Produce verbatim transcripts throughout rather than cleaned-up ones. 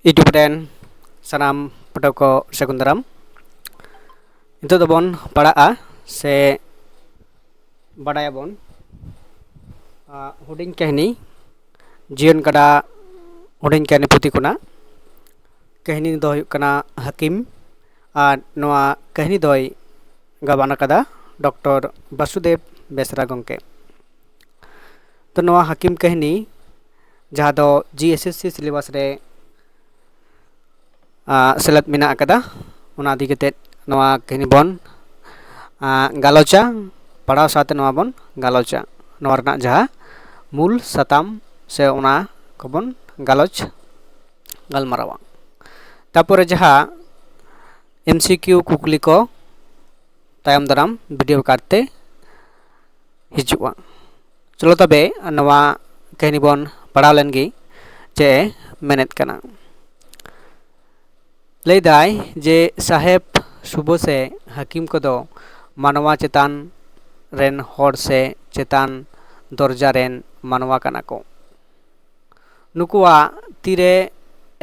YouTube ᱨᱮᱱ ᱥᱟᱱᱟᱢ ᱯᱟᱹᱴᱷᱩᱣᱟᱹ ᱠᱚ ᱥᱟᱹᱜᱩᱱ ᱫᱟᱨᱟᱢ᱾ ᱱᱤᱛᱚᱜ ᱫᱚᱵᱚᱱ ᱯᱟᱲᱦᱟᱜᱼᱟ ᱥᱮ ᱵᱟᱰᱟᱭᱟᱵᱚᱱ ᱦᱩᱰᱤᱧ ᱠᱟᱹᱦᱱᱤ, ᱡᱤᱭᱚᱱ ᱜᱟᱰᱟ ᱦᱩᱰᱤᱧ ᱠᱟᱹᱦᱱᱤ ᱯᱩᱛᱷᱤ ᱠᱷᱚᱱᱟᱜ᱾ ᱠᱟᱹᱦᱱᱤ ᱫᱚ ᱦᱩᱭᱩᱜ ᱠᱟᱱᱟ ᱦᱟᱹᱠᱤᱢ, ᱟᱨ ᱱᱚᱣᱟ ᱠᱟᱹᱦᱱᱤ ᱫᱚᱭ ᱜᱟᱵᱟᱱ ᱟᱠᱟᱫᱟ ᱰᱚᱠᱴᱚᱨ ᱵᱟᱥᱩᱫᱮᱵ ᱵᱮᱥᱨᱟ ᱜᱚᱢᱠᱮ᱾ ᱛᱚ ᱱᱚᱣᱟ ᱦᱟᱹᱠᱤᱢ ᱠᱟᱹᱦᱱᱤ, ᱡᱟᱦᱟᱸ ᱫᱚ G S S C syllabus ᱨᱮ ᱥᱮᱞᱮᱫ ᱢᱮᱱᱟᱜ ᱟᱠᱟᱫᱟ, ᱚᱱᱟ ᱤᱫᱤ ᱠᱟᱛᱮᱫ ᱱᱚᱣᱟ ᱠᱟᱹᱦᱱᱤ ᱵᱚᱱ ᱜᱟᱞᱚᱪᱟ, ᱯᱟᱲᱦᱟᱣ ᱥᱟᱶᱛᱮ ᱱᱚᱣᱟ ᱵᱚᱱ ᱜᱟᱞᱚᱪᱟ᱾ ᱱᱚᱣᱟ ᱨᱮᱱᱟᱜ ᱡᱟᱦᱟᱸ ᱢᱩᱞ ᱥᱟᱛᱟᱢ ᱥᱮ ᱚᱱᱟ ᱠᱚᱵᱚᱱ ᱜᱟᱞᱚᱪ ᱜᱟᱞᱢᱟᱨᱟᱣᱟ᱾ ᱛᱟᱨᱯᱚᱨᱮ ᱡᱟᱦᱟᱸ ᱮᱢ ᱥᱤ ᱠᱤᱭᱩ ᱠᱩᱠᱞᱤ ᱠᱚ ᱛᱟᱭᱚᱢ ᱫᱟᱨᱟᱢ ᱵᱷᱤᱰᱤᱭᱳ ᱠᱟᱨᱰ ᱛᱮ ᱦᱤᱡᱩᱜᱼᱟ᱾ ᱪᱚᱞᱚ ᱛᱚᱵᱮ ᱱᱚᱣᱟ ᱠᱟᱹᱦᱱᱤ ᱵᱚᱱ ᱯᱟᱲᱦᱟᱣ ᱞᱮᱱ ᱜᱮ, ᱪᱮᱫ ᱮ ᱢᱮᱱᱮᱫ ᱠᱟᱱᱟ᱾ ᱞᱟᱹᱭᱫᱟᱭ ᱡᱮ ᱥᱟᱦᱮᱵᱽ ᱥᱩᱵᱟᱹ ᱥᱮ ᱦᱟᱹᱠᱤᱢ ᱠᱚᱫᱚ ᱢᱟᱱᱣᱟ ᱪᱮᱛᱟᱱ ᱨᱮᱱ ᱦᱚᱲ ᱥᱮ ᱪᱮᱛᱟᱱ ᱫᱚᱨᱡᱟ ᱨᱮᱱ ᱢᱟᱱᱣᱟ ᱠᱟᱱᱟ ᱠᱚ᱾ ᱱᱩᱠᱩᱣᱟᱜ ᱛᱤᱨᱮ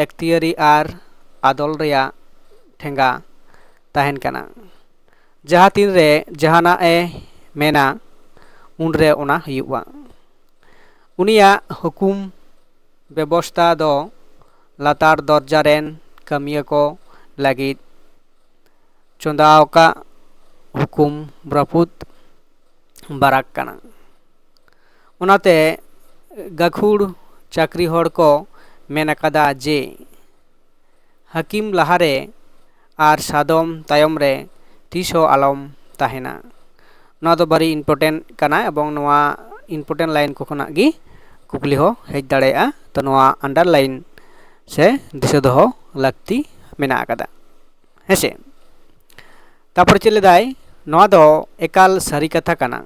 ᱮᱠᱛᱤᱭᱟᱹᱨᱤ ᱟᱨ ᱟᱫᱚᱞ ᱨᱮᱭᱟᱜ ᱴᱷᱮᱸᱜᱟ ᱛᱟᱦᱮᱱ ᱠᱟᱱᱟ᱾ ᱡᱟᱦᱟᱸ ᱛᱤᱱᱨᱮ ᱡᱟᱦᱟᱱᱟᱜ ᱮ ᱢᱮᱱᱟ, ᱩᱱᱨᱮ ᱚᱱᱟ ᱦᱩᱭᱩᱜᱼᱟ᱾ ᱩᱱᱤᱭᱟᱜ ᱦᱩᱠᱩᱢ ᱵᱮᱵᱚᱥᱛᱟ ᱫᱚ ᱞᱟᱛᱟᱨ ᱫᱚᱨᱡᱟ ᱨᱮᱱ ᱠᱟᱹᱢᱤᱭᱟᱹ ᱠᱚ ᱞᱟᱹᱜᱤᱫ ᱪᱚᱸᱫᱟ ᱟᱠᱟᱫ ᱦᱩᱠᱩᱢ ᱨᱟᱹᱯᱩᱫ ᱵᱟᱨᱟᱠ ᱠᱟᱱᱟ᱾ ᱚᱱᱟᱛᱮ ᱜᱟᱹᱠᱷᱩᱲ ᱪᱟᱹᱠᱨᱤ ᱦᱚᱲ ᱠᱚ ᱢᱮᱱ ᱟᱠᱟᱫᱟ ᱡᱮ ᱦᱟᱹᱠᱤᱢ ᱞᱟᱦᱟᱨᱮ ᱟᱨ ᱥᱟᱫᱚᱢ ᱛᱟᱭᱚᱢ ᱨᱮ ᱛᱤᱥ ᱦᱚᱸ ᱟᱞᱚᱢ ᱛᱟᱦᱮᱱᱟ᱾ ᱱᱚᱣᱟ ᱫᱚ ᱵᱷᱟᱹᱨᱤ ᱤᱢᱯᱚᱨᱴᱮᱱᱴ ᱠᱟᱱᱟ ᱮᱵᱚᱝ ᱱᱚᱣᱟ ᱤᱢᱯᱚᱨᱴᱮᱱᱴ ᱞᱟᱭᱤᱱ ᱠᱚ ᱠᱷᱚᱱᱟᱜ ᱜᱮ ᱠᱩᱠᱞᱤ ᱦᱚᱸ ᱦᱮᱡ ᱫᱟᱲᱮᱭᱟᱜᱼᱟ᱾ ᱛᱚ ᱱᱚᱣᱟ ᱟᱱᱰᱟᱨᱞᱟᱭᱤᱱ ᱥᱮ ᱫᱤᱥᱟᱹ ᱫᱚᱦᱚ ᱞᱟᱹᱠᱛᱤ ᱢᱮᱱᱟᱜ ᱟᱠᱟᱫᱟ, ᱦᱮᱸᱥᱮ᱾ ᱛᱟᱨᱯᱚᱨᱮ ᱪᱮᱫ ᱞᱮᱫᱟᱭ, ᱱᱚᱣᱟ ᱫᱚ ᱮᱠᱟᱞ ᱥᱟᱹᱨᱤ ᱠᱟᱛᱷᱟ ᱠᱟᱱᱟ᱾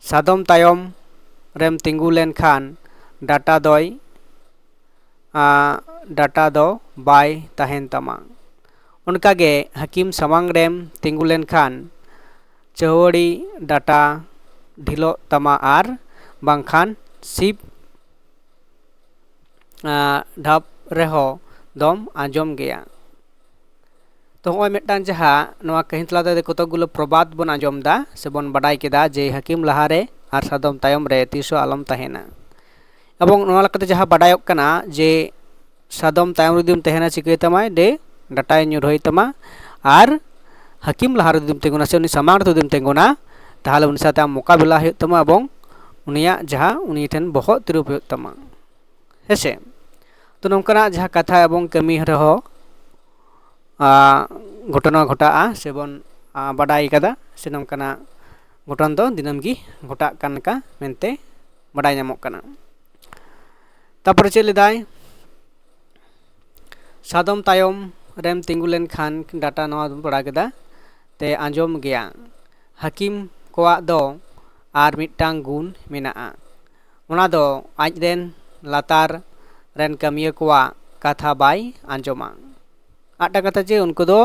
ᱥᱟᱫᱚᱢ ᱛᱟᱭᱚᱢ ᱨᱮᱢ ᱛᱤᱸᱜᱩ ᱞᱮᱱᱠᱷᱟᱱ ᱰᱟᱴᱟ ᱫᱚᱭ ᱰᱟᱴᱟ ᱫᱚ ᱵᱟᱭ ᱛᱟᱦᱮᱱ ᱛᱟᱢᱟ᱾ ᱚᱱᱠᱟᱜᱮ ᱦᱟᱹᱠᱤᱢ ᱥᱟᱢᱟᱝ ᱨᱮᱢ ᱛᱤᱸᱜᱩ ᱞᱮᱱᱠᱷᱟᱱ ᱪᱟᱹᱣᱟᱹᱲᱤ ᱰᱟᱴᱟ ᱰᱷᱤᱞᱚᱜ ᱛᱟᱢᱟ ᱟᱨ ᱵᱟᱝᱠᱷᱟᱱ ᱥᱤᱵ ᱰᱷᱟᱵ ᱨᱮᱦᱚᱸ ᱫᱚᱢ ᱟᱸᱡᱚᱢ ᱜᱮᱭᱟ᱾ ᱛᱚ ᱱᱚᱜᱼᱚᱭ ᱢᱤᱫᱴᱟᱝ ᱡᱟᱦᱟᱸ ᱱᱚᱣᱟ ᱠᱟᱹᱦᱱᱤ ᱛᱟᱞᱟᱛᱮ ᱠᱚᱛᱚᱠ ᱜᱩᱞᱳ ᱯᱨᱚᱵᱟᱫ ᱵᱚᱱ ᱟᱸᱡᱚᱢ ᱮᱫᱟ ᱥᱮᱵᱚᱱ ᱵᱟᱰᱟᱭ ᱠᱮᱫᱟ ᱡᱮ ᱦᱟᱹᱠᱤᱢ ᱞᱟᱦᱟᱨᱮ ᱟᱨ ᱥᱟᱫᱚᱢ ᱛᱟᱭᱚᱢ ᱨᱮ ᱛᱤᱥ ᱦᱚᱸ ᱟᱞᱚᱢ ᱛᱟᱦᱮᱱᱟ᱾ ᱮᱵᱚᱝ ᱱᱚᱣᱟ ᱞᱮᱠᱟᱛᱮ ᱡᱟᱦᱟᱸ ᱵᱟᱰᱟᱭᱚᱜ ᱠᱟᱱᱟ ᱡᱮ ᱥᱟᱫᱚᱢ ᱛᱟᱭᱚᱢ ᱨᱮ ᱡᱩᱫᱤᱢ ᱛᱟᱦᱮᱱᱟ ᱪᱤᱠᱟᱹᱭ ᱛᱟᱢᱟᱭ, ᱰᱮ ᱰᱟᱴᱟᱭ ᱧᱩᱨᱦᱟᱹᱭ ᱛᱟᱢᱟ, ᱟᱨ ᱦᱟᱹᱠᱤᱢ ᱞᱟᱦᱟ ᱨᱮ ᱡᱩᱫᱤᱢ ᱛᱤᱸᱜᱩᱱᱟ ᱥᱮ ᱩᱱᱤ ᱥᱟᱢᱟᱝ ᱨᱮ ᱡᱩᱫᱤᱢ ᱛᱤᱸᱜᱩᱱᱟ, ᱛᱟᱦᱚᱞᱮ ᱩᱱᱤ ᱥᱟᱶᱛᱮ ᱟᱢ ᱢᱚᱠᱟᱵᱤᱞᱟ ᱦᱩᱭᱩᱜ ᱛᱟᱢᱟ ᱮᱵᱚᱝ ᱩᱱᱤᱭᱟᱜ ᱡᱟᱦᱟᱸ ᱩᱱᱤ ᱴᱷᱮᱱ ᱵᱚᱦᱚᱜ ᱛᱤᱨᱩᱯ ᱦᱩᱭᱩᱜ ᱛᱟᱢᱟ᱾ ᱦᱮᱸᱥᱮ? ᱛᱚ ᱱᱚᱝᱠᱟᱱᱟᱜ ᱡᱟᱦᱟᱸ ᱠᱟᱛᱷᱟ ᱮᱵᱚᱝ ᱠᱟᱹᱢᱤ ᱨᱮᱦᱚᱸ ᱟ, ᱜᱷᱚᱴᱚᱱᱟ ᱜᱷᱚᱴᱟᱜᱼᱟ ᱥᱮᱵᱚᱱ ᱟ, ᱵᱟᱰᱟᱭ ᱠᱟᱫᱟ ᱥᱮ ᱱᱚᱝᱠᱟᱱᱟᱜ ᱜᱷᱚᱴᱚᱱ ᱫᱚ ᱫᱤᱱᱟᱹᱢ ᱜᱮ ᱜᱷᱚᱴᱟᱜ ᱠᱟᱱ ᱞᱮᱠᱟ ᱢᱮᱱᱛᱮ ᱵᱟᱰᱟᱭ ᱧᱟᱢᱚᱜ ᱠᱟᱱᱟ᱾ ᱛᱟᱯᱚᱨᱮ ᱪᱮᱫ ᱞᱮᱫᱟᱭ? ᱥᱟᱫᱚᱢ ᱛᱟᱭᱚᱢ ᱨᱮᱢ ᱛᱤᱸᱜᱩ ᱞᱮᱱᱠᱷᱟᱱ ᱰᱟᱴᱟ ᱱᱚᱣᱟ ᱵᱚᱱ ᱵᱟᱲᱟᱭ ᱠᱮᱫᱟ ᱛᱮ ᱟᱸᱡᱚᱢ ᱜᱮᱭᱟ᱾ ᱦᱟᱹᱠᱤᱢ ᱠᱚᱣᱟᱜ ᱫᱚ ᱟᱨ ᱢᱤᱫᱴᱟᱝ ᱜᱩᱱ ᱢᱮᱱᱟᱜᱼᱟ, ᱚᱱᱟ ᱫᱚ ᱟᱡ ᱨᱮᱱ ᱞᱟᱛᱟᱨ ᱨᱮᱱ ᱠᱟᱹᱢᱤᱭᱟᱹ ᱠᱚᱣᱟᱜ ᱠᱟᱛᱷᱟ ᱵᱟᱭ ᱟᱸᱡᱚᱢᱟ᱾ ᱟᱨ ᱢᱤᱫᱴᱟᱝ ᱠᱟᱛᱷᱟ ᱡᱮ ᱩᱱᱠᱩ ᱫᱚ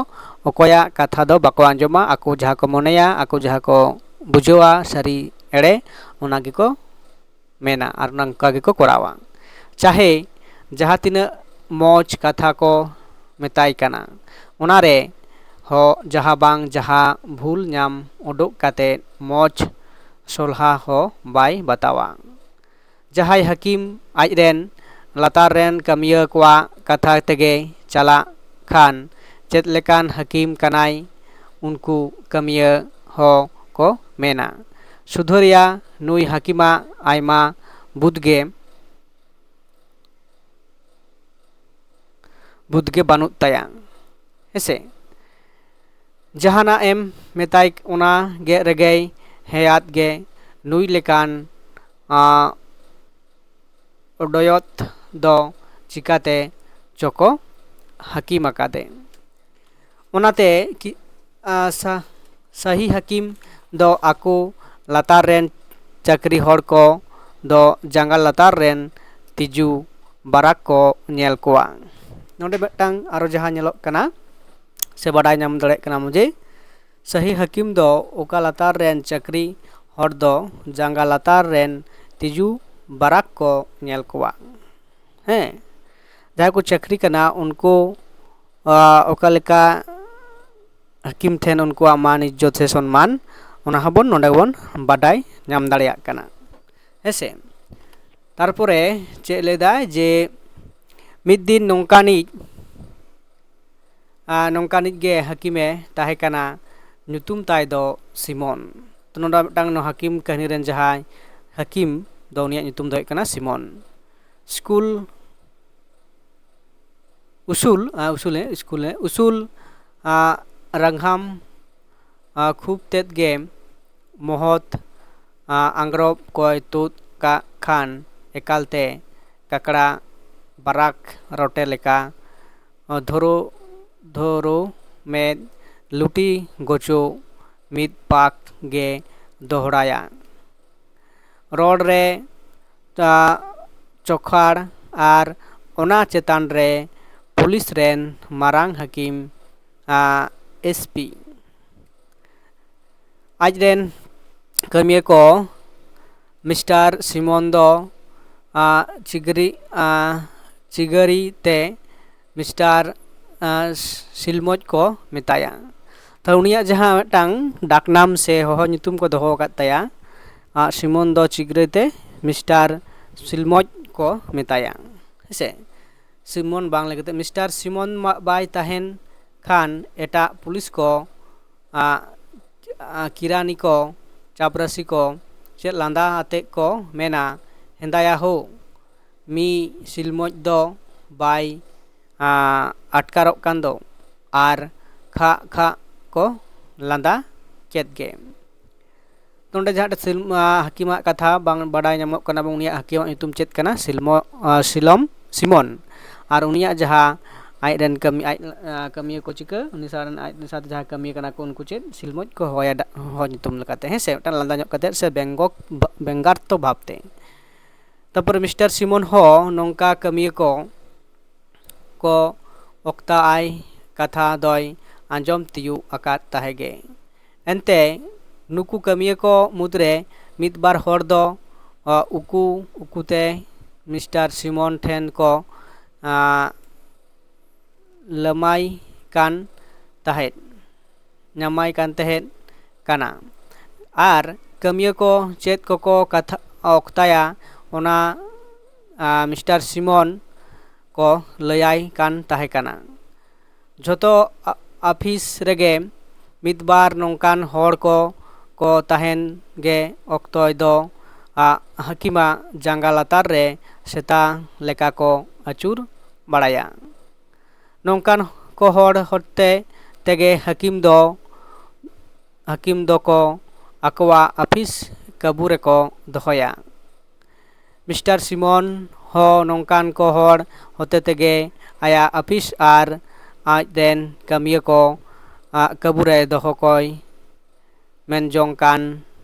ᱚᱠᱚᱭᱟᱜ ᱠᱟᱛᱷᱟ ᱫᱚ ᱵᱟᱠᱚ ᱟᱸᱡᱚᱢᱟ, ᱟᱠᱚ ᱡᱟᱦᱟᱸ ᱠᱚ ᱢᱚᱱᱮᱭᱟ, ᱟᱠᱚ ᱡᱟᱦᱟᱸ ᱠᱚ ᱵᱩᱡᱷᱟᱹᱣᱟ ᱥᱟᱹᱨᱤ ᱮᱲᱮ, ᱚᱱᱟ ᱜᱮᱠᱚ ᱢᱮᱱᱟ ᱟᱨ ᱱᱚᱝᱠᱟ ᱜᱮᱠᱚ ᱠᱚᱨᱟᱣᱟ᱾ ᱪᱟᱦᱮ ᱡᱟᱦᱟᱸ ᱛᱤᱱᱟᱹᱜ ᱢᱚᱡᱽ ᱠᱟᱛᱷᱟ ᱠᱚ ᱢᱮᱛᱟᱭ ᱠᱟᱱᱟ, ᱚᱱᱟᱨᱮ ᱦᱚᱸ ᱡᱟᱦᱟᱸ ᱵᱟᱝ ᱡᱟᱦᱟᱸ ᱵᱷᱩᱞ ᱧᱟᱢ ᱩᱰᱩᱠ ᱠᱟᱛᱮ ᱢᱚᱡᱽ ᱥᱚᱞᱦᱟ ᱦᱚᱸ ᱵᱟᱭ ᱵᱟᱛᱟᱣᱟ᱾ ᱡᱟᱦᱟᱸᱭ ᱦᱟᱹᱠᱤᱢ ᱟᱡᱨᱮᱱ ᱞᱟᱛᱟᱨ ᱨᱮᱱ ᱠᱟᱹᱢᱤᱭᱟᱹ ᱠᱚᱣᱟᱜ ᱠᱟᱛᱷᱟ ᱛᱮᱜᱮ ᱪᱟᱞᱟᱜ ᱠᱷᱟᱱ ᱪᱮᱫ ᱞᱮᱠᱟᱱ ᱦᱟᱹᱠᱤᱢ ᱠᱟᱱᱟᱭ, ᱩᱱᱠᱩ ᱠᱟᱹᱢᱤᱭᱟᱹ ᱦᱚᱸ ᱠᱚ ᱢᱮᱱᱟ, ᱥᱩᱫᱷᱟᱹᱨᱤᱭᱟ ᱱᱩᱭ ᱦᱟᱹᱠᱤᱢᱟᱜ ᱟᱭᱢᱟ ᱵᱩᱫᱽ ᱜᱮ ᱵᱩᱫᱽ ᱜᱮ ᱵᱟᱹᱱᱩᱜ ᱛᱟᱭᱟ᱾ ᱦᱮᱸᱥᱮ? ᱡᱟᱦᱟᱱᱟᱜ ᱮᱢ ᱢᱮᱛᱟᱭ ᱚᱱᱟ ᱜᱮ ᱨᱮᱜᱮᱭ ᱦᱮᱸᱭᱟᱫ ᱜᱮ᱾ ᱱᱩᱭ ᱞᱮᱠᱟᱱ ᱟᱸ, ᱚᱰᱚᱭᱚᱛ ᱫᱚ ᱪᱤᱠᱟᱹᱛᱮ ᱪᱚᱠᱚ ᱦᱟᱹᱠᱤᱢ ᱟᱠᱟᱫᱮ᱾ ᱚᱱᱟᱛᱮ ᱠᱤ ᱟᱸ, ᱥᱟ- ᱥᱟᱹᱦᱤ ᱦᱟᱹᱠᱤᱢ ᱫᱚ ᱟᱠᱚ ᱞᱟᱛᱟᱨ ᱨᱮᱱ ᱪᱟᱹᱠᱨᱤ ᱦᱚᱲ ᱠᱚ ᱫᱚ ᱡᱟᱸᱜᱟ ᱞᱟᱛᱟᱨ ᱨᱮᱱ ᱛᱤᱡᱩ ᱵᱟᱨᱟᱠ ᱠᱚ ᱧᱮᱞ ᱠᱚᱣᱟ᱾ ᱱᱚᱰᱮ ᱢᱤᱫᱴᱟᱝ ᱟᱨᱚ ᱡᱟᱦᱟᱸ ᱧᱮᱞᱚᱜ ᱠᱟᱱᱟ ᱥᱮ ᱵᱟᱰᱟᱭ ᱧᱟᱢ ᱫᱟᱲᱮᱭᱟᱜ ᱠᱟᱱᱟ ᱡᱮ ᱥᱟᱹᱦᱤ ᱦᱟᱹᱠᱤᱢ ᱫᱚ ᱚᱠᱟ ᱞᱟᱛᱟᱨ ᱨᱮᱱ ᱪᱟᱹᱠᱨᱤ ᱦᱚᱲ ᱫᱚ ᱡᱟᱸᱜᱟ ᱞᱟᱛᱟᱨ ᱨᱮᱱ ᱛᱤᱡᱩ ᱵᱟᱨᱟᱠ ᱠᱚ ᱧᱮᱞ ᱠᱚᱣᱟ᱾ ᱦᱮᱸ, ᱡᱟᱦᱟᱸᱭ ᱠᱚ ᱪᱟᱹᱠᱨᱤ ᱠᱟᱱᱟ ᱩᱱᱠᱩ ᱚᱠᱟ ᱞᱮᱠᱟ ᱦᱟᱹᱠᱤᱢ ᱴᱷᱮᱱ ᱩᱱᱠᱩᱣᱟᱜ ᱢᱟᱱ ᱤᱡᱽᱡᱚᱛ ᱥᱮ ᱥᱚᱱᱢᱟᱱ, ᱚᱱᱟ ᱦᱚᱸᱵᱚᱱ ᱱᱚᱰᱮ ᱵᱚᱱ ᱵᱟᱰᱟᱭ ᱧᱟᱢ ᱫᱟᱲᱮᱭᱟᱜ ᱠᱟᱱᱟ᱾ ᱦᱮᱸᱥᱮ? ᱛᱟᱨᱯᱚᱨᱮ ᱪᱮᱫ ᱞᱟᱹᱭᱫᱟᱭ ᱡᱮ ᱢᱤᱫ ᱫᱤᱱ ᱱᱚᱝᱠᱟᱱᱤᱡ ᱟᱨ ᱱᱚᱝᱠᱟᱱᱤᱡ ᱜᱮ ᱦᱟᱹᱠᱤᱢᱮ ᱛᱟᱦᱮᱸ ᱠᱟᱱᱟ, ᱧᱩᱛᱩᱢ ᱛᱟᱭ ᱫᱚ ᱥᱤᱢᱚᱱ᱾ ᱛᱚ ᱱᱚᱰᱮ ᱢᱤᱫᱴᱟᱝ ᱱᱚᱣᱟ ᱦᱟᱹᱠᱤᱢ ᱠᱟᱹᱦᱱᱤ ᱨᱮᱱ ᱡᱟᱦᱟᱸᱭ ᱦᱟᱹᱠᱤᱢ ᱫᱚ ᱩᱱᱤᱭᱟᱜ ᱧᱩᱛᱩᱢ ᱫᱚ ᱦᱩᱭᱩᱜ ᱠᱟᱱᱟ ᱥᱤᱢᱚᱱ᱾ ᱥᱠᱩᱞ ᱩᱥᱩᱞ ᱩᱥᱩᱞ ᱩᱥᱩᱞ ᱨᱟᱝᱜᱷᱟᱢ ᱠᱷᱩᱵ ᱛᱮᱫ ᱜᱮ ᱢᱚᱦᱚᱛ ᱟᱝᱜᱽᱨᱚᱵ ᱠᱚᱭ ᱛᱩᱫ ᱠᱟᱜ ᱠᱷᱟᱱ ᱮᱠᱟᱞᱛᱮ ᱠᱟᱠᱲᱟ ᱵᱟᱨᱟᱠ ᱨᱚᱴᱮ ᱞᱮᱠᱟ ᱫᱷᱚᱨᱚ ᱫᱷᱚᱨᱚ ᱢᱮᱫ ᱞᱩᱴᱤ ᱜᱚᱪᱚ ᱢᱤᱫ ᱯᱟᱠ ᱜᱮ ᱫᱚᱦᱲᱟᱭᱟ᱾ ᱨᱚᱲ ᱨᱮ ᱪᱚᱠᱷᱟᱲ ᱟᱨ ᱚᱱᱟ ᱪᱮᱛᱟᱱ ᱨᱮ ᱯᱩᱞᱤᱥ ᱨᱮᱱ ᱢᱟᱨᱟᱝ ᱦᱟᱹᱠᱤᱢ, ᱮᱥ ᱯᱤ, ᱟᱡ ᱨᱮᱱ ᱠᱟᱹᱢᱤᱭᱟᱹ ᱠᱚ ᱢᱤᱥᱴᱟᱨ ᱥᱤᱢᱚᱱ ᱫᱚ ᱪᱤᱜᱟᱹᱨᱤ ᱪᱤᱜᱟᱹᱨᱤ ᱛᱮ ᱢᱤᱥᱴᱟᱨ ᱥᱤᱞᱢᱚᱡᱽ ᱠᱚ ᱢᱮᱛᱟᱭᱟ᱾ ᱛᱚ ᱩᱱᱤᱭᱟᱜ ᱡᱟᱦᱟᱸ ᱢᱤᱫᱴᱟᱝ ᱰᱟᱠᱱᱟᱢ ᱥᱮ ᱦᱚᱦᱚ ᱧᱩᱛᱩᱢ ᱠᱚ ᱫᱚᱦᱚ ᱟᱠᱟᱫ ᱛᱟᱭᱟ, ᱥᱤᱢᱚᱱ ᱫᱚ ᱪᱤᱜᱽᱨᱟᱹ ᱛᱮ ᱢᱤᱥᱴᱟᱨ ᱥᱤᱞᱢᱚᱡᱽ ᱠᱚ ᱢᱮᱛᱟᱭᱟ᱾ ᱦᱮᱸᱥᱮ? ᱥᱤᱢᱚᱱ ᱵᱟᱝ ᱞᱟᱹᱜᱤᱫ ᱛᱮ ᱢᱤᱥᱴᱟᱨ ᱥᱤᱢᱚᱱ ᱵᱟᱭ ᱛᱟᱦᱮᱱ ᱠᱷᱟᱱ ᱮᱴᱟᱜ ᱯᱩᱞᱤᱥ ᱠᱚ, ᱠᱤᱨᱟᱱᱤ ᱠᱚ, ᱪᱟᱯᱨᱟᱥᱤ ᱠᱚ ᱪᱮᱫ ᱞᱟᱸᱫᱟ ᱟᱛᱮᱫ ᱠᱚ ᱢᱮᱱᱟ, "ᱦᱮᱸᱫᱟᱭᱟ ᱦᱳ, ᱢᱤ ᱥᱤᱞᱢᱚᱡᱽ ᱫᱚ ᱵᱟᱭ ᱟᱴᱠᱟᱨᱚᱜ ᱠᱟᱱ ᱫᱚ", ᱟᱨ ᱠᱷᱟᱜ ᱠᱷᱟᱜ ᱠᱚ ᱞᱟᱸᱫᱟ ᱠᱮᱫ ᱜᱮ᱾ ᱱᱚᱰᱮ ᱡᱟᱦᱟᱸ ᱥᱤᱞᱢᱟ ᱦᱟᱹᱠᱤᱢᱟᱜ ᱠᱟᱛᱷᱟ ᱵᱟᱝ ᱵᱟᱰᱟᱭ ᱧᱟᱢᱚᱜ ᱠᱟᱱᱟ, ᱮᱵᱚᱝ ᱩᱱᱤᱭᱟᱜ ᱦᱟᱹᱠᱤᱢᱟᱜ ᱧᱩᱛᱩᱢ ᱪᱮᱫ ᱠᱟᱱᱟ? ᱥᱤᱞᱢᱚ ᱥᱤᱞᱚᱢ ᱥᱤᱢᱚᱱ᱾ ᱟᱨ ᱩᱱᱤᱭᱟᱜ ᱡᱟᱦᱟᱸ ᱟᱡᱨᱮᱱ ᱠᱟᱹᱢᱤ ᱟᱡ ᱠᱟᱹᱢᱤᱭᱟᱹ ᱠᱚ ᱪᱤᱠᱟᱹ, ᱩᱱᱤ ᱥᱟᱶ ᱨᱮᱱ ᱟᱡ ᱥᱟᱶᱛᱮ ᱡᱟᱦᱟᱸ ᱠᱟᱹᱢᱤᱭᱟᱹ ᱠᱟᱱᱟ ᱠᱚ, ᱩᱱᱠᱩ ᱪᱮᱫ ᱥᱤᱞᱢᱚᱡᱽ ᱠᱚ ᱦᱚᱦᱚᱭᱟ, ᱦᱚᱦᱚ ᱧᱩᱛᱩᱢ ᱞᱮᱠᱟᱛᱮ, ᱦᱮᱸ ᱥᱮ? ᱢᱤᱫᱴᱟᱝ ᱞᱟᱸᱫᱟ ᱧᱚᱜ ᱠᱟᱛᱮᱫ ᱥᱮ ᱵᱮᱝᱜᱚᱠ ᱵᱮᱝᱜᱟᱨᱛᱚ ᱵᱷᱟᱵᱽᱛᱮ᱾ ᱛᱟᱨᱯᱚᱨᱮ ᱢᱤᱥᱴᱟᱨ ᱥᱤᱢᱚᱱ ᱦᱚᱸ ᱱᱚᱝᱠᱟ ᱠᱟᱹᱢᱤᱭᱟᱹ ᱠᱚ ᱠᱚ ᱚᱠᱛᱟ ᱟᱭ ᱠᱟᱛᱷᱟ ᱫᱚᱭ ᱟᱸᱡᱚᱢ ᱛᱤᱭᱳᱜ ᱟᱠᱟᱫ ᱛᱟᱦᱮᱸ ᱜᱮ᱾ ᱮᱱᱛᱮ ᱱᱩᱠᱩ ᱠᱟᱹᱢᱤᱭᱟᱹ ᱠᱚ ᱢᱩᱫᱽᱨᱮ ᱢᱤᱫ ᱵᱟᱨ ᱦᱚᱲ ᱫᱚ ᱩᱠᱩ ᱩᱠᱩᱛᱮ ᱢᱤᱥᱴᱟᱨ ᱥᱤᱢᱚᱱ ᱴᱷᱮᱱ ᱠᱚ ᱞᱟᱹᱢᱟᱭ ᱠᱟᱱ ᱛᱟᱦᱮᱸᱫ ᱧᱟᱢᱟᱭ ᱠᱟᱱ ᱛᱟᱦᱮᱸᱫ ᱠᱟᱱᱟ᱾ ᱟᱨ ᱠᱟᱹᱢᱤᱭᱟᱹ ᱠᱚ ᱪᱮᱫ ᱠᱚᱠᱚ ᱠᱟᱛᱷᱟ ᱚᱠᱛᱟᱭᱟ, ᱚᱱᱟ ᱢᱤᱥᱴᱟᱨ ᱥᱤᱢᱚᱱ ᱠᱚ ᱞᱟᱹᱭᱟᱭ ᱠᱟᱱ ᱛᱟᱦᱮᱸ ᱠᱟᱱᱟ᱾ ᱡᱷᱚᱛᱚ ᱟᱯᱷᱤᱥ ᱨᱮᱜᱮ ᱢᱤᱫ ᱵᱟᱨ ᱱᱚᱝᱠᱟᱱ ᱦᱚᱲ ᱠᱚ ᱠᱚ ᱛᱟᱦᱮᱱ ᱜᱮ ᱚᱠᱛᱚᱭ ᱫᱚ ᱦᱟᱹᱠᱤᱢᱟᱜ ᱡᱟᱸᱜᱟ ᱞᱟᱛᱟᱨ ᱨᱮ ᱥᱮᱛᱟ ᱞᱮᱠᱟ ᱠᱚ ᱟᱹᱪᱩᱨ ᱵᱟᱲᱟᱭᱟ᱾ ᱱᱚᱝᱠᱟᱱ ᱠᱚ ᱦᱚᱲ ᱦᱚᱛᱮ ᱛᱮᱜᱮ ᱦᱟᱹᱠᱤᱢ ᱫᱚ ᱦᱟᱹᱠᱤᱢ ᱫᱚᱠᱚ ᱟᱠᱚᱣᱟᱜ ᱟᱹᱯᱷᱤᱥ ᱠᱟᱹᱵᱩ ᱨᱮᱠᱚ ᱫᱚᱦᱚᱭᱟ᱾ ᱢᱤᱥᱴᱟᱨ ᱥᱤᱢᱚᱱ ᱦᱚᱸ ᱱᱚᱝᱠᱟᱱ ᱠᱚ ᱦᱚᱲ ᱦᱚᱛᱮ ᱛᱮᱜᱮ ᱟᱭᱟᱜ ᱟᱹᱯᱷᱤᱥ ᱟᱨ ᱟᱡ ᱨᱮᱱ ᱠᱟᱹᱢᱤᱭᱟᱹ ᱠᱚ ᱟᱜ ᱠᱟᱹᱵᱩ ᱨᱮ ᱫᱚᱦᱚ ᱠᱚᱭ ᱢᱮᱱ ᱡᱚᱝ ᱠᱟᱱ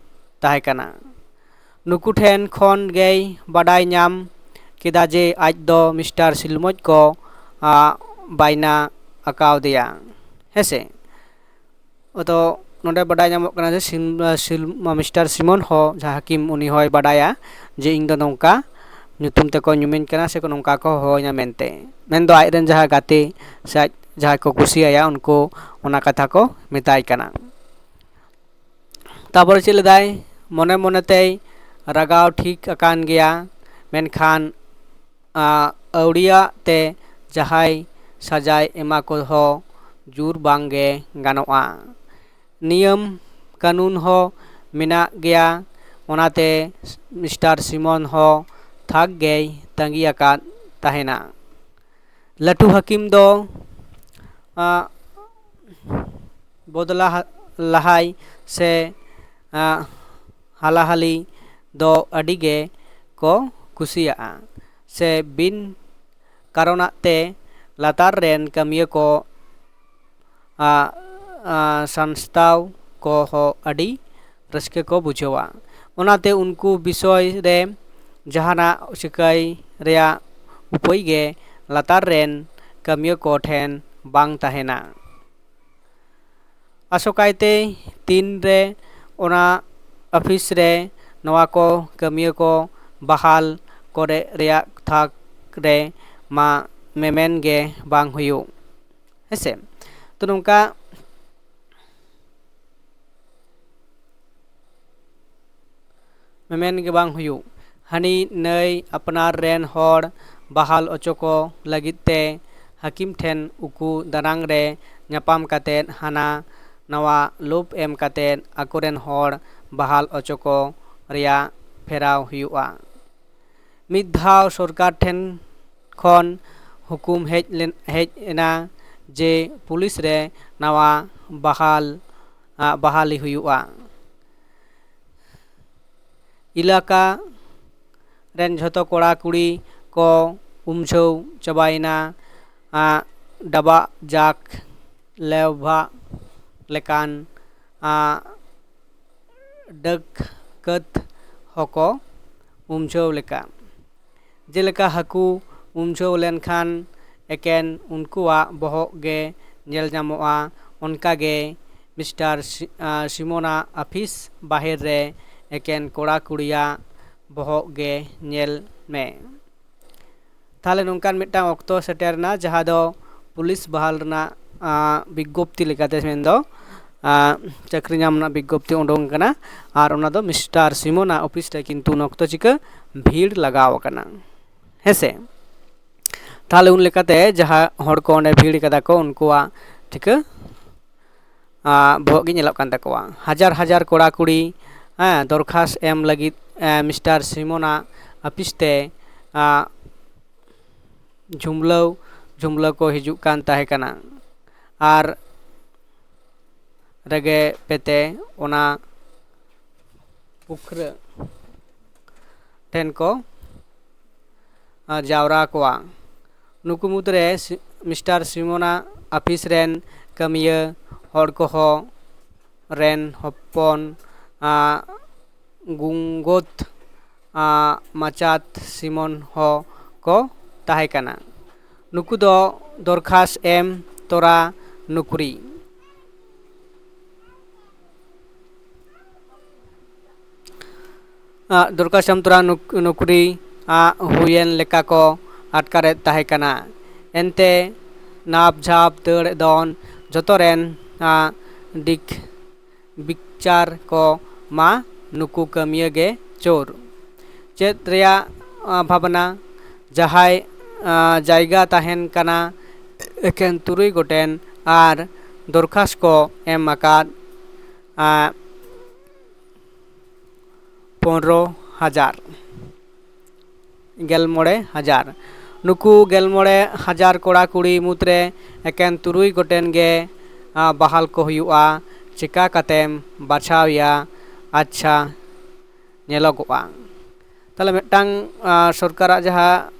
ᱛᱟᱦᱮᱸ ᱠᱟᱱᱟ᱾ ᱱᱩᱠᱩ ᱴᱷᱮᱱ ᱠᱷᱚᱱ ᱜᱮᱭ ᱵᱟᱰᱟᱭ ᱧᱟᱢ ᱠᱮᱫᱟ ᱡᱮ ᱟᱡ ᱫᱚ ᱢᱤᱥᱴᱟᱨ ᱥᱤᱞᱢᱚᱡᱽ ᱠᱚ ᱵᱟᱭᱱᱟ ᱟᱠᱟᱣᱫᱮᱭᱟ᱾ ᱦᱮᱸᱥᱮ? ᱛᱚ ᱱᱚᱰᱮ ᱵᱟᱰᱟᱭ ᱧᱟᱢᱚᱜ ᱠᱟᱱᱟ ᱡᱮ ᱢᱤᱥᱴᱟᱨ ᱥᱤᱢᱚᱱ ᱦᱚᱸ ᱡᱟᱦᱟᱸ ᱦᱟᱹᱠᱤᱢ, ᱩᱱᱤ ᱦᱚᱸᱭ ᱵᱟᱰᱟᱭᱟ ᱡᱮ ᱤᱧ ᱫᱚ ᱱᱚᱝᱠᱟ ᱧᱩᱛᱩᱢ ᱛᱮᱠᱚ ᱧᱩᱢᱤᱧ ᱠᱟᱱᱟ ᱥᱮ ᱱᱚᱝᱠᱟ ᱠᱚ ᱦᱚᱦᱚᱧᱟ ᱢᱮᱱᱛᱮ᱾ ᱢᱮᱱᱫᱚ ᱟᱡᱨᱮᱱ ᱡᱟᱦᱟᱸ ᱜᱟᱛᱮ ᱥᱮ ᱟᱡ ᱡᱟᱦᱟᱸᱭ ᱠᱚ ᱠᱩᱥᱤᱭᱟᱭᱟ, ᱩᱱᱠᱩ ᱚᱱᱟ ᱠᱟᱛᱷᱟ ᱠᱚ ᱢᱮᱛᱟᱭ ᱠᱟᱱᱟ᱾ ᱛᱟᱨᱯᱚᱨᱮ ᱪᱮᱫ ᱞᱮᱫᱟᱭ? ᱢᱚᱱᱮ ᱢᱚᱱᱮ ᱛᱮᱭ ᱨᱟᱜᱟᱣ ᱴᱷᱤᱠ ᱟᱠᱟᱱ ᱜᱮᱭᱟ, ᱢᱮᱱᱠᱷᱟᱱ ᱟᱹᱣᱲᱤᱭᱟᱜ ᱛᱮ ᱡᱟᱦᱟᱸᱭ ᱥᱟᱡᱟᱭ ᱮᱢᱟ ᱠᱚᱦᱚᱸ ᱡᱩᱨ ᱵᱟᱝ ᱜᱮ ᱜᱟᱱᱚᱜᱼᱟ᱾ ᱱᱤᱭᱚᱢ ᱠᱟᱹᱱᱩᱱ ᱦᱚᱸ ᱢᱮᱱᱟᱜ ᱜᱮᱭᱟ, ᱚᱱᱟᱛᱮ ᱢᱤᱥᱴᱟᱨ ᱥᱤᱢᱚᱱ ᱦᱚᱸ ᱛᱷᱟᱠ ᱜᱮᱭ ᱛᱟᱺᱜᱤ ᱟᱠᱟᱫ ᱛᱟᱦᱮᱱᱟ᱾ ᱞᱟᱹᱴᱩ ᱦᱟᱹᱠᱤᱢ ᱫᱚ ᱵᱚᱫᱞᱟ ᱞᱟᱦᱟᱭ ᱥᱮ ᱦᱟᱞᱟᱦᱟᱞᱤ ᱫᱚ ᱟᱹᱰᱤ ᱜᱮ ᱠᱚ ᱠᱩᱥᱤᱭᱟᱜᱼᱟ ᱥᱮ ᱵᱤᱱ ᱠᱟᱨᱚᱱᱟᱜ ᱛᱮ ᱞᱟᱛᱟᱨ ᱨᱮᱱ ᱠᱟᱹᱢᱤᱭᱟᱹ ᱠᱚ ᱥᱟᱱᱥᱛᱟᱣ ᱠᱚᱦᱚᱸ ᱟᱹᱰᱤ ᱨᱟᱹᱥᱠᱟᱹ ᱠᱚ ᱵᱩᱡᱷᱟᱹᱣᱟ᱾ ᱚᱱᱟᱛᱮ ᱩᱱᱠᱩ ᱵᱤᱥᱚᱭ ᱨᱮ ᱡᱟᱦᱟᱱᱟᱜ ᱪᱤᱠᱟᱹᱭ ᱨᱮᱭᱟᱜ ᱩᱯᱟᱹᱭ ᱜᱮ ᱞᱟᱛᱟᱨ ᱨᱮᱱ ᱠᱟᱹᱢᱤᱭᱟᱹ ᱠᱚ ᱴᱷᱮᱱ ᱵᱟᱝ ᱛᱟᱦᱮᱱᱟ᱾ ᱟᱥᱚᱠᱟᱭᱛᱮ ᱛᱤᱱ ᱨᱮ ᱚᱱᱟ ᱟᱹᱯᱷᱤᱥ ᱨᱮ ᱱᱚᱣᱟ ᱠᱚ ᱠᱟᱹᱢᱤᱭᱟᱹ ᱠᱚ ᱵᱟᱦᱟᱞ ᱠᱚᱨᱮ ᱨᱮᱭᱟᱜ ᱛᱷᱟᱠ ᱨᱮ ᱢᱟ ᱢᱮᱢᱮᱱ ᱜᱮ ᱵᱟᱝ ᱦᱩᱭᱩᱜ, ᱦᱮᱸᱥᱮ᱾ ᱛᱚ ᱱᱚᱝᱠᱟ ᱢᱮᱢᱮᱱ ᱜᱮ ᱵᱟᱝ ᱦᱩᱭᱩᱜ᱾ ᱦᱟᱹᱱᱤ ᱱᱟᱹᱭ ᱟᱯᱱᱟᱨ ᱨᱮᱱ ᱦᱚᱲ ᱵᱟᱦᱟᱞ ᱚᱪᱚ ᱠᱚ ᱞᱟᱹᱜᱤᱫ ᱛᱮ ᱦᱟᱹᱠᱤᱢ ᱴᱷᱮᱱ ᱩᱠᱩ ᱫᱟᱱᱟᱝ ᱨᱮ ᱧᱟᱯᱟᱢ ᱠᱟᱛᱮᱫ ᱦᱟᱱᱟ ᱱᱟᱣᱟ ᱞᱳᱵᱷ ᱮᱢ ᱠᱟᱛᱮᱫ ᱟᱠᱚᱨᱮᱱ ᱦᱚᱲ ᱵᱟᱦᱟᱞ ᱚᱪᱚ ᱠᱚ ᱨᱮᱭᱟᱜ ᱯᱷᱮᱨᱟᱣ ᱦᱩᱭᱩᱜᱼᱟ᱾ ᱢᱤᱫ ᱫᱷᱟᱣ ᱥᱚᱨᱠᱟᱨ ᱴᱷᱮᱱ ᱠᱷᱚᱱ ᱦᱩᱠᱩᱢ ᱦᱮᱡ ᱞᱮᱱ, ᱦᱮᱡ ᱮᱱᱟ ᱡᱮ ᱯᱩᱞᱤᱥ ᱨᱮ ᱱᱟᱣᱟ ᱵᱟᱦᱟᱞ, ᱟ, ᱵᱟᱦᱟᱞᱤ ᱦᱩᱭᱩᱜᱼᱟ᱾ ᱮᱞᱟᱠᱟ ᱨᱮᱱ ᱡᱷᱚᱛᱚ ᱠᱚᱲᱟ ᱠᱩᱲᱤ ᱠᱚ ᱩᱢᱡᱷᱟᱹᱣ ᱪᱟᱵᱟᱭᱮᱱᱟ᱾ ᱟ, ᱰᱟᱵᱟᱜ ᱡᱟᱠ ᱞᱮᱣᱵᱷᱟ ᱞᱮᱠᱟᱱ, ᱟ, ᱰᱟᱹᱠᱟᱹᱛ ᱦᱚᱸᱠᱚ ᱩᱢᱡᱷᱟᱹᱣ ᱞᱮᱠᱟ᱾ ᱡᱮᱞᱮᱠᱟ ᱦᱟᱹᱠᱩ ᱩᱢᱡᱷᱟᱹᱣ ᱞᱮᱱᱠᱷᱟᱱ ᱮᱠᱮᱱ ᱩᱱᱠᱩᱣᱟᱜ ᱵᱚᱦᱚᱜ ᱜᱮ ᱧᱮᱞ ᱧᱟᱢᱚᱜᱼᱟ, ᱚᱱᱠᱟᱜᱮ ᱢᱤᱥᱴᱟᱨ ᱥᱤ-, ᱟ, ᱥᱤᱢᱚᱱᱟᱜ ᱟᱯᱷᱤᱥ ᱵᱟᱦᱮᱨ ᱨᱮ ᱮᱠᱮᱱ ᱠᱚᱲᱟ ᱠᱩᱲᱤᱭᱟᱜ ᱵᱚᱦᱚᱜ ᱜᱮ ᱧᱮᱞ ᱢᱮ᱾ ᱛᱟᱦᱚᱞᱮ ᱱᱚᱝᱠᱟᱱ ᱢᱤᱫᱴᱟᱝ ᱚᱠᱛᱚ ᱥᱮᱴᱮᱨ ᱮᱱᱟ, ᱡᱟᱦᱟᱸ ᱫᱚ ᱯᱩᱞᱤᱥ ᱵᱟᱦᱟᱞ ᱨᱮᱱᱟᱜ, ᱟ, ᱵᱤᱜᱽᱜᱚᱯᱛᱤ ᱞᱮᱠᱟᱛᱮ ᱢᱮᱱᱫᱚ, ᱟ, ᱪᱟᱹᱠᱨᱤ ᱧᱟᱢ ᱨᱮᱱᱟᱜ ᱵᱤᱜᱽᱜᱚᱯᱛᱤ ᱩᱰᱩᱝ ᱟᱠᱟᱱᱟ᱾ ᱟᱨ ᱚᱱᱟ ᱫᱚ ᱢᱤᱥᱴᱟᱨ ᱥᱤᱢᱚᱱᱟᱜ ᱚᱯᱷᱤᱥ ᱨᱮ ᱠᱤᱱᱛᱩ ᱩᱱ ᱚᱠᱛᱚ ᱪᱤᱠᱟᱹ ᱵᱷᱤᱲ ᱞᱟᱜᱟᱣ ᱟᱠᱟᱱᱟ, ᱦᱮᱸᱥᱮ᱾ ᱛᱟᱦᱚᱞᱮ ᱩᱱ ᱞᱮᱠᱟᱛᱮ ᱡᱟᱦᱟᱸ ᱦᱚᱲ ᱠᱚ ᱚᱸᱰᱮ ᱵᱷᱤᱲ ᱠᱟᱫᱟ ᱠᱚ, ᱩᱱᱠᱩᱣᱟᱜ ᱪᱤᱠᱟᱹ, ᱟ, ᱵᱚᱦᱚᱜ ᱜᱮ ᱧᱮᱞᱚᱜ ᱠᱟᱱ ᱛᱟᱠᱚᱣᱟ᱾ ᱦᱟᱡᱟᱨ ᱦᱟᱡᱟᱨ ᱠᱚᱲᱟ ᱠᱩᱲᱤ, ᱦᱮᱸ, ᱫᱚᱨᱠᱷᱟᱥ ᱮᱢ ᱞᱟᱹᱜᱤᱫ, ᱮ, ᱢᱤᱥᱴᱟᱨ ᱥᱤᱢᱚᱱᱟᱜ ᱟᱹᱯᱤᱥ ᱛᱮ, ᱟ, ᱡᱷᱩᱢᱞᱟᱹᱣ ᱡᱷᱩᱢᱞᱟᱹᱣ ᱠᱚ ᱦᱤᱡᱩᱜ ᱠᱟᱱ ᱛᱟᱦᱮᱸ ᱠᱟᱱᱟ᱾ ᱟᱨ ᱨᱮᱜᱮ ᱯᱮᱛᱮ ᱚᱱᱟ ᱯᱩᱠᱷᱨᱟᱹ ᱴᱷᱮᱱ ᱠᱚ, ᱟ, ᱡᱟᱣᱨᱟ ᱠᱚᱣᱟ᱾ ᱱᱩᱠᱩ ᱢᱩᱫᱽᱨᱮ ᱥᱤ-, ᱢᱤᱥᱴᱟᱨ ᱥᱤᱢᱚᱱᱟᱜ ᱟᱯᱷᱤᱥ ᱨᱮᱱ ᱠᱟᱹᱢᱤᱭᱟᱹ ᱦᱚᱲ ᱠᱚᱦᱚᱸ ᱨᱮᱱ ᱦᱚᱯᱚᱱ, ᱟ, ᱜᱩᱝᱜᱚᱛ, ᱟ, ᱢᱟᱪᱟᱫ ᱥᱤᱢᱚᱱ ᱦᱚᱸ ᱠᱚ ᱛᱟᱦᱮᱸ ᱠᱟᱱᱟ᱾ ᱱᱩᱠᱩ ᱫᱚ ᱫᱚᱨᱠᱷᱟᱥ ᱮᱢ ᱛᱚᱨᱟ ᱱᱩᱠᱨᱤ᱾ ᱟ, ᱫᱚᱨᱠᱷᱟᱥ ᱮᱢ ᱛᱚᱨᱟ ᱱᱩᱠ-, ᱱᱩᱠᱨᱤ, ᱟ, ᱦᱩᱭᱮᱱ ᱞᱮᱠᱟ ᱠᱚ ᱟᱴᱠᱟᱨᱮᱫ ᱛᱟᱦᱮᱸ ᱠᱟᱱᱟ᱾ ᱮᱱᱛᱮ ᱱᱟᱯ ᱡᱷᱟᱯ ᱫᱟᱹᱲ ᱫᱚᱱ ᱡᱚᱛᱚ ᱨᱮᱱ ᱟᱜ ᱫᱤᱠ ᱵᱤᱪᱟᱨ ᱠᱚ ᱢᱟ ᱱᱩᱠᱩ ᱠᱟᱹᱢᱤᱭᱟᱹ ᱜᱮ ᱪᱳᱨ᱾ ᱪᱮᱫ ᱨᱮᱭᱟᱜ ᱵᱷᱟᱵᱽᱱᱟ ᱡᱟᱦᱟᱸᱭ ᱡᱟᱭᱜᱟ ᱛᱟᱦᱮᱱ ᱠᱟᱱᱟ ᱮᱠᱮᱱ ᱛᱩᱨᱩᱭ ᱜᱚᱴᱮᱱ ᱟᱨ ᱫᱚᱨᱠᱷᱟᱥ ᱠᱚ ᱮᱢ ᱟᱠᱟᱫ ᱯᱚᱱᱨᱚ ᱦᱟᱡᱟᱨ᱾ ᱜᱮᱞ ᱢᱚᱬᱮ ᱦᱟᱡᱟᱨ᱾ ᱱᱩᱠᱩ ᱜᱮᱞ ᱢᱚᱬᱮ ᱦᱟᱡᱟᱨ ᱠᱚᱲᱟ ᱠᱩᱲᱤ ᱢᱩᱫᱽᱨᱮ ᱮᱠᱮᱱ ᱛᱩᱨᱩᱭ ᱜᱚᱴᱮᱱ ᱜᱮ ᱵᱟᱦᱟᱞ ᱠᱚ ᱦᱩᱭᱩᱜᱼᱟ᱾ ᱪᱮᱠᱟ ᱠᱟᱛᱮᱢ ᱵᱟᱪᱷᱟᱣᱮᱭᱟ? ᱟᱪᱪᱷᱟ, ᱧᱮᱞᱚᱜᱚᱜᱼᱟ᱾ ᱛᱟᱦᱚᱞᱮ ᱢᱤᱫᱴᱟᱝ ᱥᱚᱨᱠᱟᱨᱟᱜ ᱡᱟᱦᱟᱸ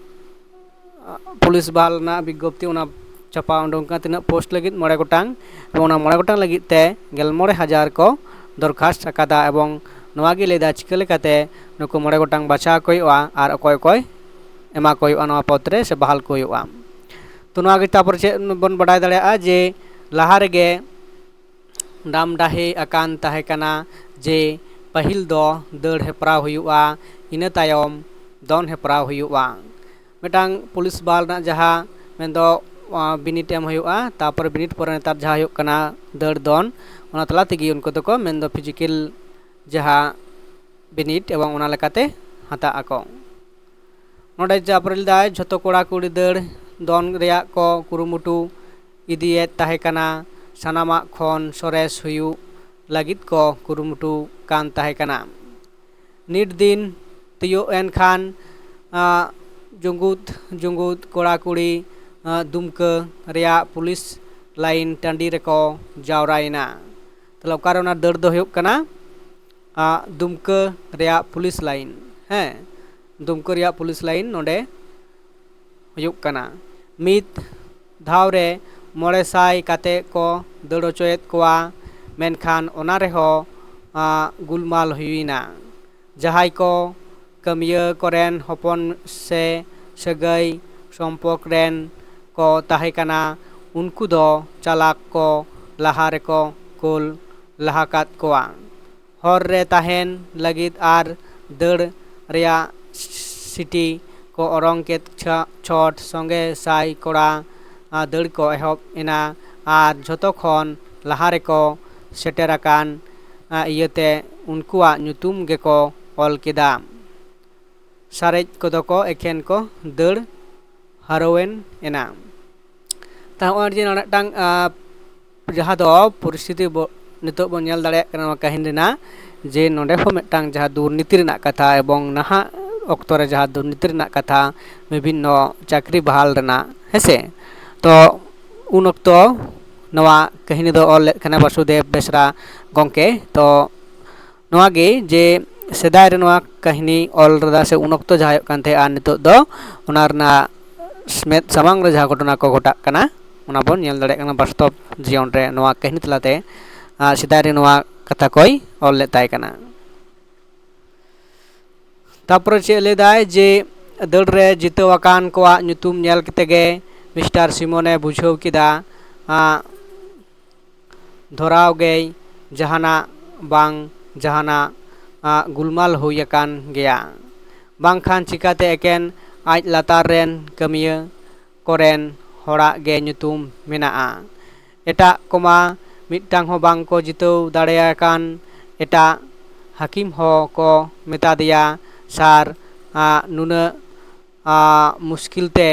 ᱯᱩᱞᱤᱥ ᱵᱟᱦᱟᱞ ᱨᱮᱱᱟᱜ ᱵᱤᱜᱽᱜᱚᱯᱛᱤ, ᱚᱱᱟ ᱪᱷᱟᱯᱟ ᱩᱰᱩᱝ ᱠᱟᱱᱟ᱾ ᱛᱤᱱᱟᱹᱜ ᱯᱳᱥᱴ ᱞᱟᱹᱜᱤᱫ? ᱢᱚᱬᱮ ᱜᱚᱴᱟᱝ᱾ ᱮᱵᱚᱝ ᱚᱱᱟ ᱢᱚᱬᱮ ᱜᱚᱴᱟᱝ ᱞᱟᱹᱜᱤᱫ ᱛᱮ ᱜᱮᱞ ᱢᱚᱬᱮ ᱦᱟᱡᱟᱨ ᱠᱚ ᱫᱚᱨᱠᱷᱟᱥᱛ ᱟᱠᱟᱫᱟ᱾ ᱮᱵᱚᱝ ᱱᱚᱣᱟ ᱜᱮ ᱞᱟᱹᱭᱫᱟ ᱪᱤᱠᱟᱹ ᱞᱮᱠᱟᱛᱮ ᱱᱩᱠᱩ ᱢᱚᱬᱮ ᱜᱚᱴᱟᱝ ᱵᱟᱪᱷᱟᱣ ᱠᱚ ᱦᱩᱭᱩᱜᱼᱟ ᱟᱨ ᱚᱠᱚᱭ ᱚᱠᱚᱭ ᱮᱢᱟ ᱠᱚ ᱦᱩᱭᱩᱜᱼᱟ ᱱᱚᱣᱟ ᱯᱚᱫᱽ ᱨᱮ, ᱥᱮ ᱵᱟᱦᱟᱞ ᱠᱚ ᱦᱩᱭᱩᱜᱼᱟ᱾ ᱛᱚ ᱱᱚᱣᱟ ᱜᱮ ᱛᱟᱨᱯᱚᱨ ᱪᱮᱫ ᱵᱚᱱ ᱵᱟᱰᱟᱭ ᱫᱟᱲᱮᱭᱟᱜᱼᱟ ᱡᱮ ᱞᱟᱦᱟ ᱨᱮᱜᱮ ᱰᱟᱢᱰᱟᱦᱮ ᱟᱠᱟᱱ ᱛᱟᱦᱮᱸ ᱠᱟᱱᱟ ᱡᱮ ᱯᱟᱹᱦᱤᱞ ᱫᱚ ᱫᱟᱹᱲ ᱦᱮᱯᱨᱟᱣ ᱦᱩᱭᱩᱜᱼᱟ, ᱤᱱᱟᱹ ᱛᱟᱭᱚᱢ ᱫᱚᱱ ᱦᱮᱯᱨᱟᱣ ᱦᱩᱭᱩᱜᱼᱟ᱾ ᱢᱤᱫᱴᱟᱝ ᱯᱩᱞᱤᱥ ᱵᱟᱦᱟᱞ ᱨᱮᱱᱟᱜ ᱡᱟᱦᱟᱸ ᱢᱮᱱᱫᱚ ᱵᱤᱱᱤᱰ ᱮᱢ ᱦᱩᱭᱩᱜᱼᱟ, ᱛᱟᱨᱯᱚᱨᱮ ᱵᱤᱱᱤᱰ ᱯᱚᱨᱮ ᱱᱮᱛᱟᱨ ᱡᱟᱦᱟᱸ ᱦᱩᱭᱩᱜ ᱠᱟᱱᱟ ᱫᱟᱹᱲ ᱫᱚᱱ, ᱚᱱᱟ ᱛᱟᱞᱟ ᱛᱮᱜᱮ ᱩᱱᱠᱩ ᱫᱚᱠᱚ ᱢᱮᱱᱫᱚ ᱯᱷᱤᱡᱤᱠᱮᱞ ᱡᱟᱦᱟᱸ ᱵᱤᱱᱤᱰ ᱮᱵᱚᱝ ᱚᱱᱟ ᱞᱮᱠᱟᱛᱮ ᱦᱟᱛᱟᱜ ᱟᱠᱚ᱾ ᱱᱚᱰᱮ ᱛᱟᱨᱯᱚᱨᱮ ᱞᱮᱫᱟᱭ ᱡᱷᱚᱛᱚ ᱠᱚᱲᱟ ᱠᱩᱲᱤ ᱫᱟᱹᱲ ᱫᱚᱱ ᱨᱮᱭᱟᱜ ᱠᱚ ᱠᱩᱨᱩᱢᱩᱴᱩ ᱤᱫᱤᱭᱮᱫ ᱛᱟᱦᱮᱸ ᱠᱟᱱᱟ, ᱥᱟᱱᱟᱢᱟᱜ ᱠᱷᱚᱱ ᱥᱚᱨᱮᱥ ᱦᱩᱭᱩᱜ ᱞᱟᱹᱜᱤᱫ ᱠᱚ ᱠᱩᱨᱩᱢᱩᱴᱩ ᱠᱟᱱ ᱛᱟᱦᱮᱸ ᱠᱟᱱᱟ᱾ ᱱᱤᱴ ᱫᱤᱱ ᱛᱤᱭᱳᱜ ᱮᱱ ᱠᱷᱟᱱ ᱡᱩᱸᱜᱩᱫ ᱡᱩᱸᱜᱩᱫ ᱠᱚᱲᱟ ᱠᱩᱲᱤ ᱫᱩᱢᱠᱟᱹ ᱨᱮᱭᱟᱜ ᱯᱩᱞᱤᱥ ᱞᱟᱭᱤᱱ ᱴᱟᱺᱰᱤ ᱨᱮᱠᱚ ᱡᱟᱣᱨᱟᱭᱮᱱᱟ᱾ ᱛᱟᱦᱞᱮ ᱚᱠᱟᱨᱮ ᱚᱱᱟ ᱫᱟᱹᱲ ᱫᱚ ᱦᱩᱭᱩᱜ ᱠᱟᱱᱟ? ᱫᱩᱢᱠᱟᱹ ᱨᱮᱭᱟᱜ ᱯᱩᱞᱤᱥ ᱞᱟᱭᱤᱱ᱾ ᱦᱮᱸ, ᱫᱩᱢᱠᱟᱹ ᱨᱮᱭᱟᱜ ᱯᱩᱞᱤᱥ ᱞᱟᱭᱤᱱ ᱱᱚᱰᱮ ᱦᱩᱭᱩᱜ ᱠᱟᱱᱟ᱾ ᱢᱤᱫ ᱫᱷᱟᱣ ᱨᱮ ᱢᱚᱬᱮ ᱥᱟᱭ ᱠᱟᱛᱮ ᱠᱚ ᱫᱟᱹᱲ ᱦᱚᱪᱚᱭᱮᱫ ᱠᱚᱣᱟ, ᱢᱮᱱᱠᱷᱟᱱ ᱚᱱᱟ ᱨᱮᱦᱚᱸ ᱜᱩᱞᱢᱟᱞ ᱦᱩᱭᱮᱱᱟ᱾ ᱡᱟᱦᱟᱸᱭ ᱠᱚ ᱠᱟᱹᱢᱤᱭᱟᱹ ᱠᱚᱨᱮᱱ ᱦᱚᱯᱚᱱ ᱥᱮ ᱥᱟᱹᱜᱟᱹᱭ ᱥᱚᱢᱯᱚᱨᱠ ᱨᱮᱱ ᱠᱚ ᱛᱟᱦᱮᱸ ᱠᱟᱱᱟ, ᱩᱱᱠᱩ ᱫᱚ ᱪᱟᱞᱟᱠ ᱠᱚ ᱞᱟᱦᱟ ᱨᱮᱠᱚ ᱠᱩᱞ ᱞᱟᱦᱟ ᱠᱟᱫ ᱠᱚᱣᱟ᱾ ᱦᱚᱨ ᱨᱮ ᱛᱟᱦᱮᱱ ᱞᱟᱹᱜᱤᱫ ᱟᱨ ᱫᱟᱹᱲ ᱨᱮᱭᱟᱜ ᱥᱤᱴᱤ ᱠᱚ ᱚᱨᱚᱝ ᱠᱮᱫ ᱪᱷᱟ- ᱪᱷᱚᱴ ᱥᱚᱸᱜᱮ ᱥᱟᱭ ᱠᱚᱲᱟ ᱟᱜ ᱫᱟᱹᱲ ᱠᱚ ᱮᱦᱚᱵ ᱮᱱᱟ ᱟᱨ ᱡᱷᱚᱛᱚ ᱠᱷᱚᱱ ᱞᱟᱦᱟ ᱨᱮᱠᱚ ᱥᱮᱴᱮᱨ ᱟᱠᱟᱱ ᱟᱜ ᱤᱭᱟᱹᱛᱮ ᱩᱱᱠᱩᱣᱟᱜ ᱧᱩᱛᱩᱢ ᱜᱮᱠᱚ ᱚᱞ ᱠᱮᱫᱟ᱾ ᱥᱟᱨᱮᱡ ᱠᱚᱫᱚ ᱠᱚ ᱮᱠᱷᱮᱱ ᱠᱚ ᱫᱟᱹᱲ ᱦᱟᱨᱚᱣᱮᱱ ᱮᱱᱟ᱾ ᱛᱟ ᱱᱚᱜᱼᱚᱭ ᱡᱮ ᱱᱚᱰᱮ ᱢᱤᱫᱴᱟᱝ ᱟᱸ, ᱡᱟᱦᱟᱸ ᱫᱚ ᱯᱚᱨᱤᱥᱛᱷᱤᱛᱤ ᱵᱚ- ᱱᱤᱛᱚᱜ ᱵᱚᱱ ᱧᱮᱞ ᱫᱟᱲᱮᱭᱟᱜ ᱠᱟᱱᱟ ᱱᱚᱣᱟ ᱠᱟᱹᱦᱱᱤ ᱨᱮᱱᱟᱜ, ᱡᱮ ᱱᱚᱰᱮ ᱦᱚᱸ ᱢᱤᱫᱴᱟᱝ ᱡᱟᱦᱟᱸ ᱫᱩᱨᱱᱤᱛᱤ ᱨᱮᱱᱟᱜ ᱠᱟᱛᱷᱟ ᱮᱵᱚᱝ ᱱᱟᱦᱟᱜ ᱚᱠᱛᱚ ᱨᱮ ᱡᱟᱦᱟᱸ ᱫᱩᱨᱱᱤᱛᱤ ᱨᱮᱱᱟᱜ ᱠᱟᱛᱷᱟ, ᱵᱤᱵᱷᱤᱱᱱᱚ ᱪᱟᱹᱠᱨᱤ ᱵᱟᱦᱟᱞ ᱨᱮᱱᱟᱜ, ᱦᱮᱸᱥᱮ᱾ ᱛᱚ ᱩᱱ ᱚᱠᱛᱚ ᱱᱚᱣᱟ ᱠᱟᱹᱦᱱᱤ ᱫᱚ ᱚᱞ ᱞᱮᱫ ᱠᱷᱟᱱᱮ ᱵᱟᱥᱩᱫᱮᱵ ᱵᱮᱥᱨᱟ ᱜᱚᱢᱠᱮ᱾ ᱛᱚ ᱱᱚᱣᱟ ᱜᱮ ᱡᱮ ᱥᱮᱫᱟᱭ ᱨᱮ ᱱᱚᱣᱟ ᱠᱟᱹᱦᱱᱤ ᱚᱞ ᱞᱮᱫᱟ ᱥᱮ ᱩᱱ ᱚᱠᱛᱚ ᱡᱟᱦᱟᱸ ᱦᱩᱭᱩᱜ ᱠᱟᱱ ᱛᱟᱦᱮᱸᱫ ᱟᱨ ᱱᱤᱛᱚᱜ ᱫᱚ ᱚᱱᱟ ᱨᱮᱱᱟᱜ ᱢᱮᱫ ᱥᱟᱢᱟᱝ ᱨᱮ ᱡᱟᱦᱟᱸ ᱜᱷᱚᱴᱚᱱᱟ ᱠᱚ ᱜᱷᱚᱴᱟᱜ ᱠᱟᱱᱟ, ᱚᱱᱟ ᱵᱚᱱ ᱧᱮᱞ ᱫᱟᱲᱮᱭᱟᱜ ᱠᱟᱱᱟ ᱵᱟᱥᱛᱚᱵ ᱡᱤᱭᱚᱱ ᱨᱮ ᱱᱚᱣᱟ ᱠᱟᱹᱦᱱᱤ ᱛᱟᱞᱟᱛᱮ᱾ ᱟᱨ ᱥᱮᱫᱟᱭ ᱨᱮ ᱱᱚᱣᱟ ᱠᱟᱛᱷᱟ ᱠᱚᱭ ᱚᱞ ᱞᱮᱫ ᱛᱟᱦᱮᱸ ᱠᱟᱱᱟ᱾ ᱛᱟᱯᱚᱨᱮ ᱪᱮᱫ ᱞᱟᱹᱭ ᱫᱟᱭ ᱡᱮ ᱫᱟᱹᱲ ᱨᱮ ᱡᱤᱛᱟᱹᱣ ᱟᱠᱟᱱ ᱠᱚᱣᱟᱜ ᱧᱩᱛᱩᱢ ᱧᱮᱞ ᱠᱟᱛᱮ ᱜᱮ ᱢᱤᱥᱴᱟᱨ ᱥᱤᱢᱚᱱᱮ ᱵᱩᱡᱷᱟᱹᱣ ᱠᱮᱫᱟ, ᱟᱸ, ᱫᱷᱚᱨᱟᱣ ᱜᱮᱭ ᱡᱟᱦᱟᱱᱟᱜ ᱵᱟᱝ ᱡᱟᱦᱟᱱᱟᱜ ᱟᱜ ᱜᱩᱞᱢᱟᱞ ᱦᱩᱭ ᱟᱠᱟᱱ ᱜᱮᱭᱟ, ᱵᱟᱝᱠᱷᱟᱱ ᱪᱤᱠᱟᱹᱛᱮ ᱮᱠᱮᱱ ᱟᱡ ᱞᱟᱛᱟᱨ ᱨᱮᱱ ᱠᱟᱹᱢᱤᱭᱟᱹ ᱠᱚᱨᱮᱱ ᱦᱚᱲᱟᱜ ᱜᱮ ᱧᱩᱛᱩᱢ ᱢᱮᱱᱟᱜᱼᱟ᱾ ᱮᱴᱟᱜ ᱠᱚᱢᱟ ᱢᱤᱫᱴᱟᱝ ᱦᱚᱸ ᱵᱟᱝ ᱠᱚ ᱡᱤᱛᱟᱹᱣ ᱫᱟᱲᱮᱭᱟᱠᱟᱱ᱾ ᱮᱴᱟᱜ ᱦᱟᱹᱠᱤᱢ ᱦᱚᱸ ᱠᱚ ᱢᱮᱛᱟ ᱫᱮᱭᱟ, "ᱥᱟᱨ, ᱟᱜ ᱱᱩᱱᱟᱹᱜ ᱟᱜ ᱢᱩᱥᱠᱤᱞ ᱛᱮ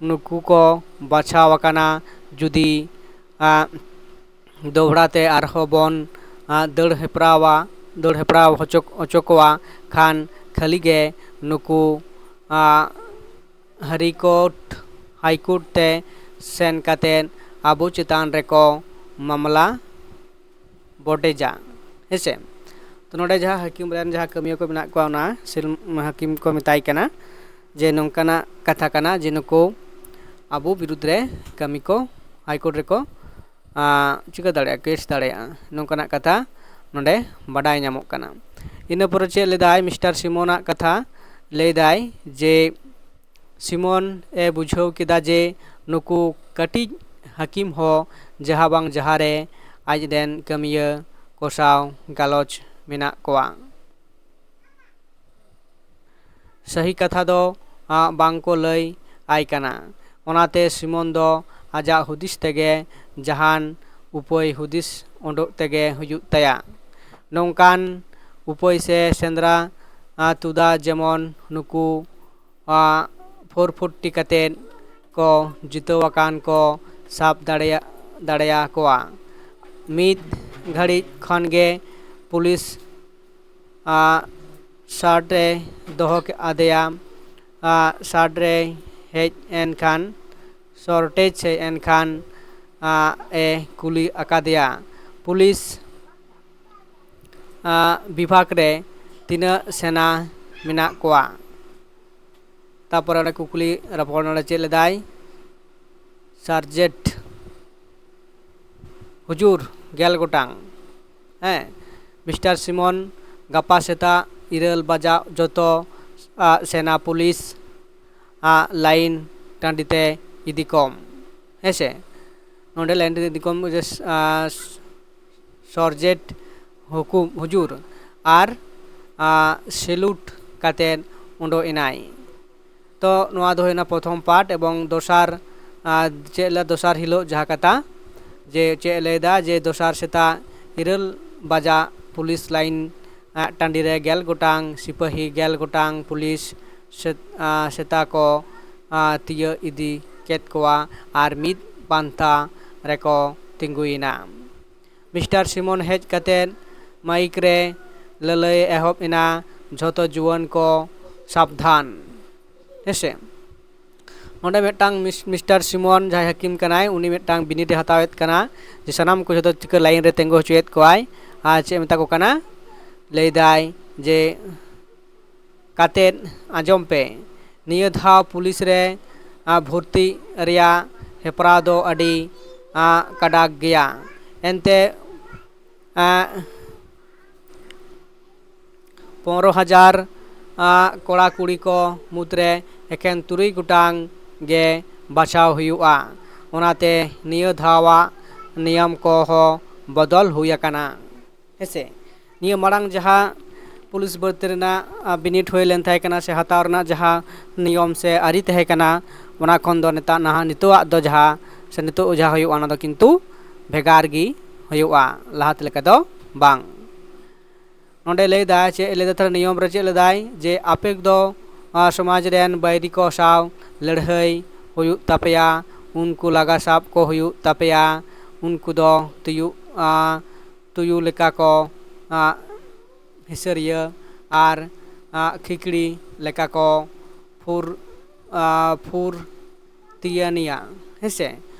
ᱱᱩᱠᱩ ᱠᱚ ᱵᱟᱪᱷᱟᱣ ᱟᱠᱟᱱᱟ, ᱡᱩᱫᱤ ᱟᱜ ᱫᱚᱦᱲᱟ ᱛᱮ ᱟᱨᱦᱚᱸ ᱵᱚᱱ ᱟᱜ ᱫᱟᱹᱲ ᱦᱮᱯᱨᱟᱣᱟ, ᱫᱟᱹᱲ ᱦᱮᱯᱨᱟᱣ ᱦᱚᱪᱚ ᱦᱚᱪᱚ ᱠᱚᱣᱟ ᱠᱷᱟᱱ ᱠᱷᱟᱹᱞᱤ ᱜᱮ ᱱᱩᱠᱩ ᱟᱜ ᱦᱟᱭᱠᱳᱨᱴ ᱦᱟᱭᱠᱳᱨᱴ ᱛᱮ ᱥᱮᱱ ᱠᱟᱛᱮᱫ ᱟᱵᱚ ᱪᱮᱛᱟᱱ ᱨᱮᱠᱚ ᱢᱟᱢᱞᱟ ᱵᱚᱰᱮᱡᱟ", ᱦᱮᱸᱥᱮ᱾ ᱛᱚ ᱱᱚᱰᱮ ᱡᱟᱦᱟᱸ ᱦᱟᱹᱠᱤᱢ ᱨᱮᱱ ᱡᱟᱦᱟᱸ ᱠᱟᱹᱢᱤᱭᱟᱹ ᱠᱚ ᱢᱮᱱᱟᱜ ᱠᱚᱣᱟ, ᱚᱱᱟ ᱥᱤᱞ- ᱦᱟᱹᱠᱤᱢ ᱠᱚ ᱢᱮᱛᱟᱭ ᱠᱟᱱᱟ ᱡᱮ ᱱᱚᱝᱠᱟᱱᱟᱜ ᱠᱟᱛᱷᱟ ᱠᱟᱱᱟ ᱡᱮ ᱱᱩᱠᱩ ᱟᱵᱚ ᱵᱤᱨᱩᱫᱽ ᱨᱮ ᱠᱟᱹᱢᱤ ᱠᱚ ᱦᱟᱭᱠᱳᱨᱴ ᱨᱮᱠᱚ ᱟᱸ, ᱪᱤᱠᱟᱹ ᱫᱟᱲᱮᱭᱟᱜᱼᱟ, ᱠᱮᱥ ᱫᱟᱲᱮᱭᱟᱜᱼᱟ, ᱱᱚᱝᱠᱟᱱᱟᱜ ᱠᱟᱛᱷᱟ ᱱᱚᱰᱮ ᱵᱟᱰᱟᱭ ᱧᱟᱢᱚᱜ ᱠᱟᱱᱟ᱾ ᱤᱱᱟᱹ ᱯᱚᱨᱮ ᱪᱮᱫ ᱞᱮᱫᱟᱭ ᱢᱤᱥᱴᱟᱨ ᱥᱤᱢᱚᱱᱟᱜ ᱠᱟᱛᱷᱟ? ᱞᱟᱹᱭᱫᱟᱭ ᱡᱮ ᱥᱤᱢᱚᱱ ᱮ ᱵᱩᱡᱷᱟᱹᱣ ᱠᱮᱫᱟ ᱡᱮ ᱱᱩᱠᱩ ᱠᱟᱹᱴᱤᱡ ᱦᱟᱹᱠᱤᱢ ᱦᱚᱸ ᱡᱟᱦᱟᱸ ᱵᱟᱝ ᱡᱟᱦᱟᱸ ᱨᱮ ᱟᱡ ᱨᱮᱱ ᱠᱟᱹᱢᱤᱭᱟᱹ ᱠᱚ ᱥᱟᱶ ᱜᱟᱞᱚᱪ ᱢᱮᱱᱟᱜ ᱠᱚᱣᱟ᱾ ᱥᱟᱹᱦᱤ ᱠᱟᱛᱷᱟ ᱫᱚ ᱵᱟᱝ ᱠᱚ ᱞᱟᱹᱭ ᱟᱭ ᱠᱟᱱᱟ᱾ ᱚᱱᱟᱛᱮ ᱥᱤᱢᱚᱱ ᱫᱚ ᱟᱡᱟᱜ ᱦᱩᱫᱤᱥ ᱛᱮᱜᱮ ᱡᱟᱦᱟᱱ ᱩᱯᱟᱹᱭ ᱦᱩᱫᱤᱥ ᱩᱰᱩᱠ ᱛᱮᱜᱮ ᱦᱩᱭᱩᱜ ᱛᱟᱭᱟ᱾ ᱱᱚᱝᱠᱟᱱ ᱩᱯᱟᱹᱭ ᱥᱮ ᱥᱮᱸᱫᱽᱨᱟ ᱛᱩᱫᱟ, ᱡᱮᱢᱚᱱ ᱱᱩᱠᱩ ᱯᱷᱳᱨ ᱯᱷᱳᱨᱴᱤ ᱠᱟᱛᱮᱫ ᱠᱚ ᱡᱤᱛᱟᱹᱣ ᱟᱠᱟᱱ ᱠᱚ ᱥᱟᱵ ᱫᱟᱲᱮᱭᱟᱜ ᱫᱟᱲᱮᱭᱟᱠᱚᱣᱟ᱾ ᱢᱤᱫ ᱜᱷᱟᱹᱲᱤᱡ ᱠᱷᱚᱱ ᱜᱮ ᱯᱩᱞᱤᱥ ᱥᱟᱨᱴ ᱨᱮ ᱫᱚᱦᱚ ᱟᱫᱮᱭᱟ᱾ ᱥᱟᱨᱴ ᱨᱮ ᱦᱮᱡ ᱮᱱ ᱠᱷᱟᱱ, ᱥᱚᱨᱴᱮᱡᱽ ᱦᱮᱡ ᱮᱱ ᱠᱷᱟᱱ ᱮ ᱠᱩᱞᱤ ᱟᱠᱟᱫᱮᱭᱟ, ᱯᱩᱞᱤᱥ ᱵᱤᱵᱷᱟᱜᱽ ᱨᱮ ᱛᱤᱱᱟᱹᱜ ᱥᱮᱱᱟ ᱢᱮᱱᱟᱜ ᱠᱚᱣᱟ? ᱛᱟᱯᱚᱨᱮ ᱚᱸᱰᱮ ᱠᱩᱠᱞᱤ ᱨᱚᱯᱚᱲ ᱱᱚᱰᱮ ᱪᱮᱫ ᱞᱮᱫᱟᱭ, ᱥᱟᱨᱡᱮᱱᱴ ᱦᱩᱡᱩᱨ, ᱜᱮᱞ ᱜᱚᱴᱟᱝ᱾ ᱦᱮᱸ, ᱢᱤᱥᱴᱟᱨ ᱥᱤᱢᱚᱱ, ᱜᱟᱯᱟ ᱥᱮᱛᱟᱜ ᱤᱨᱟᱹᱞ ᱵᱟᱡᱟᱜ ᱡᱚᱛᱚ ᱥᱮᱱᱟ ᱯᱩᱞᱤᱥ ᱞᱟᱭᱤᱱ ᱴᱟᱺᱰᱤ ᱛᱮ ᱤᱫᱤ ᱠᱚᱢ᱾ ᱦᱮᱸ ᱥᱮ, ᱱᱚᱰᱮ ᱞᱟᱭᱤᱱ ᱨᱮ ᱤᱫᱤ ᱠᱚᱢ ᱡᱮ ᱥᱚᱨᱡᱮᱴ ᱦᱩᱠᱩᱢ ᱦᱩᱡᱩᱨ ᱟᱨ ᱥᱮᱞᱩᱴ ᱠᱟᱛᱮᱫ ᱩᱰᱩᱠ ᱮᱱᱟᱭ᱾ ᱛᱚ ᱱᱚᱣᱟ ᱫᱚ ᱦᱩᱭᱱᱟ ᱯᱨᱚᱛᱷᱚᱢ ᱯᱟᱨᱴ᱾ ᱮᱵᱚᱝ ᱫᱚᱥᱟᱨ ᱪᱮᱫ ᱞᱮ ᱫᱚᱥᱟᱨ ᱦᱤᱞᱳᱜ ᱡᱟᱦᱟᱸ ᱠᱟᱛᱷᱟ ᱡᱮ ᱪᱮᱫ ᱮ ᱞᱟᱹᱭᱫᱟ ᱡᱮ ᱫᱚᱥᱟᱨ ᱥᱮᱛᱟᱜ ᱤᱨᱟᱹᱞ ᱵᱟᱡᱟᱜ ᱯᱩᱞᱤᱥ ᱞᱟᱭᱤᱱ ᱴᱟᱺᱰᱤ ᱨᱮ ᱜᱮᱞ ᱜᱚᱴᱟᱝ ᱥᱤᱯᱟᱹᱦᱤ, ᱜᱮᱞ ᱜᱚᱴᱟᱝ ᱯᱩᱞᱤᱥ ᱥᱮᱛᱟ ᱠᱚ ᱛᱤᱭᱟᱹᱜ ᱤᱫᱤ ᱠᱮᱫ ᱠᱚᱣᱟ ᱟᱨ ᱢᱤᱫ ᱯᱟᱱᱛᱷᱟ ᱨᱮᱠᱚ ᱛᱤᱸᱜᱩᱭᱮᱱᱟ᱾ ᱢᱤᱥᱴᱟᱨ ᱥᱤᱢᱚᱱ ᱦᱮᱡ ᱠᱟᱛᱮᱫ ᱢᱟᱭᱤᱠ ᱨᱮ ᱞᱟᱹᱞᱟᱹᱭ ᱮᱦᱚᱵ ᱮᱱᱟ, "ᱡᱷᱚᱛᱚ ᱡᱩᱣᱟᱹᱱ ᱠᱚ ᱥᱟᱵᱫᱷᱟᱱ!" ᱦᱮᱸᱥᱮ, ᱱᱚᱰᱮ ᱢᱤᱫᱴᱟᱝ ᱢᱤᱥᱴᱟᱨ ᱥᱤᱢᱚᱱ ᱡᱟᱦᱟᱸᱭ ᱦᱟᱹᱠᱤᱢ ᱠᱟᱱᱟᱭ, ᱩᱱᱤ ᱢᱤᱫᱴᱟᱝ ᱵᱤᱱᱤᱰ ᱮ ᱦᱟᱛᱟᱣᱮᱫ ᱠᱟᱱᱟ ᱡᱮ ᱥᱟᱱᱟᱢ ᱠᱚ ᱡᱷᱚᱛᱚ ᱪᱤᱠᱟᱹ ᱞᱟᱭᱤᱱ ᱨᱮ ᱛᱤᱸᱜᱩ ᱦᱚᱪᱚᱭᱮᱫ ᱠᱚᱣᱟᱭ᱾ ᱟᱨ ᱪᱮᱫ ᱮ ᱢᱮᱛᱟ ᱠᱚ ᱠᱟᱱᱟ? ᱞᱟᱹᱭᱫᱟᱭ ᱡᱮ ᱠᱟᱛᱮᱫ ᱟᱸᱡᱚᱢ ᱯᱮ, ᱱᱤᱭᱟᱹ ᱫᱷᱟᱣ ᱯᱩᱞᱤᱥ ᱨᱮ ᱵᱷᱚᱨᱛᱤ ᱨᱮᱭᱟᱜ ᱦᱮᱯᱨᱟᱣ ᱫᱚ ᱟᱹᱰᱤ ᱠᱟᱰᱟᱠ ᱜᱮᱭᱟ᱾ ᱮᱱᱛᱮ ᱯᱚᱱᱨᱚ ᱦᱟᱡᱟᱨ ᱠᱚᱲᱟ ᱠᱩᱲᱤ ᱠᱚ ᱢᱩᱫᱽᱨᱮ ᱮᱠᱷᱮᱱ ᱛᱩᱨᱩᱭ ᱜᱚᱴᱟᱝ ᱜᱮ ᱵᱟᱪᱷᱟᱣ ᱦᱩᱭᱩᱜᱼᱟ᱾ ᱚᱱᱟᱛᱮ ᱱᱤᱭᱟᱹ ᱫᱷᱟᱣᱟᱜ ᱱᱤᱭᱚᱢ ᱠᱚᱦᱚᱸ ᱵᱚᱫᱚᱞ ᱦᱩᱭ ᱟᱠᱟᱱᱟ᱾ ᱦᱮᱸᱥᱮ, ᱱᱤᱭᱟᱹ ᱢᱟᱲᱟᱝ ᱡᱟᱦᱟᱸ ᱯᱩᱞᱤᱥ ᱵᱷᱚᱨᱛᱤ ᱨᱮᱱᱟᱜ ᱵᱤᱱᱤᱰ ᱦᱩᱭ ᱞᱮᱱ ᱛᱟᱦᱮᱸ ᱠᱟᱱᱟ ᱥᱮ ᱦᱟᱛᱟᱣ ᱨᱮᱱᱟᱜ ᱡᱟᱦᱟᱸ ᱱᱤᱭᱚᱢ ᱥᱮ ᱟᱹᱨᱤ ᱛᱟᱦᱮᱸ ᱠᱟᱱᱟ, ᱚᱱᱟ ᱠᱷᱚᱱ ᱫᱚ ᱱᱮᱛᱟᱨ ᱱᱟᱦᱟᱜ ᱱᱤᱛᱚᱜᱟᱜ ᱫᱚ ᱡᱟᱦᱟᱸ ᱥᱮ ᱱᱤᱛᱚᱜ ᱡᱟᱦᱟᱸ ᱦᱩᱭᱩᱜᱼᱟ, ᱚᱱᱟ ᱫᱚ ᱠᱤᱱᱛᱩ ᱵᱷᱮᱜᱟᱨ ᱜᱮ ᱦᱩᱭᱩᱜᱼᱟ, ᱞᱟᱦᱟᱛᱮ ᱞᱮᱠᱟ ᱫᱚ ᱵᱟᱝ᱾ ᱱᱚᱰᱮ ᱞᱟᱹᱭᱫᱟᱭ ᱪᱮᱫ ᱞᱟᱹᱭᱫᱟ, ᱛᱟᱦᱞᱮ ᱱᱤᱭᱚᱢ ᱨᱮ ᱪᱮᱫ ᱞᱟᱹᱭᱫᱟᱭ ᱡᱮ ᱟᱯᱮ ᱫᱚ ᱥᱚᱢᱟᱡᱽ ᱨᱮᱱ ᱵᱟᱹᱭᱨᱤ ᱠᱚ ᱥᱟᱶ ᱞᱟᱹᱲᱦᱟᱹᱭ ᱦᱩᱭᱩᱜ ᱛᱟᱯᱮᱭᱟ, ᱩᱱᱠᱩ ᱞᱟᱜᱟ ᱥᱟᱵ ᱠᱚ ᱦᱩᱭᱩᱜ ᱛᱟᱯᱮᱭᱟ, ᱩᱱᱠᱩ ᱫᱚ ᱛᱩᱭᱩ ᱛᱩᱭᱩ ᱞᱮᱠᱟ ᱠᱚ ᱦᱤᱥᱟᱹᱨᱤᱭᱟᱹ ᱟᱨ ᱠᱷᱤᱠᱲᱤ ᱞᱮᱠᱟ ᱠᱚ ᱯᱷᱩᱨ ᱯᱷᱩᱨᱛᱤᱭᱟᱹᱱᱤᱭᱟ, ᱦᱮᱸᱥᱮ᱾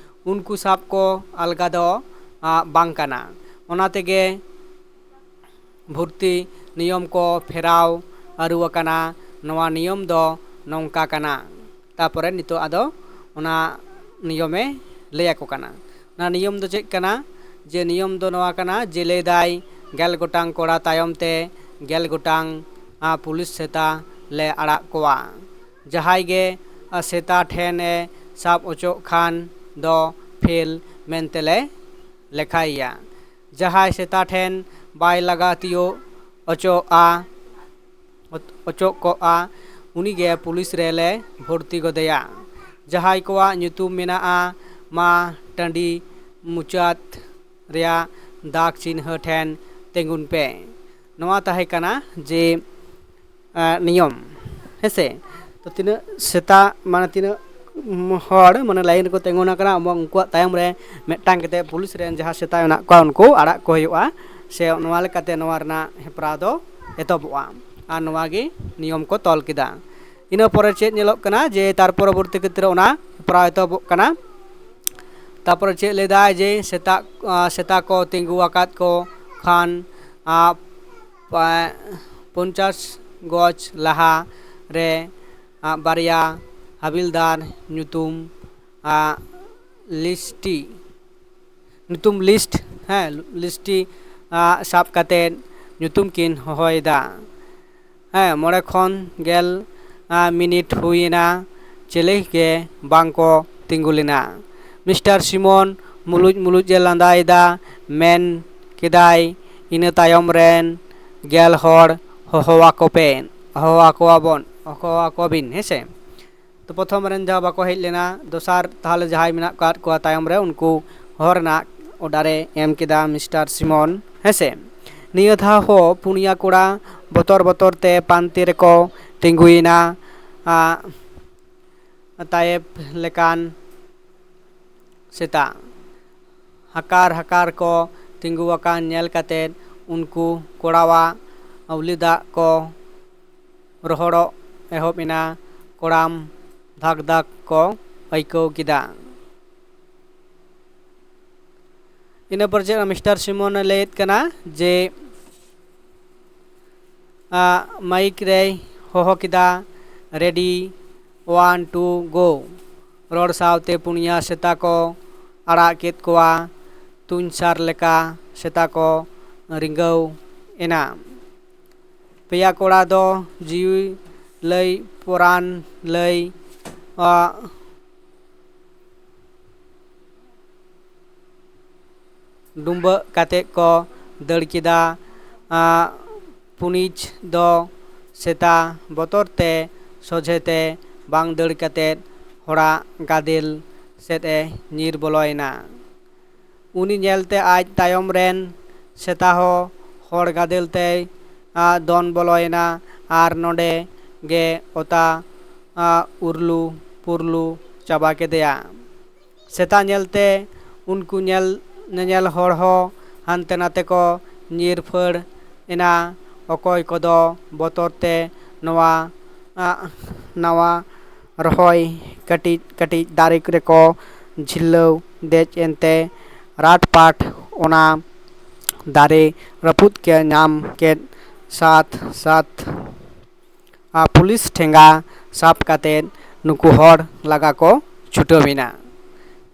ᱩᱱᱠᱩ ᱥᱟᱵ ᱠᱚ ᱟᱞᱜᱟ ᱫᱚ ᱵᱟᱝ ᱠᱟᱱᱟ᱾ ᱚᱱᱟ ᱛᱮᱜᱮ ᱵᱷᱚᱨᱛᱤ ᱱᱤᱭᱚᱢ ᱠᱚ ᱯᱷᱮᱨᱟᱣ ᱟᱹᱨᱩ ᱟᱠᱟᱱᱟ᱾ ᱱᱚᱣᱟ ᱱᱤᱭᱚᱢ ᱫᱚ ᱱᱚᱝᱠᱟ ᱠᱟᱱᱟ᱾ ᱛᱟᱯᱚᱨᱮ ᱱᱤᱛᱚᱜ ᱟᱫᱚ ᱚᱱᱟ ᱱᱤᱭᱚᱢᱮ ᱞᱟᱹᱭ ᱟᱠᱚ ᱠᱟᱱᱟ᱾ ᱚᱱᱟ ᱱᱤᱭᱚᱢ ᱫᱚ ᱪᱮᱫ ᱠᱟᱱᱟ? ᱡᱮ ᱱᱤᱭᱚᱢ ᱫᱚ ᱱᱚᱣᱟ ᱠᱟᱱᱟ ᱡᱮ ᱞᱟᱹᱭᱫᱟᱭ ᱜᱮᱞ ᱜᱚᱴᱟᱝ ᱠᱚᱲᱟ ᱛᱟᱭᱚᱢ ᱛᱮ ᱜᱮᱞ ᱜᱚᱴᱟᱝ ᱯᱩᱞᱤᱥ ᱥᱮᱛᱟ ᱞᱮ ᱟᱲᱟᱜ ᱠᱚᱣᱟ᱾ ᱡᱟᱦᱟᱸᱭ ᱜᱮ ᱥᱮᱛᱟ ᱴᱷᱮᱱ ᱮ ᱥᱟᱵ ᱚᱪᱚᱜ ᱠᱷᱟᱱ ᱫᱚ ᱯᱷᱮᱞ ᱢᱮᱱᱛᱮ ᱞᱮ ᱞᱮᱠᱷᱟᱭᱮᱭᱟ᱾ ᱡᱟᱦᱟᱸᱭ ᱥᱮᱛᱟ ᱴᱷᱮᱱ ᱵᱟᱭ ᱞᱟᱜᱟ ᱛᱤᱭᱳᱜ ᱚᱪᱚᱜᱼᱟ ᱚᱪᱚᱜ ᱠᱚᱜᱼᱟ, ᱩᱱᱤᱜᱮ ᱯᱩᱞᱤᱥ ᱨᱮᱞᱮ ᱵᱷᱚᱨᱛᱤ ᱜᱚᱫᱮᱭᱟ᱾ ᱡᱟᱦᱟᱸᱭ ᱠᱚᱣᱟᱜ ᱧᱩᱛᱩᱢ ᱢᱮᱱᱟᱜᱼᱟ, ᱢᱟ ᱴᱟᱺᱰᱤ ᱢᱩᱪᱟᱹᱫ ᱨᱮᱭᱟᱜ ᱫᱟᱜᱽ ᱪᱤᱱᱦᱟᱹ ᱴᱷᱮᱱ ᱛᱤᱸᱜᱩᱱ ᱯᱮ᱾ ᱱᱚᱣᱟ ᱛᱟᱦᱮᱸ ᱠᱟᱱᱟ ᱡᱮ ᱱᱤᱭᱚᱢ, ᱦᱮᱸᱥᱮ᱾ ᱛᱚ ᱛᱤᱱᱟᱹᱜ ᱥᱮᱛᱟ ᱢᱟᱱᱮ ᱛᱤᱱᱟᱹᱜ ᱦᱚᱲ ᱢᱟᱱᱮ ᱞᱟᱭᱤᱱ ᱨᱮᱠᱚ ᱛᱤᱸᱜᱩᱱᱟ ᱠᱟᱱᱟ ᱮᱵᱚᱝ ᱩᱱᱠᱩᱣᱟᱜ ᱛᱟᱭᱚᱢ ᱨᱮ ᱢᱤᱫᱴᱟᱝ ᱠᱟᱛᱮ ᱯᱩᱞᱤᱥ ᱨᱮᱱ ᱡᱟᱦᱟᱸ ᱥᱮᱛᱟ ᱢᱮᱱᱟᱜ ᱠᱚᱣᱟ ᱩᱱᱠᱩ ᱟᱲᱟᱜ ᱠᱚ ᱦᱩᱭᱩᱜᱼᱟ᱾ ᱥᱮ ᱱᱚᱣᱟ ᱞᱮᱠᱟᱛᱮ ᱱᱚᱣᱟ ᱨᱮᱱᱟᱜ ᱦᱮᱯᱨᱟᱣ ᱫᱚ ᱮᱛᱚᱦᱚᱵᱚᱜᱼᱟ᱾ ᱟᱨ ᱱᱚᱣᱟ ᱜᱮ ᱱᱤᱭᱚᱢ ᱠᱚ ᱛᱚᱞ ᱠᱮᱫᱟ᱾ ᱤᱱᱟᱹ ᱯᱚᱨᱮ ᱪᱮᱫ ᱧᱮᱞᱚᱜ ᱠᱟᱱᱟ ᱡᱮ ᱛᱟᱨ ᱯᱚᱨᱚᱵᱚᱨᱛᱤ ᱠᱷᱮᱛᱨᱮ ᱚᱱᱟ ᱦᱮᱯᱨᱟᱣ ᱮᱛᱚᱦᱚᱵᱚᱜ ᱠᱟᱱᱟ᱾ ᱛᱟᱨᱯᱚᱨᱮ ᱪᱮᱫ ᱞᱟᱹᱭᱫᱟᱭ ᱡᱮ ᱥᱮᱛᱟ ᱥᱮᱛᱟ ᱠᱚ ᱛᱤᱸᱜᱩ ᱟᱠᱟᱫ ᱠᱚ ᱠᱷᱟᱱ ᱯᱚᱧᱪᱟᱥ ᱜᱚᱡ ᱞᱟᱦᱟ ᱨᱮ ᱵᱟᱨᱭᱟ ᱦᱟᱵᱤᱞᱫᱟᱨ ᱧᱩᱛᱩᱢ ᱞᱤᱥᱴᱤ ᱧᱩᱛᱩᱢ ᱞᱤᱥᱴ ᱦᱮᱸ ᱞᱤᱥᱴᱤ ᱥᱟᱵ ᱠᱟᱛᱮᱫ ᱧᱩᱛᱩᱢ ᱠᱤᱱ ᱦᱚᱦᱚᱭᱮᱫᱟ᱾ ᱦᱮᱸ, ᱢᱚᱬᱮ ᱠᱷᱚᱱ ᱜᱮᱞ ᱢᱤᱱᱤᱴ ᱦᱩᱭᱮᱱᱟ, ᱪᱮᱞᱮ ᱜᱮ ᱵᱟᱝ ᱠᱚ ᱛᱤᱸᱜᱩ ᱞᱮᱱᱟ᱾ ᱢᱤᱥᱴᱟᱨ ᱥᱤᱢᱚᱱ ᱢᱩᱞᱩᱡ ᱢᱩᱞᱩᱡ ᱮ ᱞᱟᱸᱫᱟᱭᱮᱫᱟ, ᱢᱮᱱ ᱠᱮᱫᱟᱭ, ᱤᱱᱟᱹ ᱛᱟᱭᱚᱢ ᱨᱮᱱ ᱜᱮᱞ ᱦᱚᱲ ᱦᱚᱦᱚᱣᱟᱠᱚ ᱯᱮ, ᱦᱚᱦᱚᱣᱟᱠᱚᱣᱟᱵᱚᱱ, ᱦᱚᱦᱚᱣᱟᱠᱚᱣᱟᱵᱤᱱ, ᱦᱮᱸ ᱥᱮ᱾ ᱛᱚ ᱯᱨᱚᱛᱷᱚᱢ ᱨᱮᱱ ᱡᱟᱦᱟᱸ ᱵᱟᱠᱚ ᱦᱮᱡ ᱞᱮᱱᱟ, ᱫᱚᱥᱟᱨ ᱛᱟᱦᱚᱞᱮ ᱡᱟᱦᱟᱸᱭ ᱢᱮᱱᱟᱜ ᱟᱠᱟᱫ ᱠᱚᱣᱟ ᱛᱟᱭᱚᱢ ᱨᱮ, ᱩᱱᱠᱩ ᱦᱚᱦᱚ ᱨᱮᱱᱟᱜ order ᱮ ᱮᱢ ᱠᱮᱫᱟ ᱢᱤᱥᱴᱟᱨ ᱥᱤᱢᱚᱱ, ᱦᱮᱸ ᱥᱮ᱾ ᱱᱤᱭᱟᱹ ᱫᱷᱟᱣ ᱦᱚᱸ ᱯᱩᱱᱭᱟ ᱠᱚᱲᱟ ᱵᱚᱛᱚᱨ ᱵᱚᱛᱚᱨ ᱛᱮ ᱯᱟᱱᱛᱮ ᱨᱮᱠᱚ ᱛᱤᱸᱜᱩᱭᱮᱱᱟ, ᱟ, ᱛᱟᱭᱮᱯ ᱞᱮᱠᱟᱱ ᱥᱮᱛᱟ᱾ ᱦᱟᱠᱟᱨ ᱦᱟᱠᱟᱨ ᱠᱚ ᱛᱤᱸᱜᱩ ᱟᱠᱟᱱ ᱧᱮᱞ ᱠᱟᱛᱮ ᱩᱱᱠᱩ ᱠᱚᱲᱟᱣᱟᱜ ᱟᱹᱣᱞᱤ ᱫᱟᱜ ᱠᱚ ᱨᱚᱦᱚᱲᱚᱜ ᱮᱦᱚᱵ ᱮᱱᱟ᱾ ᱠᱚᱲᱟᱢ ᱫᱷᱟᱠ ᱫᱷᱟᱠ ᱠᱚ ᱟᱹᱭᱠᱟᱹᱣ ᱠᱮᱫᱟ᱾ ᱤᱱᱟᱹ ᱯᱚᱨ ᱪᱮᱫ ᱢᱤᱥᱴᱟᱨ ᱥᱤᱢᱚᱱ ᱮ ᱞᱟᱹᱭᱮᱫ ᱠᱟᱱᱟ ᱡᱮ, ᱟ, ᱢᱟᱭᱤᱠ ᱨᱮᱭ ᱦᱚᱦᱚ ᱠᱮᱫᱟ, "Ready, one, two, go!" ᱨᱚᱲ ᱥᱟᱶᱛᱮ ᱯᱩᱱᱭᱟ ᱥᱮᱛᱟ ᱠᱚ ᱟᱲᱟᱜ ᱠᱮᱫ ᱠᱚᱣᱟ᱾ ᱛᱩᱧ ᱥᱟᱨ ᱞᱮᱠᱟ ᱥᱮᱛᱟ ᱠᱚ ᱨᱤᱸᱜᱟᱹᱣ ᱮᱱᱟ᱾ ᱯᱮᱭᱟ ᱠᱚᱲᱟ ᱫᱚ ᱡᱤᱣᱤ ᱞᱟᱹᱭ ᱯᱚᱨᱟᱱ ᱞᱟᱹᱭ, ᱟ, ᱰᱩᱢᱵᱟᱹᱜ ᱠᱟᱛᱮ ᱠᱚ ᱫᱟᱹᱲ ᱠᱮᱫᱟ᱾ ᱟ, ᱯᱩᱱᱤᱪ ᱫᱚ ᱥᱮᱛᱟ ᱵᱚᱛᱚᱨ ᱛᱮ ᱥᱚᱡᱷᱮ ᱛᱮ ᱵᱟᱝ ᱫᱟᱹᱲ ᱠᱟᱛᱮ ᱦᱚᱲᱟᱜ ᱜᱟᱫᱮᱞ ᱥᱮᱫ ᱮ ᱧᱤᱨ ᱵᱚᱞᱚᱭᱮᱱᱟ᱾ ᱩᱱᱤ ᱧᱮᱞᱛᱮ ᱟᱡ ᱛᱟᱭᱚᱢ ᱨᱮᱱ ᱥᱮᱛᱟ ᱦᱚᱸ ᱦᱚᱲ ᱜᱟᱫᱮᱞ ᱛᱮᱭ, ᱟ, ᱫᱚᱱ ᱵᱚᱞᱚᱭᱮᱱᱟ ᱟᱨ ᱱᱚᱰᱮ ᱜᱮ ᱚᱛᱟ, ᱟ, ᱩᱨᱞᱩ ᱯᱩᱨᱞᱩ ᱪᱟᱵᱟ ᱠᱮᱫᱮᱭᱟ᱾ ᱥᱮᱛᱟ ᱧᱮᱞᱛᱮ ᱩᱱᱠᱩ ᱧᱮᱞ, ᱧᱮᱧᱮᱞ ᱦᱚᱲ ᱦᱚᱸ ᱦᱟᱱᱛᱮ ᱱᱟᱛᱮ ᱠᱚ ᱧᱤᱨ ᱯᱷᱟᱹᱲ ᱮᱱᱟ᱾ ᱚᱠᱚᱭ ᱠᱚᱫᱚ ᱵᱚᱛᱚᱨ ᱛᱮ ᱱᱚᱣᱟ, ᱟ, ᱱᱟᱣᱟ ᱨᱚᱦᱚᱭ ᱠᱟᱹᱴᱤᱡ ᱠᱟᱹᱴᱤᱡ ᱫᱟᱨᱮ ᱨᱮᱠᱚ ᱡᱷᱤᱞᱟᱹᱣ ᱫᱮᱡ ᱮᱱᱛᱮ ᱨᱟᱴ ᱯᱟᱴ ᱚᱱᱟ ᱫᱟᱨᱮ ᱨᱟᱹᱯᱩᱫ ᱠᱮ ᱧᱟᱢ ᱠᱮᱫ ᱥᱟᱛ ᱥᱟᱛ, ᱟ, ᱯᱩᱞᱤᱥ ᱴᱷᱮᱸᱜᱟ ᱥᱟᱵ ᱠᱟᱛᱮ ᱱᱩᱠᱩ ᱦᱚᱲ ᱞᱟᱜᱟ ᱠᱚ ᱪᱷᱩᱴᱟᱹᱣ ᱮᱱᱟ,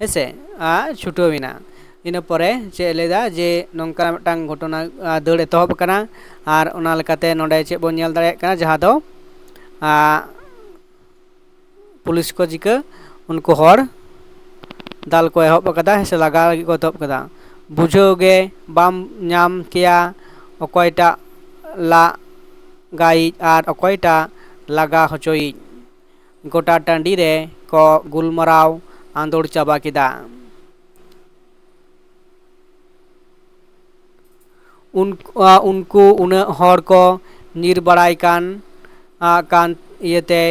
ᱦᱮᱸᱥᱮ, ᱟ, ᱪᱷᱩᱴᱟᱹᱣ ᱮᱱᱟ᱾ ᱤᱱᱟᱹ ᱯᱚᱨᱮ ᱪᱮᱫ ᱮ ᱞᱟᱹᱭᱫᱟ ᱡᱮ ᱱᱚᱝᱠᱟ ᱢᱤᱫᱴᱟᱝ ᱜᱷᱚᱴᱚᱱᱟ, ᱟ, ᱫᱟᱹᱲ ᱮᱛᱚᱦᱚᱵ ᱟᱠᱟᱱᱟ᱾ ᱟᱨ ᱚᱱᱟ ᱞᱮᱠᱟᱛᱮ ᱱᱚᱰᱮ ᱪᱮᱫ ᱵᱚᱱ ᱧᱮᱞ ᱫᱟᱲᱮᱭᱟᱜ ᱠᱟᱱᱟ, ᱡᱟᱦᱟᱸ ᱫᱚ, ᱟ, ᱯᱩᱞᱤᱥ ᱠᱚ ᱪᱤᱠᱟᱹ, ᱩᱱᱠᱩ ᱦᱚᱲ ᱫᱟᱞ ᱠᱚ ᱮᱦᱚᱵ ᱟᱠᱟᱫᱟ, ᱥᱮ ᱞᱟᱜᱟ ᱞᱟᱹᱜᱤᱫ ᱠᱚ ᱮᱛᱚᱦᱚᱵ ᱟᱠᱟᱫᱟ᱾ ᱵᱩᱡᱷᱟᱹᱣ ᱜᱮ ᱵᱟᱢ ᱧᱟᱢ ᱠᱮᱭᱟ ᱚᱠᱚᱭᱴᱟᱜ ᱞᱟᱜ ᱜᱟᱭᱤᱡ ᱟᱨ ᱚᱠᱚᱭᱴᱟᱜ ᱞᱟᱜᱟ ᱦᱚᱪᱚᱭᱤᱡ᱾ ᱜᱚᱴᱟ ᱴᱟᱺᱰᱤ ᱨᱮ ᱠᱚ ᱜᱩᱞᱢᱟᱨᱟᱣ ᱟᱸᱫᱳᱲ ᱪᱟᱵᱟ ᱠᱮᱫᱟ᱾ ᱩᱱ-, ᱟ, ᱩᱱᱠᱩ ᱩᱱᱟᱹᱜ ᱦᱚᱲ ᱠᱚ ᱧᱤᱨ ᱵᱟᱲᱟᱭ ᱠᱟᱱ, ᱟ, ᱠᱟᱱ ᱤᱭᱟᱹᱛᱮ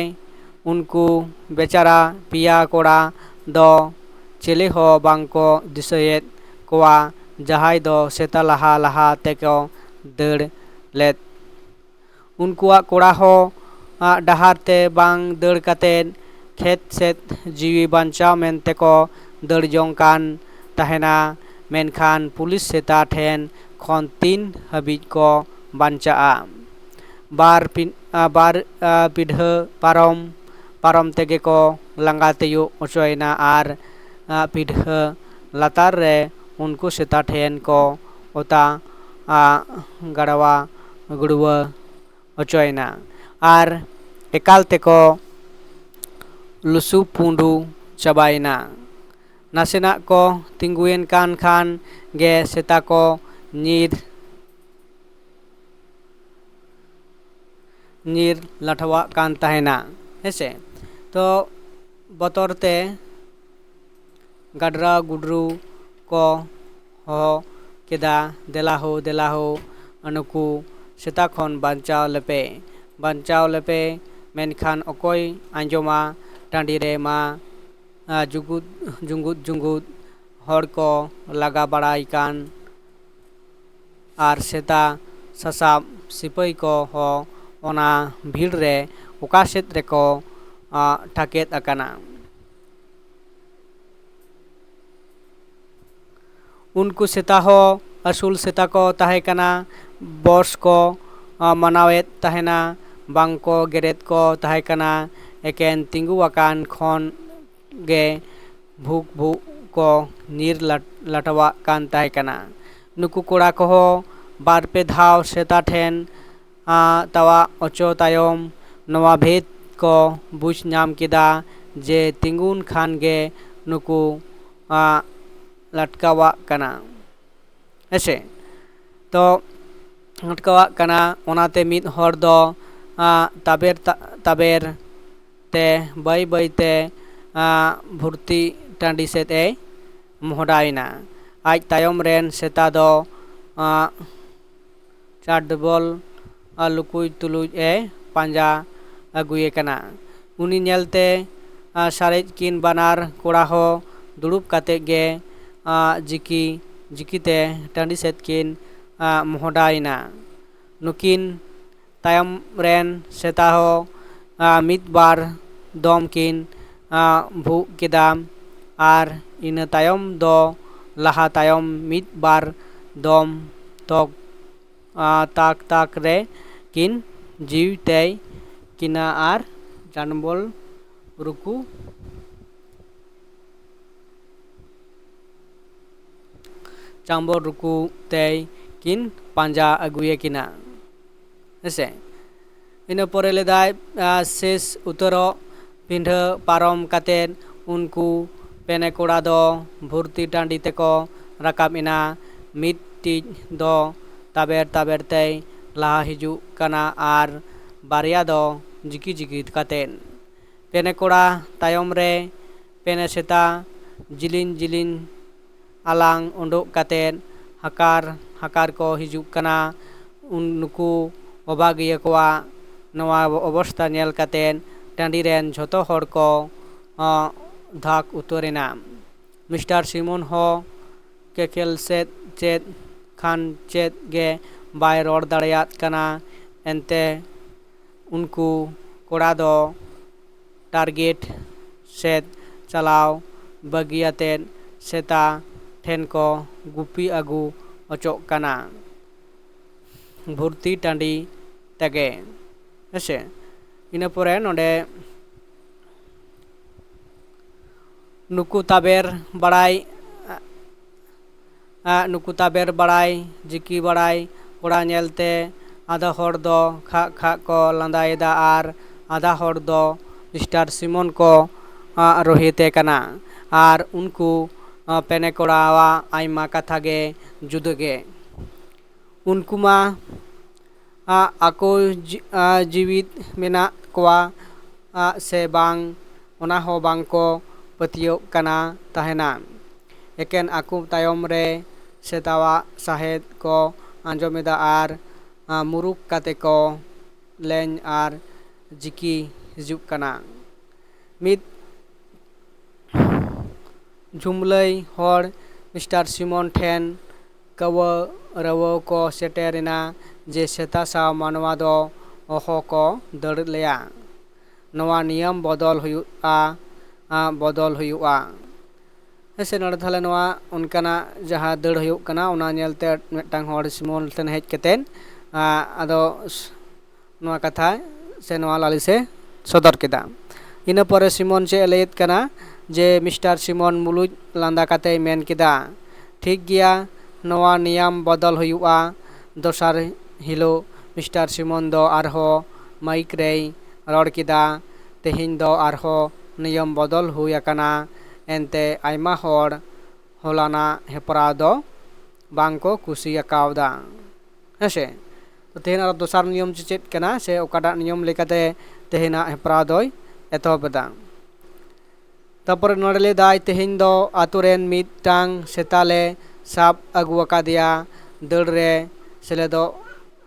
ᱩᱱᱠᱩ ᱵᱮᱪᱟᱨᱟ ᱯᱮᱭᱟ ᱠᱚᱲᱟ ᱫᱚ ᱪᱮᱞᱮ ᱦᱚᱸ ᱵᱟᱝ ᱠᱚ ᱫᱤᱥᱟᱹᱭᱮᱫ ᱠᱚᱣᱟ, ᱡᱟᱦᱟᱸᱭ ᱫᱚ ᱥᱮᱛᱟ ᱞᱟᱦᱟ ᱞᱟᱦᱟ ᱛᱮᱠᱚ ᱫᱟᱹᱲ ᱞᱮᱫ᱾ ᱩᱱᱠᱩᱣᱟᱜ ᱠᱚᱲᱟ ᱦᱚᱸ, ᱟ, ᱰᱟᱦᱟᱨ ᱛᱮ ᱵᱟᱝ ᱫᱟᱹᱲ ᱠᱟᱛᱮᱫ ᱠᱷᱮᱛ ᱥᱮᱫ ᱡᱤᱣᱤ ᱵᱟᱧᱪᱟᱣ ᱢᱮᱱᱛᱮ ᱠᱚ ᱫᱟᱹᱲ ᱡᱚᱝ ᱠᱟᱱ ᱛᱟᱦᱮᱱᱟ, ᱢᱮᱱᱠᱷᱟᱱ ᱯᱩᱞᱤᱥ ᱥᱮᱛᱟ ᱴᱷᱮᱱ ᱠᱷᱚᱱ ᱛᱤᱱ ᱦᱟᱹᱵᱤᱡ ᱠᱚ ᱵᱟᱧᱪᱟᱜᱼᱟ᱾ ᱵᱟᱨ ᱯᱤ-, ᱟ, ᱵᱟᱨ, ᱟ, ᱯᱤᱰᱷᱟᱹ ᱯᱟᱨᱚᱢ, ᱯᱟᱨᱚᱢ ᱛᱮᱜᱮ ᱠᱚ ᱞᱟᱸᱜᱟ ᱛᱮᱭᱚᱜ ᱚᱪᱚᱭᱮᱱᱟ ᱟᱨ, ᱟ, ᱯᱤᱰᱷᱟᱹ ᱞᱟᱛᱟᱨ ᱨᱮ ᱩᱱᱠᱩ ᱥᱮᱛᱟ ᱴᱷᱮᱱ ᱠᱚ ᱚᱛᱟ, ᱟ, ᱜᱟᱲᱣᱟ ᱜᱩᱲᱣᱟᱹ ᱚᱪᱚᱭᱮᱱᱟ ᱟᱨ ᱮᱠᱟᱞ ᱛᱮᱠᱚ ᱞᱩᱥᱩ ᱯᱩᱸᱰᱩ ᱪᱟᱵᱟᱭᱮᱱᱟ᱾ ᱱᱟᱥᱮᱱᱟᱜ ᱠᱚ ᱛᱤᱸᱜᱩᱭᱮᱱ ᱠᱟᱱ ᱠᱷᱟᱱ ᱜᱮ ᱥᱮᱛᱟ ᱠᱚ ᱧᱤᱨ, ᱧᱤᱨ ᱞᱟᱴᱷᱟᱣᱟᱜ ᱠᱟᱱ ᱛᱟᱦᱮᱱᱟ, ᱦᱮᱸᱥᱮ᱾ ᱛᱚ ᱵᱚᱛᱚᱨ ᱛᱮ ᱜᱟᱰᱨᱟ ᱜᱩᱰᱨᱩ ᱠᱚ ᱦᱚᱦᱚ ᱠᱮᱫᱟ, "ᱫᱮᱞᱟ ᱦᱳ, ᱫᱮᱞᱟ ᱦᱳ, ᱱᱩᱠᱩ ᱥᱮᱛᱟ ᱠᱷᱚᱱ ᱵᱟᱧᱪᱟᱣ ᱞᱮᱯᱮ, ᱵᱟᱧᱪᱟᱣ ᱞᱮᱯᱮ᱾" ᱢᱮᱱᱠᱷᱟᱱ ᱚᱠᱚᱭ ᱟᱸᱡᱚᱢᱟ? ᱴᱟᱺᱰᱤ ᱨᱮ ᱢᱟ, ᱟ, ᱡᱩᱜᱩᱫ, ᱡᱩᱸᱜᱩᱫ ᱡᱩᱸᱜᱩᱫ ᱦᱚᱲ ᱠᱚ ᱞᱟᱜᱟ ᱵᱟᱲᱟᱭ ᱠᱟᱱ᱾ ᱟᱨ ᱥᱮᱛᱟ ᱥᱟᱥᱟᱵ ᱥᱤᱯᱟᱹᱦᱤ ᱠᱚ ᱦᱚᱸ ᱚᱱᱟ ᱵᱷᱤᱲ ᱨᱮ ᱚᱠᱟ ᱥᱮᱫ ᱨᱮᱠᱚ, ᱟ, ᱴᱷᱟᱠᱮᱫ ᱟᱠᱟᱱᱟ᱾ ᱩᱱᱠᱩ ᱥᱮᱛᱟ ᱦᱚᱸ ᱟᱹᱥᱩᱞ ᱥᱮᱛᱟ ᱠᱚ ᱛᱟᱦᱮᱸ ᱠᱟᱱᱟ, ᱵᱚᱥ ᱠᱚ, ᱟ, ᱢᱟᱱᱟᱣᱮᱫ ᱛᱟᱦᱮᱱᱟ, ᱵᱟᱝ ᱠᱚ ᱜᱮᱨᱮᱫ ᱠᱚ ᱛᱟᱦᱮᱸ ᱠᱟᱱᱟ, ᱮᱠᱮᱱ ᱛᱤᱸᱜᱩ ᱟᱠᱟᱱ ᱠᱷᱚᱱ ᱜᱮ ᱵᱷᱩᱠ ᱵᱷᱩᱠ ᱠᱚ ᱧᱤᱨ ᱞᱟᱴ-, ᱞᱟᱴᱟᱣᱟᱜ ᱠᱟᱱ ᱛᱟᱦᱮᱸ ᱠᱟᱱᱟ᱾ ᱱᱩᱠᱩ ᱠᱚᱲᱟ ᱠᱚᱦᱚᱸ ᱵᱟᱨ ᱯᱮ ᱫᱷᱟᱣ ᱥᱮᱛᱟ ᱴᱷᱮᱱ, ᱟ, ᱛᱟᱣᱟᱜ ᱚᱪᱚ ᱛᱟᱭᱚᱢ ᱱᱚᱣᱟ ᱵᱷᱮᱫ ᱠᱚ ᱵᱩᱡᱽ ᱧᱟᱢ ᱠᱮᱫᱟ ᱡᱮ ᱛᱤᱸᱜᱩᱱ ᱠᱷᱟᱱ ᱜᱮ ᱱᱩᱠᱩ, ᱟ, ᱞᱟᱴᱠᱟᱣᱟᱜ ᱠᱟᱱᱟ᱾ ᱦᱮᱸᱥᱮ? ᱛᱚ ᱟᱴᱠᱟᱣᱟᱜ ᱠᱟᱱᱟ᱾ ᱚᱱᱟᱛᱮ ᱢᱤᱫ ᱦᱚᱲ ᱫᱚ ᱟᱸ, ᱛᱟᱵᱮᱨ ᱛᱟ- ᱛᱟᱵᱮᱨ ᱛᱮ ᱵᱟᱹᱭ ᱵᱟᱹᱭ ᱛᱮ ᱟᱸ, ᱵᱷᱩᱨᱛᱤ ᱴᱟᱺᱰᱤ ᱥᱮᱫ ᱮ ᱢᱚᱦᱰᱟᱭᱮᱱᱟ᱾ ᱟᱡ ᱛᱟᱭᱚᱢ ᱨᱮᱱ ᱥᱮᱛᱟ ᱫᱚ ᱟᱸ, ᱪᱟᱰᱵᱚᱞ ᱟᱨ ᱞᱩᱠᱩᱭ ᱛᱩᱞᱩᱡ ᱮ ᱯᱟᱸᱡᱟ ᱟᱹᱜᱩᱭᱮ ᱠᱟᱱᱟ᱾ ᱩᱱᱤ ᱧᱮᱞᱛᱮ ᱟᱨ ᱥᱟᱨᱮᱡ ᱠᱤᱱ ᱵᱟᱱᱟᱨ ᱠᱚᱲᱟ ᱦᱚᱸ ᱫᱩᱲᱩᱵ ᱠᱟᱛᱮ ᱜᱮ ᱟᱨ ᱡᱤᱠᱤ ᱡᱤᱠᱤᱛᱮ ᱴᱟᱺᱰᱤ ᱥᱮᱫ ᱠᱤᱱ ᱟᱨ ᱢᱚᱦᱰᱟᱭᱮᱱᱟ᱾ ᱱᱩᱠᱤᱱ ᱛᱟᱭᱚᱢ ᱨᱮᱱ ᱥᱮᱛᱟ ᱦᱚᱸ ᱟᱨ ᱢᱤᱫ ᱵᱟᱨ ᱫᱚᱢ ᱠᱤᱱ ᱟᱨ ᱵᱷᱩᱜ ᱠᱮᱫᱟ᱾ ᱟᱨ ᱤᱱᱟᱹ ᱛᱟᱭᱚᱢ ᱫᱚ ᱞᱟᱦᱟ ᱛᱟᱭᱚᱢ ᱢᱤᱫ ᱵᱟᱨ ᱫᱚᱢ ᱛᱚᱠ ᱟᱸ, ᱛᱟᱠ ᱛᱟᱠ ᱨᱮ ᱠᱤᱱ ᱡᱤᱣᱤ ᱛᱮᱭ ᱠᱤᱱᱟ ᱟᱨ ᱪᱟᱰᱵᱚᱞ ᱨᱩᱠᱩ ᱪᱟᱢᱵᱚᱞ ᱨᱩᱠᱩ ᱛᱮᱭ ᱠᱤᱱ ᱯᱟᱸᱡᱟ ᱟᱹᱜᱩᱭᱮ ᱠᱤᱱᱟ᱾ ᱦᱮᱸᱥᱮ? ᱤᱱᱟᱹ ᱯᱚᱨᱮ ᱞᱮᱫᱟᱭ, ᱟᱸ, ᱥᱮᱥ ᱩᱛᱟᱹᱨᱚᱜ ᱯᱤᱸᱰᱷᱟᱹ ᱯᱟᱨᱚᱢ ᱠᱟᱛᱮᱫ ᱩᱱᱠᱩ ᱯᱮᱱᱮ ᱠᱚᱲᱟ ᱫᱚ ᱵᱷᱩᱨᱛᱤ ᱴᱟᱺᱰᱤ ᱛᱮᱠᱚ ᱨᱟᱠᱟᱵ ᱮᱱᱟ᱾ ᱢᱤᱫᱴᱤᱡ ᱫᱚ ᱛᱟᱵᱮᱨ ᱛᱟᱵᱮᱨ ᱛᱮᱭ ᱞᱟᱦᱟ ᱦᱤᱡᱩᱜ ᱠᱟᱱᱟ ᱟᱨ ᱵᱟᱨᱭᱟ ᱫᱚ ᱡᱤᱠᱤ ᱡᱤᱠᱤ ᱠᱟᱛᱮᱫ᱾ ᱯᱮᱱᱮ ᱠᱚᱲᱟ ᱛᱟᱭᱚᱢ ᱨᱮ ᱯᱮᱱᱮ ᱥᱮᱛᱟ ᱡᱤᱞᱤᱧ ᱡᱤᱞᱤᱧ ᱟᱞᱟᱝ ᱩᱰᱩᱠ ᱠᱟᱛᱮᱫ ᱦᱟᱠᱟᱨ ᱦᱟᱠᱟᱨ ᱠᱚ ᱦᱤᱡᱩᱜ ᱠᱟᱱᱟ᱾ ᱩᱱ ᱱᱩᱠᱩ ᱚᱵᱷᱟᱜᱤᱭᱟᱹ ᱠᱚᱣᱟᱜ ᱱᱚᱣᱟ ᱚᱵᱚᱥᱛᱟ ᱧᱮᱞ ᱠᱟᱛᱮᱫ ᱴᱟᱺᱰᱤ ᱨᱮᱱ ᱡᱷᱚᱛᱚ ᱦᱚᱲ ᱠᱚ ᱟᱸ, ᱫᱷᱟᱠ ᱩᱛᱟᱹᱨ ᱮᱱᱟ᱾ ᱢᱤᱥᱴᱟᱨ ᱥᱤᱢᱚᱱ ᱦᱚᱸ ᱠᱮᱠᱮᱞ ᱥᱮᱫ ᱪᱮᱫ ᱠᱷᱟᱱ ᱪᱮᱫ ᱜᱮ ᱵᱟᱭ ᱨᱚᱲ ᱫᱟᱲᱮᱭᱟᱜ ᱠᱟᱱᱟ᱾ ᱮᱱᱛᱮ ᱩᱱᱠᱩ ᱠᱚᱲᱟ ᱫᱚ ᱴᱟᱨᱜᱮᱴ ᱥᱮᱫ ᱪᱟᱞᱟᱣ ᱵᱟᱹᱜᱤᱭᱟᱛᱮᱫ ᱥᱮᱛᱟ ᱴᱷᱮᱱ ᱠᱚ ᱜᱩᱯᱤ ᱟᱹᱜᱩ ᱚᱪᱚᱜ ᱠᱟᱱᱟ᱾ ᱵᱷᱩᱨᱛᱤ ᱴᱟᱺᱰᱤ ᱛᱮᱜᱮ᱾ ᱦᱮᱸᱥᱮ? ᱤᱱᱟᱹ ᱯᱚᱨᱮ ᱱᱚᱰᱮ ᱱᱩᱠᱩ ᱛᱟᱵᱮᱨ ᱵᱟᱲᱟᱭ, ᱟᱜ, ᱱᱩᱠᱩ ᱛᱟᱵᱮᱨ ᱵᱟᱲᱟᱭ, ᱡᱤᱠᱤ ᱵᱟᱲᱟᱭ ᱠᱚᱲᱟ ᱧᱮᱞᱛᱮ ᱟᱫᱷᱟ ᱦᱚᱲ ᱫᱚ ᱠᱷᱟᱜ ᱠᱷᱟᱜ ᱠᱚ ᱞᱟᱸᱫᱟᱭᱮᱫᱟ ᱟᱨ ᱟᱫᱷᱟ ᱦᱚᱲ ᱫᱚ ᱢᱤᱥᱴᱟᱨ ᱥᱤᱢᱚᱱ ᱠᱚ, ᱟᱜ, ᱨᱳᱦᱮᱫᱮ ᱠᱟᱱᱟ᱾ ᱟᱨ ᱩᱱᱠᱩ, ᱟᱜ, ᱯᱮᱱᱮ ᱠᱚᱲᱟᱣᱟᱜ ᱟᱭᱢᱟ ᱠᱟᱛᱷᱟ ᱜᱮ ᱡᱩᱫᱟᱹ ᱜᱮ᱾ ᱩᱱᱠᱩ ᱢᱟ ᱟᱜ ᱟᱠᱚ ᱡᱤ- ᱟ, ᱡᱤᱣᱤᱫ ᱢᱮᱱᱟᱜ ᱠᱚᱣᱟ ᱟᱜ ᱥᱮ ᱵᱟᱝ, ᱚᱱᱟ ᱦᱚᱸ ᱵᱟᱝ ᱠᱚ ᱯᱟᱹᱛᱭᱟᱹᱣ ᱠᱟᱱᱟ ᱛᱟᱦᱮᱱᱟ᱾ ᱮᱠᱮᱱ ᱟᱠᱚ ᱛᱟᱭᱚᱢ ᱨᱮ ᱥᱮᱛᱟᱣᱟᱜ ᱥᱟᱦᱮᱫ ᱠᱚ ᱟᱸᱡᱚᱢᱮᱫᱟ ᱟᱨ ᱟ, ᱢᱩᱨᱩᱠ ᱠᱟᱛᱮ ᱠᱚ ᱞᱮᱧ ᱟᱨ ᱡᱤᱠᱤ ᱦᱤᱡᱩᱜ ᱠᱟᱱᱟ᱾ ᱢᱤᱫ ᱡᱩᱢᱞᱟᱹᱭ ᱦᱚᱲ ᱢᱤᱥᱴᱟᱨ ᱥᱤᱢᱚᱱ ᱴᱷᱮᱱ ᱠᱟᱹᱣᱟᱹ ᱨᱟᱹᱣᱟᱹ ᱠᱚ ᱥᱮᱴᱮᱨ ᱮᱱᱟ ᱡᱮ ᱥᱮᱛᱟ ᱥᱟᱶ ᱢᱟᱱᱣᱟ ᱫᱚ ᱚᱦᱚ ᱠᱚ ᱫᱟᱹᱲ ᱞᱮᱭᱟ᱾ ᱱᱚᱣᱟ ᱱᱤᱭᱚᱢ ᱵᱚᱫᱚᱞ ᱦᱩᱭᱩᱜᱼᱟ, ᱟ, ᱵᱚᱫᱚᱞ ᱦᱩᱭᱩᱜᱼᱟ᱾ ᱦᱮᱸ ᱥᱮ, ᱱᱚᱰᱮ ᱛᱟᱦᱚᱞᱮ ᱱᱚᱣᱟ ᱚᱱᱠᱟᱱᱟᱜ ᱡᱟᱦᱟᱸ ᱫᱟᱹᱲ ᱦᱩᱭᱩᱜ ᱠᱟᱱᱟ, ᱚᱱᱟ ᱧᱮᱞᱛᱮ ᱢᱤᱫᱴᱟᱝ ᱦᱚᱲ ᱥᱤᱢᱚᱱ ᱴᱷᱮᱱ ᱦᱮᱡ ᱠᱟᱛᱮᱫ, ᱟ, ᱟᱫᱚ ᱥ- ᱱᱚᱣᱟ ᱠᱟᱛᱷᱟ ᱥᱮ ᱱᱚᱣᱟ ᱞᱟᱹᱞᱤᱥ ᱮ ᱥᱚᱫᱚᱨ ᱠᱮᱫᱟ᱾ ᱤᱱᱟᱹ ᱯᱚᱨᱮ ᱥᱤᱢᱚᱱ ᱪᱮᱫ ᱮ ᱞᱟᱹᱭᱮᱫ ᱠᱟᱱᱟ ᱡᱮ ᱢᱤᱥᱴᱟᱨ ᱥᱤᱢᱚᱱ ᱢᱩᱞᱩᱡ ᱞᱟᱸᱫᱟ ᱠᱟᱛᱮᱭ ᱢᱮᱱ ᱠᱮᱫᱟ, "ᱴᱷᱤᱠ ᱜᱮᱭᱟ, ᱱᱚᱣᱟ ᱱᱤᱭᱚᱢ ᱵᱚᱫᱚᱞ ᱦᱩᱭᱩᱜᱼᱟ᱾ ᱫᱚᱥᱟᱨ ᱦᱤᱞᱳᱜ ᱢᱤᱥᱴᱟᱨ ᱥᱤᱢᱚᱱ ᱫᱚ ᱟᱨᱦᱚᱸ ᱢᱟᱭᱤᱠ ᱨᱮᱭ ᱨᱚᱲ ᱠᱮᱫᱟ, ᱛᱮᱦᱮᱧ ᱫᱚ ᱟᱨᱦᱚᱸ ᱱᱤᱭᱚᱢ ᱵᱚᱫᱚᱞ ᱦᱩᱭ ᱟᱠᱟᱱᱟ᱾ ᱮᱱᱛᱮ ᱟᱭᱢᱟ ᱦᱚᱲ ᱦᱚᱞᱟᱱᱟᱜ ᱦᱮᱯᱨᱟᱣ ᱫᱚ ᱵᱟᱝ ᱠᱚ ᱠᱩᱥᱤ ᱟᱠᱟᱣᱫᱟ᱾" ᱦᱮᱸ ᱥᱮ? ᱛᱚ ᱛᱮᱦᱮᱧ ᱟᱨᱚ ᱫᱚᱥᱟᱨ ᱱᱤᱭᱚᱢ ᱪᱮ ᱪᱮᱫ ᱠᱟᱱᱟ, ᱥᱮ ᱚᱠᱟᱴᱟᱜ ᱱᱤᱭᱚᱢ ᱞᱮᱠᱟᱛᱮ ᱛᱮᱦᱮᱧᱟᱜ ᱦᱮᱯᱨᱟᱣ ᱫᱚᱭ ᱮᱛᱚᱦᱚᱵ ᱮᱫᱟ? ᱛᱟᱯᱚᱨᱮ ᱱᱚᱰᱮ ᱞᱟᱹᱭ ᱫᱟᱭ, ᱛᱮᱦᱮᱧ ᱫᱚ ᱟᱛᱳ ᱨᱮᱱ ᱢᱤᱫᱴᱟᱝ ᱥᱮᱛᱟ ᱞᱮ ᱥᱟᱵ ᱟᱹᱜᱩ ᱟᱠᱟᱫᱮᱭᱟ ᱫᱟᱹᱲ ᱨᱮ ᱥᱮᱞᱮᱫᱚᱜ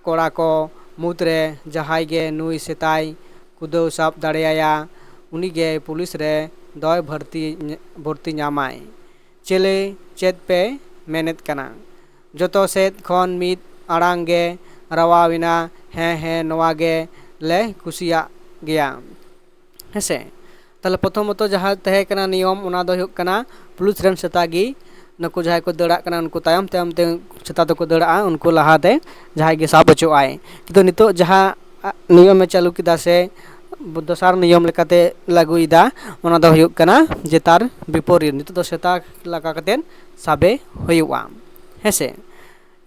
ᱠᱚᱲᱟ ᱠᱚ ᱢᱩᱫᱽᱨᱮ ᱡᱟᱦᱟᱸᱭ ᱜᱮ ᱱᱩᱭ ᱥᱮᱛᱟᱭ ᱠᱩᱫᱟᱹᱣ ᱥᱟᱵ ᱫᱟᱲᱮᱭᱟᱭᱟ, ᱩᱱᱤ ᱜᱮ ᱯᱩᱞᱤᱥ ᱨᱮ ᱫᱚᱭ ᱵᱷᱚᱨᱛᱤ, ᱵᱷᱚᱨᱛᱤ ᱧᱟᱢᱟᱭ᱾ ᱪᱮᱞᱮ ᱪᱮᱫ ᱯᱮ ᱢᱮᱱᱮᱫ ᱠᱟᱱᱟ? ᱡᱚᱛᱚ ᱥᱮᱫ ᱠᱷᱚᱱ ᱢᱤᱫ ᱟᱲᱟᱝ ᱜᱮ ᱨᱟᱣᱟᱣ ᱮᱱᱟ, "ᱦᱮᱸ, ᱦᱮᱸ, ᱱᱚᱣᱟ ᱜᱮ ᱞᱮ ᱠᱩᱥᱤᱭᱟᱜ ᱜᱮᱭᱟ᱾" ᱦᱮᱸ ᱥᱮ? ᱛᱟᱦᱞᱮ ᱯᱨᱚᱛᱷᱚᱢᱚᱛᱚ ᱡᱟᱦᱟᱸ ᱛᱟᱦᱮᱸ ᱠᱟᱱᱟ ᱱᱤᱭᱚᱢ, ᱚᱱᱟ ᱫᱚ ᱦᱩᱭᱩᱜ ᱠᱟᱱᱟ ᱯᱩᱞᱤᱥ ᱨᱮᱱ ᱥᱮᱛᱟ ᱜᱮ, ᱱᱩᱠᱩ ᱡᱟᱦᱟᱸᱭ ᱠᱚ ᱫᱟᱹᱲᱟᱜ ᱠᱟᱱᱟ, ᱩᱱᱠᱩ ᱛᱟᱭᱚᱢ ᱛᱟᱭᱚᱢ ᱛᱮ ᱥᱮᱛᱟ ᱫᱚᱠᱚ ᱫᱟᱹᱲᱟᱜᱼᱟ, ᱩᱱᱠᱩ ᱞᱟᱦᱟᱛᱮ ᱡᱟᱦᱟᱸᱭ ᱜᱮ ᱥᱟᱵ ᱦᱚᱪᱚᱜᱼᱟᱭ᱾ ᱠᱤᱱᱛᱩ ᱱᱤᱛᱚᱜ ᱡᱟᱦᱟᱸ ᱱᱤᱭᱚᱢᱮ ᱪᱟᱹᱞᱩ ᱠᱮᱫᱟ ᱥᱮ ᱫᱚᱥᱟᱨ ᱱᱤᱭᱚᱢ ᱞᱮᱠᱟᱛᱮ ᱞᱟᱹᱜᱩᱭᱮᱫᱟ, ᱚᱱᱟ ᱫᱚ ᱦᱩᱭᱩᱜ ᱠᱟᱱᱟ ᱡᱮ ᱛᱟᱨ ᱵᱤᱯᱚᱨᱤᱛ᱾ ᱱᱤᱛᱚᱜ ᱫᱚ ᱥᱮᱛᱟ ᱞᱟᱜᱟ ᱠᱟᱛᱮᱫ ᱥᱟᱵᱮ ᱦᱩᱭᱩᱜᱼᱟ᱾ ᱦᱮᱸ ᱥᱮ?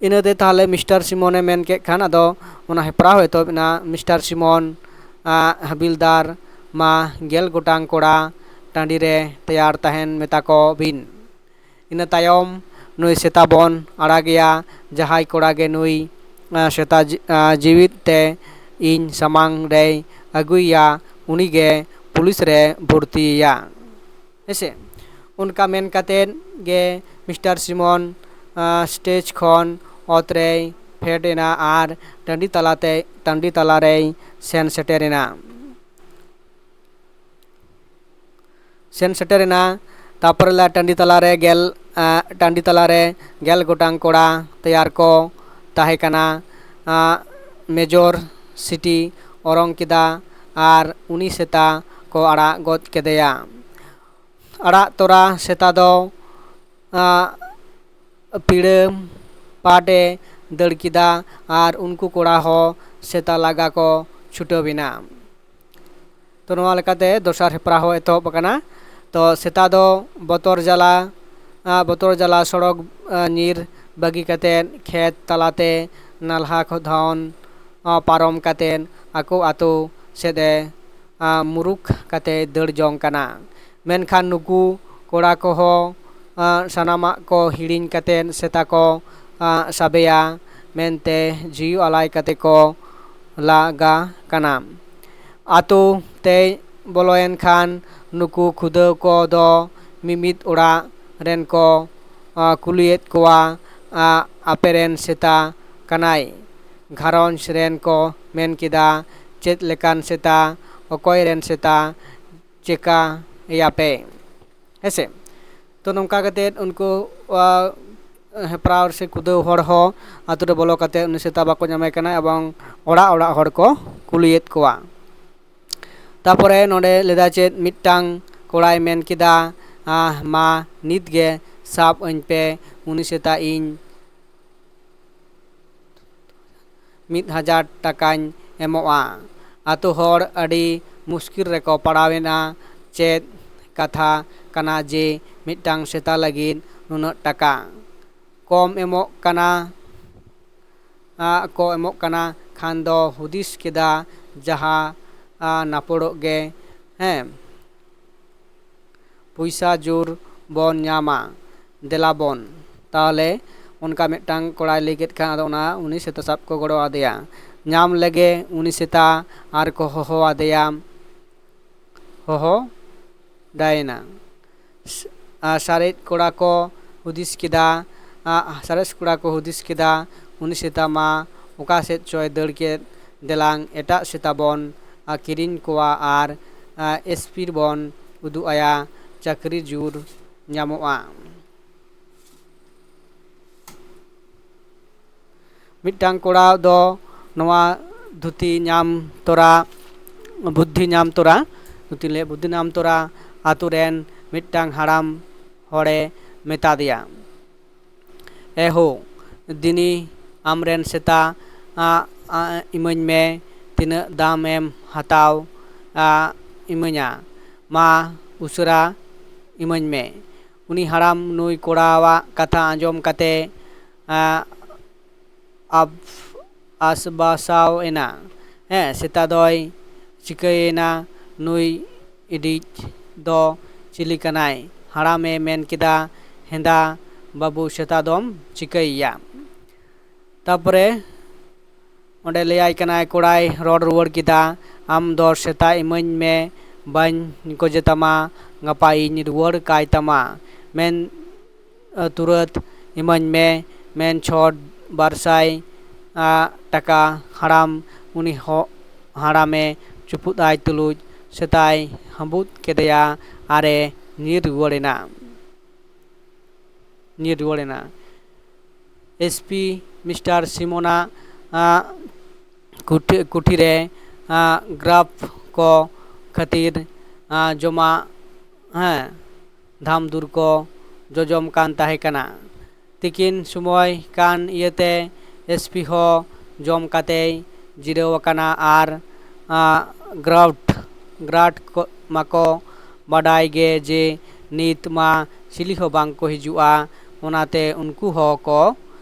ᱤᱱᱟᱹᱛᱮ ᱛᱟᱦᱞᱮ ᱢᱤᱥᱴᱟᱨ ᱥᱤᱢᱚᱱᱮ ᱢᱮᱱ ᱠᱮᱫ ᱠᱷᱟᱱ, ᱟᱫᱚ ᱚᱱᱟ ᱦᱮᱯᱨᱟᱣ ᱮᱛᱚᱦᱚᱵ ᱮᱱᱟ᱾ ᱢᱤᱥᱴᱟᱨ ᱥᱤᱢᱚᱱ, ᱟ, ᱦᱟᱵᱤᱞᱫᱟᱨ, "ᱢᱟ, ᱜᱮᱞ ᱜᱚᱴᱟᱝ ᱠᱚᱲᱟ ᱴᱟᱺᱰᱤ ᱨᱮ ᱛᱮᱭᱟᱨ ᱛᱟᱦᱮᱱ ᱢᱮᱛᱟ ᱠᱚ ᱵᱤᱱ᱾" ᱤᱱᱟᱹ ᱛᱟᱭᱚᱢ ᱱᱩᱭ ᱥᱮᱛᱟ ᱵᱚᱱ ᱟᱲᱟᱜᱮᱭᱟ, ᱡᱟᱦᱟᱸᱭ ᱠᱚᱲᱟ ᱜᱮ ᱱᱩᱭ ᱥᱮᱛᱟ ᱡᱤᱣᱤᱫ ᱛᱮ ᱤᱧ ᱥᱟᱢᱟᱝ ᱨᱮᱭ ᱟᱹᱜᱩᱭᱮᱭᱟ, ᱩᱱᱤ ᱜᱮ ᱯᱩᱞᱤᱥ ᱨᱮ ᱵᱷᱚᱨᱛᱤᱭᱮᱭᱟ᱾ ᱦᱮᱸᱥᱮ? ᱚᱱᱠᱟ ᱢᱮᱱ ᱠᱟᱛᱮᱫ ᱜᱮ ᱢᱤᱥᱴᱟᱨ ᱥᱤᱢᱚᱱ ᱥᱴᱮᱡᱽ ᱠᱷᱚᱱ ᱚᱛ ᱨᱮᱭ ᱯᱷᱮᱰ ᱮᱱᱟ ᱟᱨ ᱴᱟᱺᱰᱤ ᱛᱟᱞᱟᱛᱮ ᱴᱟᱺᱰᱤ ᱛᱟᱞᱟᱨᱮᱭ ᱥᱮᱱ ᱥᱮᱴᱮᱨ ᱮᱱᱟ᱾ ᱥᱮᱱ ᱥᱮᱴᱮᱨ ᱮᱱᱟ᱾ ᱛᱟᱨᱯᱚᱨᱮ ᱞᱟ ᱴᱟᱺᱰᱤ ᱛᱟᱞᱟᱨᱮ ᱜᱮᱞ ᱴᱟᱺᱰᱤ ᱛᱟᱞᱟᱨᱮ ᱜᱮᱞ ᱜᱚᱴᱟᱝ ᱠᱚᱲᱟ ᱛᱮᱭᱟᱨ ᱠᱚ ᱛᱟᱦᱮᱸ ᱠᱟᱱᱟ᱾ ᱢᱮᱡᱚᱨ ᱥᱤᱴᱤ ᱚᱨᱚᱝ ᱠᱮᱫᱟ ᱟᱨ ᱩᱱᱤ ᱥᱮᱛᱟ ᱠᱚ ᱟᱲᱟᱜ ᱜᱚᱫ ᱠᱮᱫᱮᱭᱟ᱾ ᱟᱲᱟᱜ ᱛᱚᱨᱟ ᱥᱮᱛᱟ ᱫᱚ ᱯᱤᱲᱟᱹ ᱯᱟᱴ ᱮ ᱫᱟᱹᱲ ᱠᱮᱫᱟ ᱟᱨ ᱩᱱᱠᱩ ᱠᱚᱲᱟ ᱦᱚᱸ ᱥᱮᱛᱟ ᱞᱟᱜᱟ ᱠᱚ ᱪᱷᱩᱴᱟᱹᱣ ᱮᱱᱟ᱾ ᱛᱚ, ᱱᱚᱣᱟ ᱞᱮᱠᱟᱛᱮ ᱫᱚᱥᱟᱨ ᱦᱮᱯᱨᱟᱣ ᱦᱚᱸ ᱮᱛᱚᱦᱚᱵ ᱟᱠᱟᱱᱟ᱾ ᱛᱚ, ᱥᱮᱛᱟ ᱫᱚ ᱵᱚᱛᱚᱨ ᱡᱟᱞᱟ ᱵᱚᱛᱚᱨ ᱡᱟᱞᱟ ᱥᱚᱲᱚᱠ ᱧᱤᱨ ᱵᱟᱹᱜᱤ ᱠᱟᱛᱮᱫ ᱠᱷᱮᱛ ᱛᱟᱞᱟᱛᱮ ᱱᱟᱞᱦᱟ ᱠᱷᱚᱫᱟᱣᱚᱱ ᱯᱟᱨᱚᱢ ᱠᱟᱛᱮᱫ ᱟᱠᱚ ᱟᱛᱳ ᱥᱮᱫ ᱮ ᱢᱩᱨᱩᱠ ᱠᱟᱛᱮ ᱫᱟᱹᱲ ᱡᱚᱝ ᱠᱟᱱᱟ᱾ ᱢᱮᱱᱠᱷᱟᱱ ᱱᱩᱠᱩ ᱠᱚᱲᱟ ᱠᱚᱦᱚᱸ ᱥᱟᱱᱟᱢᱟᱜ ᱠᱚ ᱦᱤᱲᱤᱧ ᱠᱟᱛᱮ ᱥᱮᱛᱟ ᱠᱚ ᱥᱟᱵᱮᱭᱟ ᱢᱮᱱᱛᱮ ᱡᱤᱣᱤ ᱟᱞᱟᱭ ᱠᱟᱛᱮ ᱠᱚ ᱞᱟᱜᱟ ᱠᱟᱱᱟ᱾ ᱟᱛᱳ ᱛᱮᱭ ᱵᱚᱞᱚᱭᱮᱱ ᱠᱷᱟᱱ ᱱᱩᱠᱩ ᱠᱷᱩᱫᱟᱹᱣ ᱠᱚ ᱫᱚ ᱢᱤᱢᱤᱫ ᱚᱲᱟᱜ ᱨᱮᱱ ᱠᱚ ᱠᱩᱞᱤᱭᱮᱫ ᱠᱚᱣᱟ, ᱟᱯᱮ ᱨᱮᱱ ᱥᱮᱛᱟ ᱠᱟᱱᱟᱭ? ᱜᱷᱟᱨᱚᱸᱡᱽ ᱨᱮᱱ ᱠᱚ ᱢᱮᱱ ᱠᱮᱫᱟ, ᱪᱮᱫ ᱞᱮᱠᱟᱱ ᱥᱮᱛᱟ, ᱚᱠᱚᱭ ᱨᱮᱱ ᱥᱮᱛᱟ, ᱪᱮᱠᱟᱭᱟᱯᱮ? ᱦᱮᱸᱥᱮ? ᱛᱚ, ᱱᱚᱝᱠᱟ ᱠᱟᱛᱮᱫ ᱩᱱᱠᱩ ᱦᱮᱯᱨᱟᱣ ᱥᱮ ᱠᱷᱩᱫᱟᱹᱣ ᱦᱚᱲ ᱦᱚᱸ ᱟᱛᱳ ᱨᱮ ᱵᱚᱞᱚ ᱠᱟᱛᱮᱫ ᱩᱱᱤ ᱥᱮᱛᱟ ᱵᱟᱠᱚ ᱧᱟᱢᱮ ᱠᱟᱱᱟ ᱮᱵᱚᱝ ᱚᱲᱟᱜ ᱚᱲᱟᱜ ᱦᱚᱲ ᱠᱚ ᱠᱩᱞᱤᱭᱮᱫ ᱠᱚᱣᱟ᱾ ᱛᱟᱯᱚᱨᱮ ᱱᱚᱰᱮ ᱞᱮᱫᱟ ᱪᱮᱫ, ᱢᱤᱫᱴᱟᱝ ᱠᱚᱲᱟᱭ ᱢᱮᱱ ᱠᱮᱫᱟ, ᱢᱟ ᱱᱤᱛ ᱜᱮ ᱥᱟᱵ ᱟᱹᱧ ᱯᱮ ᱩᱱᱤ ᱥᱮᱛᱟ, ᱤᱧ ᱢᱤᱫ ᱦᱟᱡᱟᱨ ᱴᱟᱠᱟᱧ ᱮᱢᱚᱜᱼᱟ᱾ ᱟᱛᱳ ᱦᱚᱲ ᱟᱹᱰᱤ ᱢᱩᱥᱠᱤᱞ ᱨᱮᱠᱚ ᱯᱟᱲᱟᱣᱮᱱᱟ᱾ ᱪᱮᱫ ᱠᱟᱛᱷᱟ ᱠᱟᱱᱟ ᱡᱮ ᱢᱤᱫᱴᱟᱝ ᱥᱮᱛᱟ ᱞᱟᱹᱜᱤᱫ ᱱᱩᱱᱟᱹᱜ ᱴᱟᱠᱟ ᱠᱚᱢ ᱮᱢᱚᱜ ᱠᱟᱱᱟ, ᱠᱚ ᱮᱢᱚᱜ ᱠᱟᱱᱟ ᱠᱷᱟᱱ ᱫᱚ ᱦᱩᱫᱤᱥ ᱠᱮᱫᱟ, ᱡᱟᱦᱟᱸ ᱱᱟᱯᱚᱲᱚᱜ ᱜᱮ, ᱦᱮᱸ, ᱯᱚᱭᱥᱟ ᱡᱳᱨ ᱵᱚᱱ ᱧᱟᱢᱟ, ᱫᱮᱞᱟ ᱵᱚᱱ᱾ ᱛᱟᱦᱚᱞᱮ ᱚᱱᱠᱟ ᱢᱤᱫᱴᱟᱝ ᱠᱚᱲᱟᱭ ᱞᱟᱹᱭ ᱠᱮᱫ ᱠᱷᱟᱱ, ᱟᱫᱚ ᱚᱱᱟ ᱩᱱᱤ ᱥᱮᱛᱟ ᱥᱟᱵ ᱠᱚ ᱜᱚᱲᱚ ᱟᱫᱮᱭᱟ᱾ ᱧᱟᱢ ᱞᱮᱜᱮ ᱩᱱᱤ ᱥᱮᱛᱟ ᱟᱨ ᱠᱚ ᱦᱚᱦᱚ ᱟᱫᱮᱭᱟ, ᱦᱚᱦᱚ ᱰᱟᱭᱮᱱᱟ᱾ ᱥ-, ᱟ, ᱥᱟᱨᱮᱡ ᱠᱚᱲᱟ ᱠᱚ ᱦᱩᱫᱤᱥ ᱠᱮᱫᱟ, ᱟ, ᱥᱟᱨᱮᱡ ᱠᱚᱲᱟ ᱠᱚ ᱦᱩᱫᱤᱥ ᱠᱮᱫᱟ, ᱩᱱᱤ ᱥᱮᱛᱟ ᱢᱟ ᱚᱠᱟ ᱥᱮᱫ ᱪᱚᱭ ᱫᱟᱹᱲ ᱠᱮᱫ᱾ ᱫᱮᱞᱟᱝ ᱮᱴᱟᱜ ᱥᱮᱛᱟ ᱵᱚᱱ, ᱟ, ᱠᱤᱨᱤᱧ ᱠᱚᱣᱟ ᱟᱨ, ᱟ, ᱮᱥᱯᱤ ᱵᱚᱱ ᱩᱫᱩᱜ ᱟᱭᱟ, ᱪᱟᱹᱠᱨᱤ ᱡᱳᱨ ᱧᱟᱢᱚᱜᱼᱟ᱾ ᱢᱤᱫᱴᱟᱝ ᱠᱚᱲᱟ ᱫᱚ ᱱᱚᱣᱟ ᱫᱷᱩᱛᱤ ᱧᱟᱢ ᱛᱚᱨᱟ, ᱵᱩᱫᱽᱫᱷᱤ ᱧᱟᱢ ᱛᱚᱨᱟ, ᱫᱷᱩᱛᱤ ᱞᱮ ᱵᱩᱫᱽᱫᱷᱤ ᱧᱟᱢ ᱛᱚᱨᱟ ᱟᱛᱳ ᱨᱮᱱ ᱢᱤᱫᱴᱟᱝ ᱦᱟᱲᱟᱢ ᱦᱚᱲᱮ ᱢᱮᱛᱟ ᱫᱮᱭᱟ, "ᱮ ᱦᱳ, ᱫᱤᱱᱤ ᱟᱢᱨᱮᱱ ᱥᱮᱛᱟ, ᱟ, ᱟ, ᱤᱢᱟᱹᱧ ᱢᱮ, ᱛᱤᱱᱟᱹᱜ ᱫᱟᱢ ᱮᱢ ᱦᱟᱛᱟᱣ, ᱟ, ᱤᱢᱟᱹᱧᱟ, ᱢᱟ ᱩᱥᱟᱹᱨᱟ ᱤᱢᱟᱹᱧ ᱢᱮ᱾" ᱩᱱᱤ ᱦᱟᱲᱟᱢ ᱱᱩᱭ ᱠᱚᱲᱟᱣᱟᱜ ᱠᱟᱛᱷᱟ ᱟᱸᱡᱚᱢ ᱠᱟᱛᱮ, ᱟ, ᱟᱵ-, ᱟᱥᱵᱟᱥᱟᱣ ᱮᱱᱟ᱾ ᱦᱮᱸ, ᱥᱮᱛᱟ ᱫᱚᱭ ᱪᱤᱠᱟᱹᱭᱮᱱᱟ? ᱱᱩᱭ ᱤᱰᱤᱡ ᱫᱚ ᱪᱤᱞᱤ ᱠᱟᱱᱟᱭ? ᱦᱟᱲᱟᱢᱮ ᱢᱮᱱ ᱠᱮᱫᱟ, "ᱦᱮᱸᱫᱟ ᱵᱟᱹᱵᱩ ᱥᱮᱛᱟ ᱫᱚᱢ ᱪᱤᱠᱟᱹᱭᱮᱭᱟ?" ᱛᱟᱯᱚᱨᱮ ᱚᱸᱰᱮ ᱞᱟᱹᱭᱟᱭ ᱠᱟᱱᱟᱭ, ᱠᱚᱲᱟᱭ ᱨᱚᱲ ᱨᱩᱣᱟᱹᱲ ᱠᱮᱫᱟ, "ᱟᱢ ᱫᱚ ᱥᱮᱛᱟ ᱤᱢᱟᱹᱧ ᱢᱮ, ᱵᱟᱹᱧ ᱜᱚᱡᱮ ᱛᱟᱢᱟ, ᱜᱟᱯᱟ ᱤᱧ ᱨᱩᱣᱟᱹᱲ ᱠᱟᱭ ᱛᱟᱢᱟ᱾" ᱢᱮᱱ ᱛᱩᱨᱟᱹᱛ ᱤᱢᱟᱹᱧ ᱢᱮ, ᱢᱮᱱ ᱪᱷᱚᱴ ᱵᱟᱨᱥᱟᱭ, ᱟ, ᱴᱟᱠᱟ᱾ ᱦᱟᱲᱟᱢ ᱩᱱᱤ ᱦᱚ-, ᱦᱟᱲᱟᱢᱮ ᱪᱩᱯᱩᱫ ᱟᱭ ᱛᱩᱞᱩᱡ ᱥᱮᱛᱟᱭ ᱦᱟᱹᱵᱩᱫ ᱠᱮᱫᱮᱭᱟ ᱟᱨᱮ ᱧᱤᱨ ᱨᱩᱣᱟᱹᱲ ᱮᱱᱟ᱾ ᱧᱤᱨ ᱨᱩᱣᱟᱹᱲ ᱮᱱᱟ᱾ ᱮᱥᱯᱤ ᱢᱤᱥᱴᱟᱨ ᱥᱤᱢᱚᱱᱟᱜ, ᱟ, ᱠᱩᱴᱷᱤ-, ᱠᱩᱴᱷᱤ ᱨᱮ, ᱟ, ᱜᱨᱟᱯ ᱠᱚ ᱠᱷᱟᱹᱛᱤᱨ, ᱟ, ᱡᱚᱢᱟᱜ, ᱦᱮᱸ, ᱫᱷᱟᱢ ᱫᱩᱨ ᱠᱚ ᱡᱚᱡᱚᱢ ᱠᱟᱱ ᱛᱟᱦᱮᱸ ᱠᱟᱱᱟ᱾ ᱛᱤᱠᱤᱱ ᱥᱚᱢᱚᱭ ᱠᱟᱱ ᱤᱭᱟᱹᱛᱮ ᱮᱥᱯᱤ ᱦᱚᱸ ᱡᱚᱢ ᱠᱟᱛᱮᱭ ᱡᱤᱨᱟᱹᱣ ᱟᱠᱟᱱᱟ ᱟᱨ, ᱟ, ᱜᱨᱟᱣᱩᱴ, ᱜᱨᱟᱴ ᱠᱚ ᱢᱟᱠᱚ ᱵᱟᱰᱟᱭ ᱜᱮ ᱡᱮ ᱱᱤᱛ ᱢᱟ ᱪᱤᱞᱤ ᱦᱚᱸ ᱵᱟᱝ ᱠᱚ ᱦᱤᱡᱩᱜᱼᱟ, ᱚᱱᱟᱛᱮ ᱩᱱᱠᱩ ᱦᱚᱸ ᱠᱚ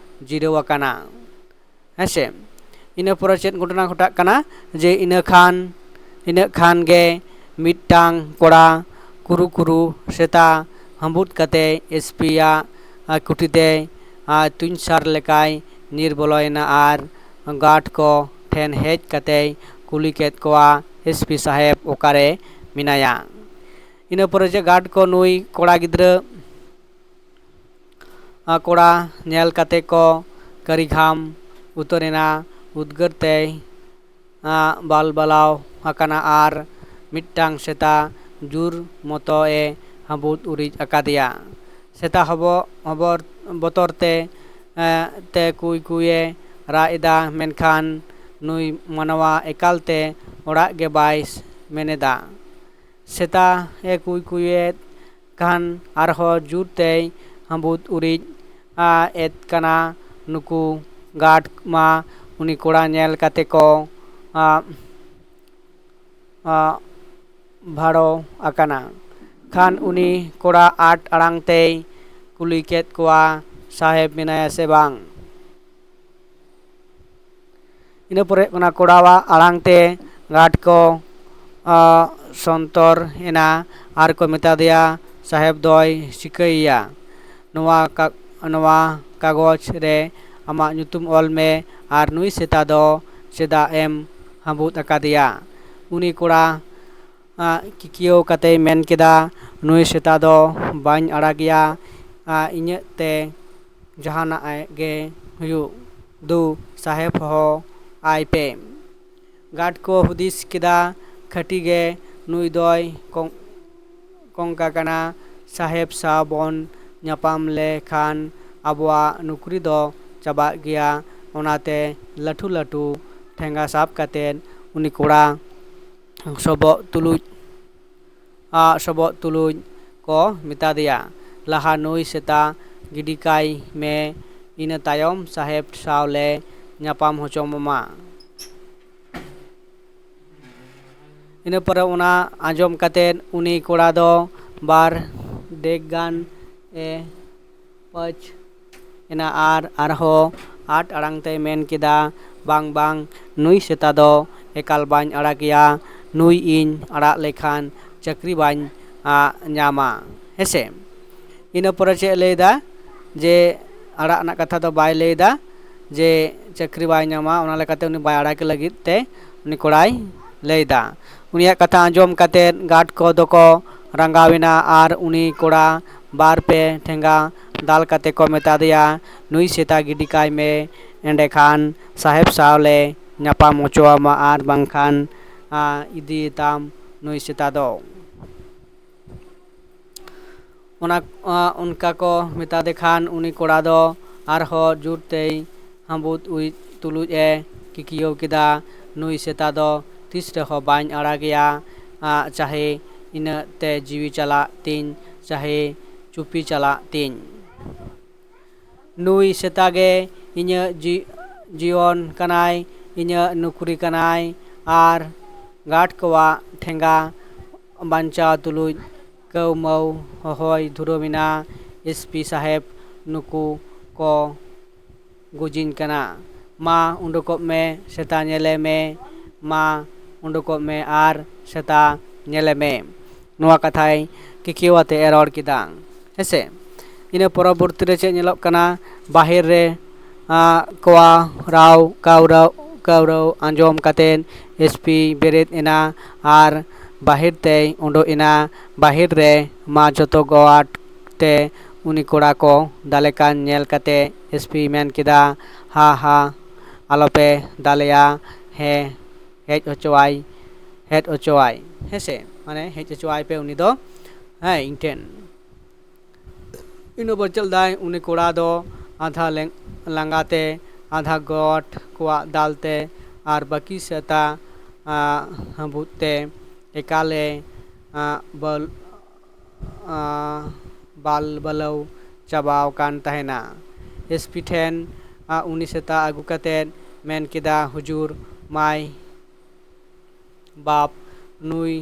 ᱡᱤᱨᱟᱹᱣ ᱟᱠᱟᱱᱟ᱾ ᱦᱮᱸ ᱥᱮ? ᱤᱱᱟᱹ ᱯᱚᱨᱮ ᱪᱮᱫ ᱜᱷᱚᱴᱚᱱᱟ ᱜᱷᱚᱴᱟᱜ ᱠᱟᱱᱟ ᱡᱮ ᱤᱱᱟᱹ ᱠᱷᱟᱱ, ᱤᱱᱟᱹᱜ ᱠᱷᱟᱱ ᱜᱮ ᱢᱤᱫᱴᱟᱝ ᱠᱚᱲᱟ ᱠᱩᱨᱩ ᱠᱩᱨᱩ ᱥᱮᱛᱟ ᱦᱟᱹᱵᱩᱫ ᱠᱟᱛᱮ ᱮᱥᱯᱤᱭᱟᱜ ᱟᱨ ᱠᱩᱴᱷᱤ ᱛᱮᱭ ᱟᱨ ᱛᱩᱧ ᱥᱟᱨ ᱞᱮᱠᱟᱭ ᱧᱤᱨ ᱵᱚᱞᱚᱭᱮᱱᱟ ᱟᱨ ᱜᱟᱨᱰ ᱠᱚ ᱴᱷᱮᱱ ᱦᱮᱡ ᱠᱟᱛᱮᱭ ᱠᱩᱞᱤ ᱠᱮᱫ ᱠᱚᱣᱟ, "ᱮᱥ ᱯᱤ ᱥᱟᱦᱮᱵᱽ ᱚᱠᱟᱨᱮ ᱢᱮᱱᱟᱭᱟ?" ᱤᱱᱟᱹ ᱯᱚᱨᱮ ᱡᱮ ᱜᱟᱨᱰ ᱠᱚ ᱱᱩᱭ ᱠᱚᱲᱟ ᱜᱤᱫᱽᱨᱟᱹ ᱟᱨ ᱠᱚᱲᱟ ᱧᱮᱞ ᱠᱟᱛᱮ ᱠᱚ ᱠᱟᱹᱨᱤ ᱜᱷᱟᱢ ᱩᱛᱟᱹᱨᱮᱱᱟ᱾ ᱩᱫᱽᱜᱟᱹᱨ ᱛᱮᱭ ᱟᱜ ᱵᱟᱞᱵᱟᱞᱟᱣ ᱟᱠᱟᱱᱟ ᱟᱨ ᱢᱤᱫᱴᱟᱝ ᱥᱮᱛᱟ ᱡᱩᱨ ᱢᱚᱛᱚ ᱮ ᱦᱟᱹᱵᱩᱫ ᱩᱨᱤᱡ ᱟᱠᱟᱫᱮᱭᱟ᱾ ᱥᱮᱛᱟ ᱦᱚᱵᱚ ᱦᱚᱵᱚᱨ ᱵᱚᱛᱚᱨ ᱛᱮ ᱮ, ᱛᱮ ᱠᱩᱭ ᱠᱩᱭᱮ ᱨᱟᱜ ᱮᱫᱟ, ᱢᱮᱱᱠᱷᱟᱱ ᱱᱩᱭ ᱢᱟᱱᱣᱟ ᱮᱠᱟᱞ ᱛᱮ ᱚᱲᱟᱜ ᱜᱮ ᱵᱟᱭ ᱢᱮᱱᱮᱫᱟ᱾ ᱥᱮᱛᱟ ᱮ ᱠᱩᱭ ᱠᱩᱭᱮᱫ ᱠᱷᱟᱱ ᱟᱨᱦᱚᱸ ᱡᱩᱨ ᱛᱮᱭ ᱦᱟᱹᱵᱩᱫ ᱩᱨᱤᱡ ᱟ ᱮᱫ ᱠᱟᱱᱟ᱾ ᱱᱩᱠᱩ ᱜᱟᱨᱰ ᱢᱟ ᱩᱱᱤ ᱠᱚᱲᱟ ᱧᱮᱞ ᱠᱟᱛᱮ ᱠᱚ ᱟ, ᱟ, ᱵᱷᱟᱲᱚ ᱟᱠᱟᱱᱟ᱾ ᱠᱷᱟᱱ ᱩᱱᱤ ᱠᱚᱲᱟ ᱟᱸᱴ ᱟᱲᱟᱝ ᱛᱮᱭ ᱠᱩᱞᱤ ᱠᱮᱫ ᱠᱚᱣᱟ, "ᱥᱟᱦᱮᱵᱽ ᱢᱮᱱᱟᱭᱟ ᱥᱮ ᱵᱟᱝ?" ᱤᱱᱟᱹ ᱯᱚᱨᱮ ᱚᱱᱟ ᱠᱚᱲᱟᱣᱟᱜ ᱟᱲᱟᱝ ᱛᱮ ᱜᱟᱨᱰ ᱠᱚ ᱟ, ᱥᱚᱱᱛᱚᱨ ᱮᱱᱟ ᱟᱨ ᱠᱚ ᱢᱮᱛᱟ ᱫᱮᱭᱟ, "ᱥᱟᱦᱮᱵᱽ ᱫᱚᱭ ᱪᱤᱠᱟᱹᱭᱮᱭᱟ? ᱱᱚᱣᱟ ᱠᱟ-, ᱱᱚᱣᱟ ᱠᱟᱜᱚᱡᱽ ᱨᱮ ᱟᱢᱟᱜ ᱧᱩᱛᱩᱢ ᱚᱞ ᱢᱮ ᱟᱨ ᱱᱩᱭ ᱥᱮᱛᱟ ᱫᱚ ᱪᱮᱫᱟᱜ ᱮᱢ ᱦᱟᱹᱵᱩᱫ ᱟᱠᱟᱫᱮᱭᱟ?" ᱩᱱᱤ ᱠᱚᱲᱟ ᱟ, ᱠᱤᱠᱤᱭᱟᱹᱣ ᱠᱟᱛᱮᱭ ᱢᱮᱱ ᱠᱮᱫᱟ, "ᱱᱩᱭ ᱥᱮᱛᱟ ᱫᱚ ᱵᱟᱹᱧ ᱟᱲᱟᱜᱮᱭᱟ, ᱟ, ᱤᱧᱟᱹᱜ ᱛᱮ ᱡᱟᱦᱟᱱᱟᱜ ᱜᱮ ᱦᱩᱭᱩᱜ, ᱫᱩ ᱥᱟᱦᱮᱵᱽ ᱦᱚᱦᱚ ᱟᱭ ᱯᱮ᱾" ᱜᱟᱨᱰ ᱠᱚ ᱦᱩᱫᱤᱥ ᱠᱮᱫᱟ, ᱠᱷᱟᱹᱴᱤ ᱜᱮ ᱱᱩᱭ ᱫᱚᱭ ᱠᱚᱝ-, ᱠᱚᱝᱠᱟ ᱠᱟᱱᱟ᱾ ᱥᱟᱦᱮᱵᱽ ᱥᱟᱶ ᱵᱚᱱ ᱧᱟᱯᱟᱢ ᱞᱮᱠᱷᱟᱱ ᱟᱵᱚᱣᱟᱜ ᱱᱩᱠᱨᱤ ᱫᱚ ᱪᱟᱵᱟᱜ ᱜᱮᱭᱟ᱾ ᱚᱱᱟᱛᱮ ᱞᱟᱹᱴᱩ ᱞᱟᱹᱴᱩ ᱴᱷᱮᱸᱜᱟ ᱥᱟᱵ ᱠᱟᱛᱮᱫ ᱩᱱᱤ ᱠᱚᱲᱟ ᱥᱚᱵᱚᱜ ᱛᱩᱞᱩᱡ, ᱟᱜ ᱥᱚᱵᱚᱜ ᱛᱩᱞᱩᱡ ᱠᱚ ᱢᱮᱛᱟ ᱫᱮᱭᱟ, "ᱞᱟᱦᱟ ᱱᱩᱭ ᱥᱮᱛᱟ ᱜᱤᱰᱤ ᱠᱟᱭ ᱢᱮ, ᱤᱱᱟᱹ ᱛᱟᱭᱚᱢ ᱥᱟᱦᱮᱵᱽ ᱥᱟᱶ ᱞᱮ ᱧᱟᱯᱟᱢ ᱦᱚᱪᱚ ᱢᱟ᱾" ᱤᱱᱟᱹ ᱯᱚᱨᱮ ᱚᱱᱟ ᱟᱸᱡᱚᱢ ᱠᱟᱛᱮᱫ ᱩᱱᱤ ᱠᱚᱲᱟ ᱫᱚ ᱵᱟᱨ ᱰᱮᱜᱽ ᱜᱟᱱ ᱮ ᱯᱟᱹᱪ ᱮᱱᱟ ᱟᱨ ᱟᱨᱦᱚᱸ ᱟᱸᱴ ᱟᱲᱟᱝ ᱛᱮᱭ ᱢᱮᱱ ᱠᱮᱫᱟ, "ᱵᱟᱝ, ᱵᱟᱝ, ᱱᱩᱭ ᱥᱮᱛᱟ ᱫᱚ ᱮᱠᱟᱞ ᱵᱟᱹᱧ ᱟᱲᱟᱜᱮᱭᱟ᱾ ᱱᱩᱭ ᱤᱧ ᱟᱲᱟᱜ ᱞᱮᱠᱷᱟᱱ ᱪᱟᱹᱠᱨᱤ ᱵᱟᱹᱧ, ᱟ, ᱧᱟᱢᱟ, ᱦᱮᱸᱥᱮ?" ᱤᱱᱟᱹ ᱯᱚᱨᱮ ᱪᱮᱫ ᱮ ᱞᱟᱹᱭᱫᱟ? ᱡᱮ ᱟᱲᱟᱜ ᱨᱮᱱᱟᱜ ᱠᱟᱛᱷᱟ ᱫᱚ ᱵᱟᱭ ᱞᱟᱹᱭᱫᱟ, ᱡᱮ ᱪᱟᱹᱠᱨᱤ ᱵᱟᱭ ᱧᱟᱢᱟ, ᱚᱱᱟ ᱞᱮᱠᱟᱛᱮ ᱩᱱᱤ ᱵᱟᱭ ᱟᱲᱟᱜᱮ ᱞᱟᱹᱜᱤᱫ ᱛᱮ ᱩᱱᱤ ᱠᱚᱲᱟᱭ ᱞᱟᱹᱭᱫᱟ᱾ ᱩᱱᱤᱭᱟᱜ ᱠᱟᱛᱷᱟ ᱟᱸᱡᱚᱢ ᱠᱟᱛᱮᱫ ᱜᱟᱨᱰ ᱠᱚ ᱫᱚᱠᱚ ᱨᱟᱸᱜᱟᱣᱮᱱᱟ ᱟᱨ ᱩᱱᱤ ᱠᱚᱲᱟ ᱵᱟᱨ ᱯᱮ ᱴᱷᱮᱸᱜᱟ ᱫᱟᱞ ᱠᱟᱛᱮ ᱠᱚ ᱢᱮᱛᱟ ᱫᱮᱭᱟ, "ᱱᱩᱭ ᱥᱮᱛᱟ ᱜᱤᱰᱤ ᱠᱟᱭ ᱢᱮ, ᱮᱸᱰᱮᱠᱷᱟᱱ ᱥᱟᱦᱮᱵᱽ ᱥᱟᱶ ᱞᱮ ᱧᱟᱯᱟᱢ ᱦᱚᱪᱚ ᱟᱢᱟ, ᱟᱨ ᱵᱟᱝᱠᱷᱟᱱ, ᱟ, ᱤᱫᱤᱭᱮᱛᱟᱢ ᱱᱩᱭ ᱥᱮᱛᱟ ᱫᱚ᱾" ᱚᱱᱟ, ᱟ, ᱚᱱᱠᱟ ᱠᱚ ᱢᱮᱛᱟᱫᱮ ᱠᱷᱟᱱ ᱩᱱᱤ ᱠᱚᱲᱟ ᱫᱚ ᱟᱨᱦᱚᱸ ᱡᱳᱨ ᱛᱮᱭ ᱦᱟᱹᱵᱩᱫ ᱩᱭ-, ᱛᱩᱞᱩᱡ ᱮ ᱠᱤᱠᱤᱭᱟᱹᱣ ᱠᱮᱫᱟ, "ᱱᱩᱭ ᱥᱮᱛᱟ ᱫᱚ ᱛᱤᱥ ᱨᱮᱦᱚᱸ ᱵᱟᱹᱧ ᱟᱲᱟᱜᱮᱭᱟ, ᱟ, ᱪᱟᱦᱮ ᱤᱱᱟᱹᱜ ᱛᱮ ᱡᱤᱣᱤ ᱪᱟᱞᱟᱜ ᱛᱤᱧ, ᱪᱟᱦᱮ ᱪᱩᱯᱤ ᱪᱟᱞᱟᱜ ᱛᱤᱧ᱾ ᱱᱩᱭ ᱥᱮᱛᱟ ᱜᱮ ᱤᱧᱟᱹᱜ ᱡᱤ-, ᱡᱤᱭᱚᱱ ᱠᱟᱱᱟᱭ, ᱤᱧᱟᱹᱜ ᱱᱩᱠᱨᱤ ᱠᱟᱱᱟᱭ᱾" ᱟᱨ ᱜᱟᱨᱰ ᱠᱚᱣᱟᱜ ᱴᱷᱮᱸᱜᱟ ᱵᱟᱧᱪᱟᱣ ᱛᱩᱞᱩᱡ ᱠᱟᱹᱣᱢᱟᱹᱣ ᱦᱚᱦᱚᱭ ᱫᱷᱩᱨᱟᱹᱣ ᱮᱱᱟ, "ᱮᱥ ᱯᱤ ᱥᱟᱦᱮᱵᱽ, ᱱᱩᱠᱩ ᱠᱚ ᱜᱩᱡᱤᱧ ᱠᱟᱱᱟ᱾ ᱢᱟ ᱩᱰᱩᱠᱚᱜ ᱢᱮ, ᱥᱮᱛᱟ ᱧᱮᱞᱮ ᱢᱮ, ᱢᱟ ᱩᱰᱩᱠᱚᱜ ᱢᱮ ᱟᱨ ᱥᱮᱛᱟ ᱧᱮᱞᱮ ᱢᱮ᱾" ᱱᱚᱣᱟ ᱠᱟᱛᱷᱟᱭ ᱠᱤᱠᱤᱭᱟᱹᱣ ᱟᱛᱮ ᱮ ᱨᱚᱲ ᱠᱮᱫᱟ, ᱦᱮᱸᱥᱮ᱾ ᱤᱱᱟᱹ ᱯᱚᱨᱚᱵᱚᱨᱛᱤ ᱨᱮ ᱪᱮᱫ ᱧᱮᱞᱚᱜ ᱠᱟᱱᱟ? ᱵᱟᱦᱮᱨ ᱨᱮ, ᱟ, ᱠᱚᱣᱟ ᱨᱟᱣ, ᱠᱟᱹᱣᱨᱟᱹᱣ, ᱠᱟᱹᱣᱨᱟᱹᱣ ᱟᱸᱡᱚᱢ ᱠᱟᱛᱮᱫ ᱮᱥ ᱯᱤ ᱵᱮᱨᱮᱫ ᱮᱱᱟ ᱟᱨ ᱵᱟᱦᱮᱨ ᱛᱮᱭ ᱩᱰᱩᱠ ᱮᱱᱟ᱾ ᱵᱟᱦᱮᱨ ᱨᱮ ᱢᱟ ᱡᱚᱛᱚ ᱜᱟᱨᱰ ᱛᱮ ᱩᱱᱤ ᱠᱚᱲᱟ ᱠᱚ ᱫᱟᱞᱮ ᱠᱟᱱ ᱧᱮᱞ ᱠᱟᱛᱮ ᱮᱥ ᱯᱤ ᱢᱮᱱ ᱠᱮᱫᱟ, "ᱦᱟ ᱦᱟ, ᱟᱞᱚᱯᱮ ᱫᱟᱞᱮᱭᱟ, ᱦᱮᱸ, ᱦᱮᱡ ᱦᱚᱪᱚᱣᱟᱭ, ᱦᱮᱡ ᱦᱚᱪᱚᱣᱟᱭ, ᱦᱮᱸᱥᱮ, ᱢᱟᱱᱮ ᱦᱮᱡ ᱦᱚᱪᱚᱣᱟᱭ ᱯᱮ ᱩᱱᱤ ᱫᱚ, ᱦᱮᱸ, ᱤᱧ ᱴᱷᱮᱱ᱾" ᱤᱱᱟᱹ ᱵᱚᱪᱚᱞ ᱫᱟᱭ ᱩᱱᱤ ᱠᱚᱲᱟ ᱫᱚ ᱟᱫᱷᱟ ᱞᱮᱝ-, ᱞᱟᱸᱜᱟ ᱛᱮ, ᱟᱫᱷᱟ ᱜᱟᱨᱰ ᱠᱚᱣᱟᱜ ᱫᱟᱞ ᱛᱮ ᱟᱨ ᱵᱟᱹᱠᱤ ᱥᱮᱛᱟ, ᱟ, ᱦᱟᱹᱵᱩᱫ ᱛᱮ ᱮᱠᱟᱞᱮ, ᱟ, ᱵᱟᱹᱞ-, ᱟ, ᱵᱟᱞ ᱵᱟᱞᱟᱹᱣ ᱪᱟᱵᱟᱣ ᱟᱠᱟᱱ ᱛᱟᱦᱮᱱᱟ᱾ ᱮᱥ ᱯᱤ ᱴᱷᱮᱱ, ᱟ, ᱩᱱᱤ ᱥᱮᱛᱟ ᱟᱹᱜᱩ ᱠᱟᱛᱮᱫ ᱢᱮᱱ ᱠᱮᱫᱟ, "ᱦᱩᱡᱩᱨ, ᱢᱟᱭ ᱵᱟᱯ, ᱱᱩᱭ,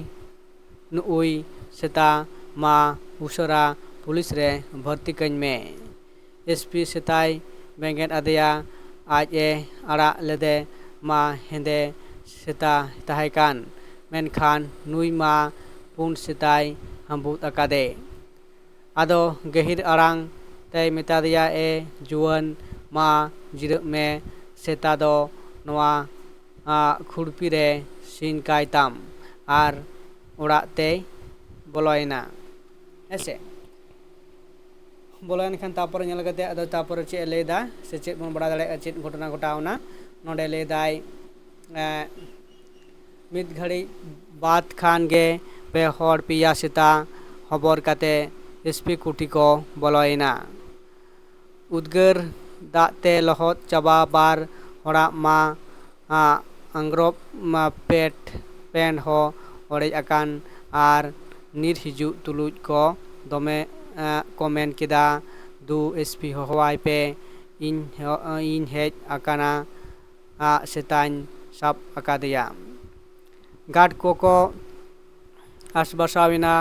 ᱱᱩᱜᱼᱩᱭ ᱥᱮᱛᱟ ᱢᱟ ᱩᱥᱟᱹᱨᱟ ᱯᱩᱞᱤᱥ ᱨᱮ ᱵᱷᱚᱨᱛᱤ ᱠᱟᱹᱧ ᱢᱮ᱾" ᱮᱥ ᱯᱤ ᱥᱮᱛᱟᱭ ᱵᱮᱸᱜᱮᱫ ᱟᱫᱮᱭᱟ᱾ ᱟᱡ ᱮ ᱟᱲᱟᱜ ᱞᱮᱫᱮ ᱢᱟ ᱦᱮᱸᱫᱮ ᱥᱮᱛᱟ ᱛᱟᱦᱮᱸ ᱠᱟᱱ, ᱢᱮᱱᱠᱷᱟᱱ ᱱᱩᱭ ᱢᱟ ᱯᱩᱸᱰ ᱥᱮᱛᱟᱭ ᱦᱟᱹᱵᱩᱫ ᱟᱠᱟᱫᱮ᱾ ᱟᱫᱚ ᱜᱟᱹᱦᱤᱨ ᱟᱲᱟᱝ ᱛᱮᱭ ᱢᱮᱛᱟ ᱫᱮᱭᱟ, "ᱮ ᱡᱩᱣᱟᱹᱱ, ᱢᱟ ᱡᱤᱨᱟᱹᱜ ᱢᱮ, ᱥᱮᱛᱟ ᱫᱚ ᱱᱚᱣᱟ ᱠᱷᱩᱲᱯᱤ ᱨᱮ ᱥᱤᱧ ᱠᱟᱭ ᱛᱟᱢ ᱟᱨ ᱚᱲᱟᱜ ᱛᱮᱭ ᱵᱚᱞᱚᱭᱮᱱᱟ᱾" ᱦᱮᱸ ᱥᱮ? ᱵᱚᱞᱚᱭᱮᱱ ᱠᱷᱟᱱ ᱛᱟᱨᱯᱚᱨᱮ ᱧᱮᱞ ᱠᱟᱛᱮ ᱟᱫᱚ ᱛᱟᱨᱯᱚᱨᱮ ᱪᱮᱫ ᱮ ᱞᱟᱹᱭᱫᱟ ᱥᱮ ᱪᱮᱫ ᱵᱚᱱ ᱵᱟᱲᱟᱭ ᱫᱟᱲᱮᱭᱟᱜᱼᱟ, ᱪᱮᱫ ᱜᱷᱚᱴᱚᱱᱟ ᱜᱷᱚᱴᱟᱣᱱᱟ? ᱱᱚᱰᱮ ᱞᱟᱹᱭᱫᱟᱭ, ᱮᱸ, ᱢᱤᱫ ᱜᱷᱟᱹᱲᱤᱡ ᱵᱟᱫᱽ ᱠᱷᱟᱱ ᱜᱮ ᱯᱮ ᱦᱚᱲ ᱯᱮᱭᱟ ᱥᱮᱛᱟ ᱦᱚᱵᱚᱨ ᱠᱟᱛᱮ ᱮᱥᱯᱤ ᱠᱩᱴᱷᱤ ᱠᱚ ᱵᱚᱞᱚᱭᱮᱱᱟ᱾ ᱩᱫᱽᱜᱟᱹᱨ ᱫᱟᱜ ᱛᱮ ᱞᱚᱦᱚᱫ ᱪᱟᱵᱟ ᱵᱟᱨ ᱦᱚᱲᱟᱜ ᱢᱟ, ᱟ, ᱟᱝᱜᱽᱨᱚᱵ ᱢᱟ ᱯᱮᱴ, ᱯᱮᱱᱴ ᱦᱚᱸ ᱚᱲᱮᱡ ᱟᱠᱟᱱ ᱟᱨ ᱱᱤᱨ ᱦᱤᱡᱩᱜ ᱛᱩᱞᱩᱡ ᱠᱚ ᱫᱚᱢᱮ, ᱟ, ᱠᱚ ᱢᱮᱱ ᱠᱮᱫᱟ, "ᱫᱩ ᱮᱥᱯᱤ ᱦᱚᱦᱚᱣᱟᱭ ᱯᱮ, ᱤᱧ ᱦᱚ-, ᱤᱧ ᱦᱮᱡ ᱟᱠᱟᱱᱟ, ᱟ, ᱥᱮᱛᱟᱧ ᱥᱟᱵ ᱟᱠᱟᱫᱮᱭᱟ᱾" ᱜᱟᱨᱰ ᱠᱚᱠᱚ ᱟᱥᱵᱟᱥᱟᱣᱮᱱᱟ,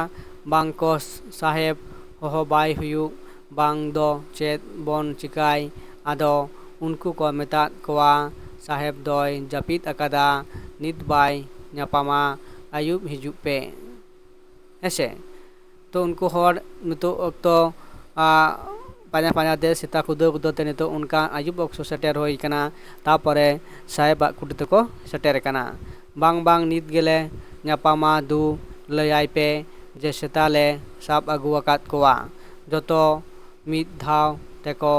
ᱵᱟᱝ ᱠᱚ ᱥᱟᱦᱮᱵᱽ ᱦᱚᱦᱚ ᱵᱟᱭ ᱦᱩᱭᱩᱜ, ᱵᱟᱝ ᱫᱚ ᱪᱮᱫ ᱵᱚᱱ ᱪᱤᱠᱟᱹᱭ? ᱟᱫᱚ ᱩᱱᱠᱩ ᱠᱚ ᱢᱮᱛᱟᱫ ᱠᱚᱣᱟ, "ᱥᱟᱦᱮᱵᱽ ᱫᱚᱭ ᱡᱟᱹᱯᱤᱫ ᱟᱠᱟᱫᱟ, ᱱᱤᱛ ᱵᱟᱭ ᱧᱟᱯᱟᱢᱟ, ᱟᱹᱭᱩᱵ ᱦᱤᱡᱩᱜ ᱯᱮ᱾" ᱦᱮᱸᱥᱮ? ᱛᱚ ᱩᱱᱠᱩ ᱦᱚᱲ ᱱᱤᱛᱚᱜ ᱚᱠᱛᱚ, ᱟ, ᱯᱟᱸᱡᱟ ᱯᱟᱸᱡᱟ ᱛᱮ, ᱥᱮᱛᱟ ᱠᱷᱩᱫᱟᱹᱣ ᱠᱷᱩᱫᱟᱹᱣ ᱛᱮ ᱱᱤᱛᱚᱜ ᱚᱱᱠᱟ ᱟᱹᱭᱩᱵ ᱚᱠᱛᱚ ᱥᱮᱴᱮᱨ ᱦᱩᱭ ᱠᱟᱱᱟ᱾ ᱛᱟᱯᱚᱨᱮ ᱥᱟᱦᱮᱵᱟᱜ ᱠᱩᱴᱤ ᱛᱮᱠᱚ ᱥᱮᱴᱮᱨ ᱠᱟᱱᱟ᱾ "ᱵᱟᱝ, ᱵᱟᱝ, ᱱᱤᱛ ᱜᱮᱞᱮ ᱧᱟᱯᱟᱢᱟ ᱫᱩ, ᱞᱟᱹᱭᱟᱭ ᱯᱮ ᱡᱮ ᱥᱮᱛᱟ ᱞᱮ ᱥᱟᱵ ᱟᱹᱜᱩ ᱟᱠᱟᱫ ᱠᱚᱣᱟ᱾" ᱡᱚᱛᱚ ᱢᱤᱫ ᱫᱷᱟᱣ ᱛᱮᱠᱚ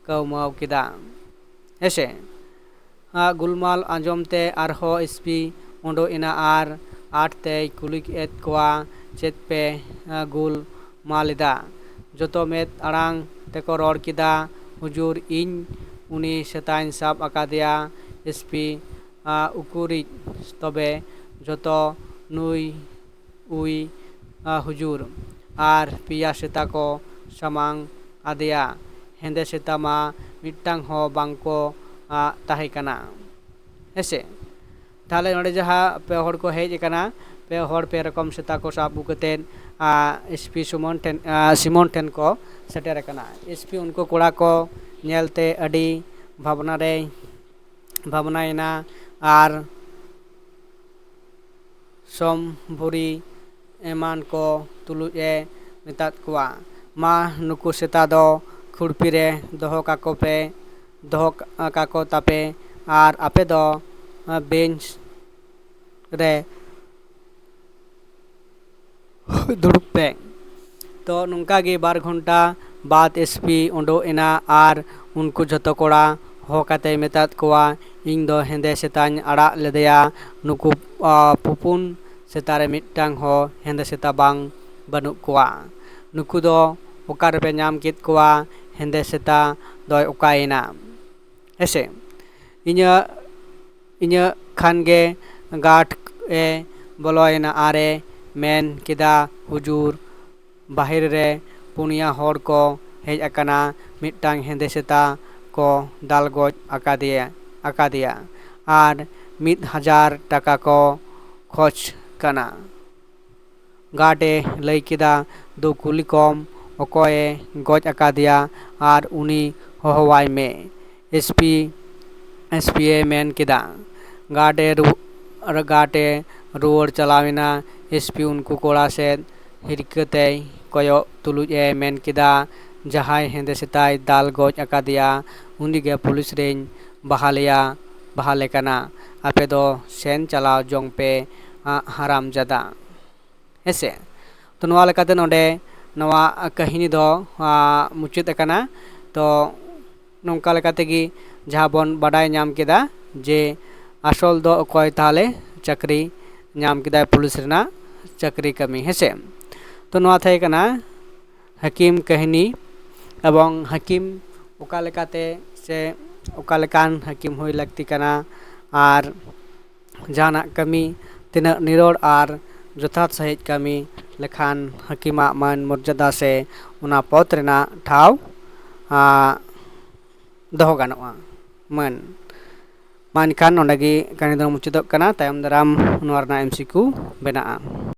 ᱠᱟᱹᱣᱢᱟᱹᱣ ᱠᱮᱫᱟ᱾ ᱦᱮᱸᱥᱮ? ᱟᱜ ᱜᱩᱞᱢᱟᱞ ᱟᱸᱡᱚᱢ ᱛᱮ ᱟᱨᱦᱚᱸ ᱮᱥᱯᱤ ᱩᱰᱩᱠ ᱮᱱᱟ ᱟᱨ ᱟᱸᱴ ᱛᱮᱭ ᱠᱩᱞᱤ ᱮᱫ ᱠᱚᱣᱟ, "ᱪᱮᱫ ᱯᱮ, ᱟ, ᱜᱩᱞᱢᱟᱞ ᱮᱫᱟ?" ᱡᱚᱛᱚ ᱢᱮᱫ ᱟᱲᱟᱝ ᱛᱮᱠᱚ ᱨᱚᱲ ᱠᱮᱫᱟ, "ᱦᱩᱡᱩᱨ, ᱤᱧ ᱩᱱᱤ ᱥᱮᱛᱟᱧ ᱥᱟᱵ ᱟᱠᱟᱫᱮᱭᱟ᱾" ᱮᱥᱯᱤ, ᱟ, "ᱩᱠᱩᱨᱤᱡ ᱛᱚᱵᱮ?" "ᱡᱚᱛᱚ ᱱᱩᱭ ᱩᱭ, ᱟ, ᱦᱩᱡᱩᱨ, ᱟᱨ ᱯᱮᱭᱟ ᱥᱮᱛᱟ ᱠᱚ ᱥᱟᱢᱟᱝ ᱟᱫᱮᱭᱟ᱾ ᱦᱮᱸᱫᱮ ᱥᱮᱛᱟ ᱢᱟ ᱢᱤᱫᱴᱟᱝ ᱦᱚᱸ ᱵᱟᱝ ᱠᱚ, ᱟ, ᱛᱟᱦᱮᱸ ᱠᱟᱱᱟ᱾" ᱦᱮᱸᱥᱮ? ᱛᱟᱦᱞᱮ ᱱᱚᱰᱮ ᱡᱟᱦᱟᱸ ᱯᱮ ᱦᱚᱲ ᱠᱚ ᱦᱮᱡ ᱟᱠᱟᱱᱟ, ᱯᱮ ᱦᱚᱲ ᱯᱮ ᱨᱚᱠᱚᱢ ᱥᱮᱛᱟ ᱠᱚ ᱥᱟᱵ ᱟᱹᱜᱩ ᱠᱟᱛᱮᱫ, ᱟ, ᱮᱥᱯᱤ ᱥᱩᱢᱚᱱ ᱴᱷᱮᱱ, ᱟ, ᱥᱤᱢᱚᱱ ᱴᱷᱮᱱ ᱠᱚ ᱥᱮᱴᱮᱨ ᱟᱠᱟᱱᱟ᱾ ᱮᱥᱯᱤ ᱩᱱᱠᱩ ᱠᱚᱲᱟ ᱠᱚ ᱧᱮᱞᱛᱮ ᱟᱹᱰᱤ ᱵᱷᱟᱵᱽᱱᱟ ᱨᱮᱭ ᱵᱷᱟᱵᱽᱱᱟᱭᱮᱱᱟ ᱟᱨ ᱥᱚᱢᱵᱷᱩᱨᱤ ᱮᱢᱟᱱ ᱠᱚ ᱛᱩᱞᱩᱡ ᱮ ᱢᱮᱛᱟᱫ ᱠᱚᱣᱟ, "ᱢᱟ, ᱱᱩᱠᱩ ᱥᱮᱛᱟ ᱫᱚ ᱠᱷᱩᱲᱯᱤ ᱨᱮ ᱫᱚᱦᱚ ᱠᱟᱠᱚ ᱯᱮ, ᱫᱚᱦᱚ ᱠᱟᱠᱚ ᱛᱟᱯᱮ, ᱟᱨ ᱟᱯᱮ ᱫᱚ ᱵᱮᱧᱪ ᱨᱮ ᱫᱩᱲᱩᱵ ᱯᱮ᱾ ᱛᱚ ᱱᱚᱝᱠᱟ ᱜᱮ ᱵᱟᱨ ᱜᱷᱚᱱᱴᱟ ᱵᱟᱫ ᱮᱥᱯᱤ ᱩᱰᱩᱠ ᱮᱱᱟ ᱟᱨ ᱩᱱᱠᱩ ᱡᱷᱚᱛᱚ ᱠᱚᱲᱟ ᱦᱚᱦᱚ ᱠᱟᱛᱮᱭ ᱢᱮᱛᱟᱫ ᱠᱚᱣᱟ, "ᱤᱧ ᱫᱚ ᱦᱮᱸᱫᱮ ᱥᱮᱛᱟᱧ ᱟᱲᱟᱜ ᱞᱮᱫᱮᱭᱟ, ᱱᱩᱠᱩ ᱟ, ᱯᱩᱯᱩᱱ ᱥᱮᱛᱟ ᱨᱮ ᱢᱤᱫᱴᱟᱝ ᱦᱚᱸ ᱦᱮᱸᱫᱮ ᱥᱮᱛᱟ ᱵᱟᱝ ᱵᱟᱹᱱᱩᱜ ᱠᱚᱣᱟ᱾ ᱱᱩᱠᱩ ᱫᱚ ᱚᱠᱟ ᱨᱮᱯᱮ ᱧᱟᱢ ᱠᱮᱫ ᱠᱚᱣᱟ? ᱦᱮᱸᱫᱮ ᱥᱮᱛᱟ ᱫᱚᱭ ᱚᱠᱟᱭᱮᱱᱟ?" ᱦᱮᱸᱥᱮ? ᱤᱧᱟᱹᱜ ᱤᱧᱟᱹᱜ ᱠᱷᱟᱱ ᱜᱮ ᱜᱟᱨᱰ ᱮ ᱵᱚᱞᱚᱭᱮᱱᱟ ᱟᱨᱮ ᱢᱮᱱ ᱠᱮᱫᱟ, "ᱦᱩᱡᱩᱨ, ᱵᱟᱦᱮᱨ ᱨᱮ ᱯᱩᱱᱭᱟ ᱦᱚᱲ ᱠᱚ ᱦᱮᱡ ᱟᱠᱟᱱᱟ, ᱢᱤᱫᱴᱟᱝ ᱦᱮᱸᱫᱮ ᱥᱮᱛᱟ ᱠᱚ ᱫᱟᱞ ᱜᱚᱡ ᱟᱠᱟᱫᱮᱭᱟ ᱟᱠᱟᱫᱮᱭᱟ ᱟᱨ ᱢᱤᱫ ᱦᱟᱡᱟᱨ ᱴᱟᱠᱟ ᱠᱚ ᱠᱷᱚᱡᱽ ᱠᱟᱱᱟ᱾" ᱜᱟᱨᱰ ᱮ ᱞᱟᱹᱭ ᱠᱮᱫᱟ, "ᱫᱩ ᱠᱩᱞᱤ ᱠᱚᱢ, ᱚᱠᱚᱭᱮ ᱜᱚᱡ ᱟᱠᱟᱫᱮᱭᱟ ᱟᱨ ᱩᱱᱤ ᱦᱚᱦᱚᱣᱟᱭ ᱢᱮ᱾" ᱮᱥᱯᱤ ᱮᱥᱯᱤ ᱮ ᱢᱮᱱ ᱠᱮᱫᱟ᱾ ᱜᱟᱨᱰ ᱮ ᱨᱩ-, ᱜᱟᱨᱰ ᱮ ᱨᱩᱣᱟᱹᱲ ᱪᱟᱞᱟᱣᱮᱱᱟ᱾ ᱮᱥᱯᱤ ᱩᱱᱠᱩ ᱠᱚᱲᱟ ᱥᱮᱫ ᱦᱤᱨᱠᱟᱹ ᱛᱮᱭ ᱠᱚᱭᱚᱜ ᱛᱩᱞᱩᱡ ᱮ ᱢᱮᱱ ᱠᱮᱫᱟ, "ᱡᱟᱦᱟᱸᱭ ᱦᱮᱸᱫᱮ ᱥᱮᱛᱟᱭ ᱫᱟᱞ ᱜᱚᱡ ᱟᱠᱟᱫᱮᱭᱟ, ᱩᱱᱤᱜᱮ ᱯᱩᱞᱤᱥ ᱨᱮᱧ ᱵᱟᱦᱟᱞᱮᱭᱟ, ᱵᱟᱦᱟᱞᱮ ᱠᱟᱱᱟ᱾ ᱟᱯᱮ ᱫᱚ ᱥᱮᱱ ᱪᱟᱞᱟᱣ ᱡᱚᱝ ᱯᱮ, ᱟᱜ ᱦᱟᱨᱟᱢ ᱡᱟᱫᱟ᱾" ᱦᱮᱸᱥᱮ? ᱛᱚ ᱱᱚᱣᱟ ᱞᱮᱠᱟᱛᱮ ᱱᱚᱰᱮ ᱱᱚᱣᱟ ᱠᱟᱹᱦᱱᱤ ᱫᱚ, ᱟ, ᱢᱩᱪᱟᱹᱫ ᱟᱠᱟᱱᱟ᱾ ᱛᱚ ᱱᱚᱝᱠᱟ ᱞᱮᱠᱟ ᱛᱮᱜᱮ ᱡᱟᱦᱟᱸ ᱵᱚᱱ ᱵᱟᱰᱟᱭ ᱧᱟᱢ ᱠᱮᱫᱟ ᱡᱮ ᱟᱥᱚᱞ ᱫᱚ ᱚᱠᱚᱭ ᱛᱟᱦᱚᱞᱮ ᱪᱟᱹᱠᱨᱤ ᱧᱟᱢ ᱠᱮᱫᱟᱭ ᱯᱩᱞᱤᱥ ᱨᱮᱱᱟᱜ ᱪᱟᱹᱠᱨᱤ ᱠᱟᱹᱢᱤ, ᱦᱮᱸᱥᱮ? ᱛᱚ ᱱᱚᱣᱟ ᱛᱟᱦᱮᱸ ᱠᱟᱱᱟ ᱦᱟᱹᱠᱤᱢ ᱠᱟᱹᱦᱱᱤ, ᱮᱵᱚᱝ ᱦᱟᱹᱠᱤᱢ ᱚᱠᱟ ᱞᱮᱠᱟᱛᱮ ᱥᱮ ᱚᱠᱟ ᱞᱮᱠᱟᱱ ᱦᱟᱹᱠᱤᱢ ᱦᱩᱭ ᱞᱟᱹᱠᱛᱤ ᱠᱟᱱᱟ, ᱟᱨ ᱡᱟᱦᱟᱱᱟᱜ ᱠᱟᱹᱢᱤ ᱛᱤᱱᱟᱹᱜ ᱱᱤᱨᱚᱲ ᱟᱨ ᱡᱚᱛᱷᱟᱛ ᱥᱟᱺᱦᱤᱡ ᱠᱟᱹᱢᱤ ᱞᱮᱠᱷᱟᱱ ᱦᱟᱹᱠᱤᱢᱟᱜ ᱢᱟᱹᱱ ᱢᱚᱨᱡᱟᱫᱟ ᱥᱮ ᱚᱱᱟ ᱯᱚᱫᱽ ᱨᱮᱱᱟᱜ ᱴᱷᱟᱶ, ᱟ, ᱫᱚᱦᱚ ᱜᱟᱱᱚᱜᱼᱟ᱾ ᱢᱟᱹᱱ ᱢᱟ ᱮᱱᱠᱷᱟᱱ ᱱᱚᱰᱮ ᱜᱮ ᱠᱟᱹᱦᱱᱤ ᱫᱚ ᱢᱩᱪᱟᱹᱫᱚᱜ ᱠᱟᱱᱟ᱾ ᱛᱟᱭᱚᱢ ᱫᱟᱨᱟᱢ ᱱᱚᱣᱟ ᱨᱮᱱᱟᱜ ᱮᱢᱥᱤᱠᱤᱭᱩ ᱵᱮᱱᱟᱜᱼᱟ᱾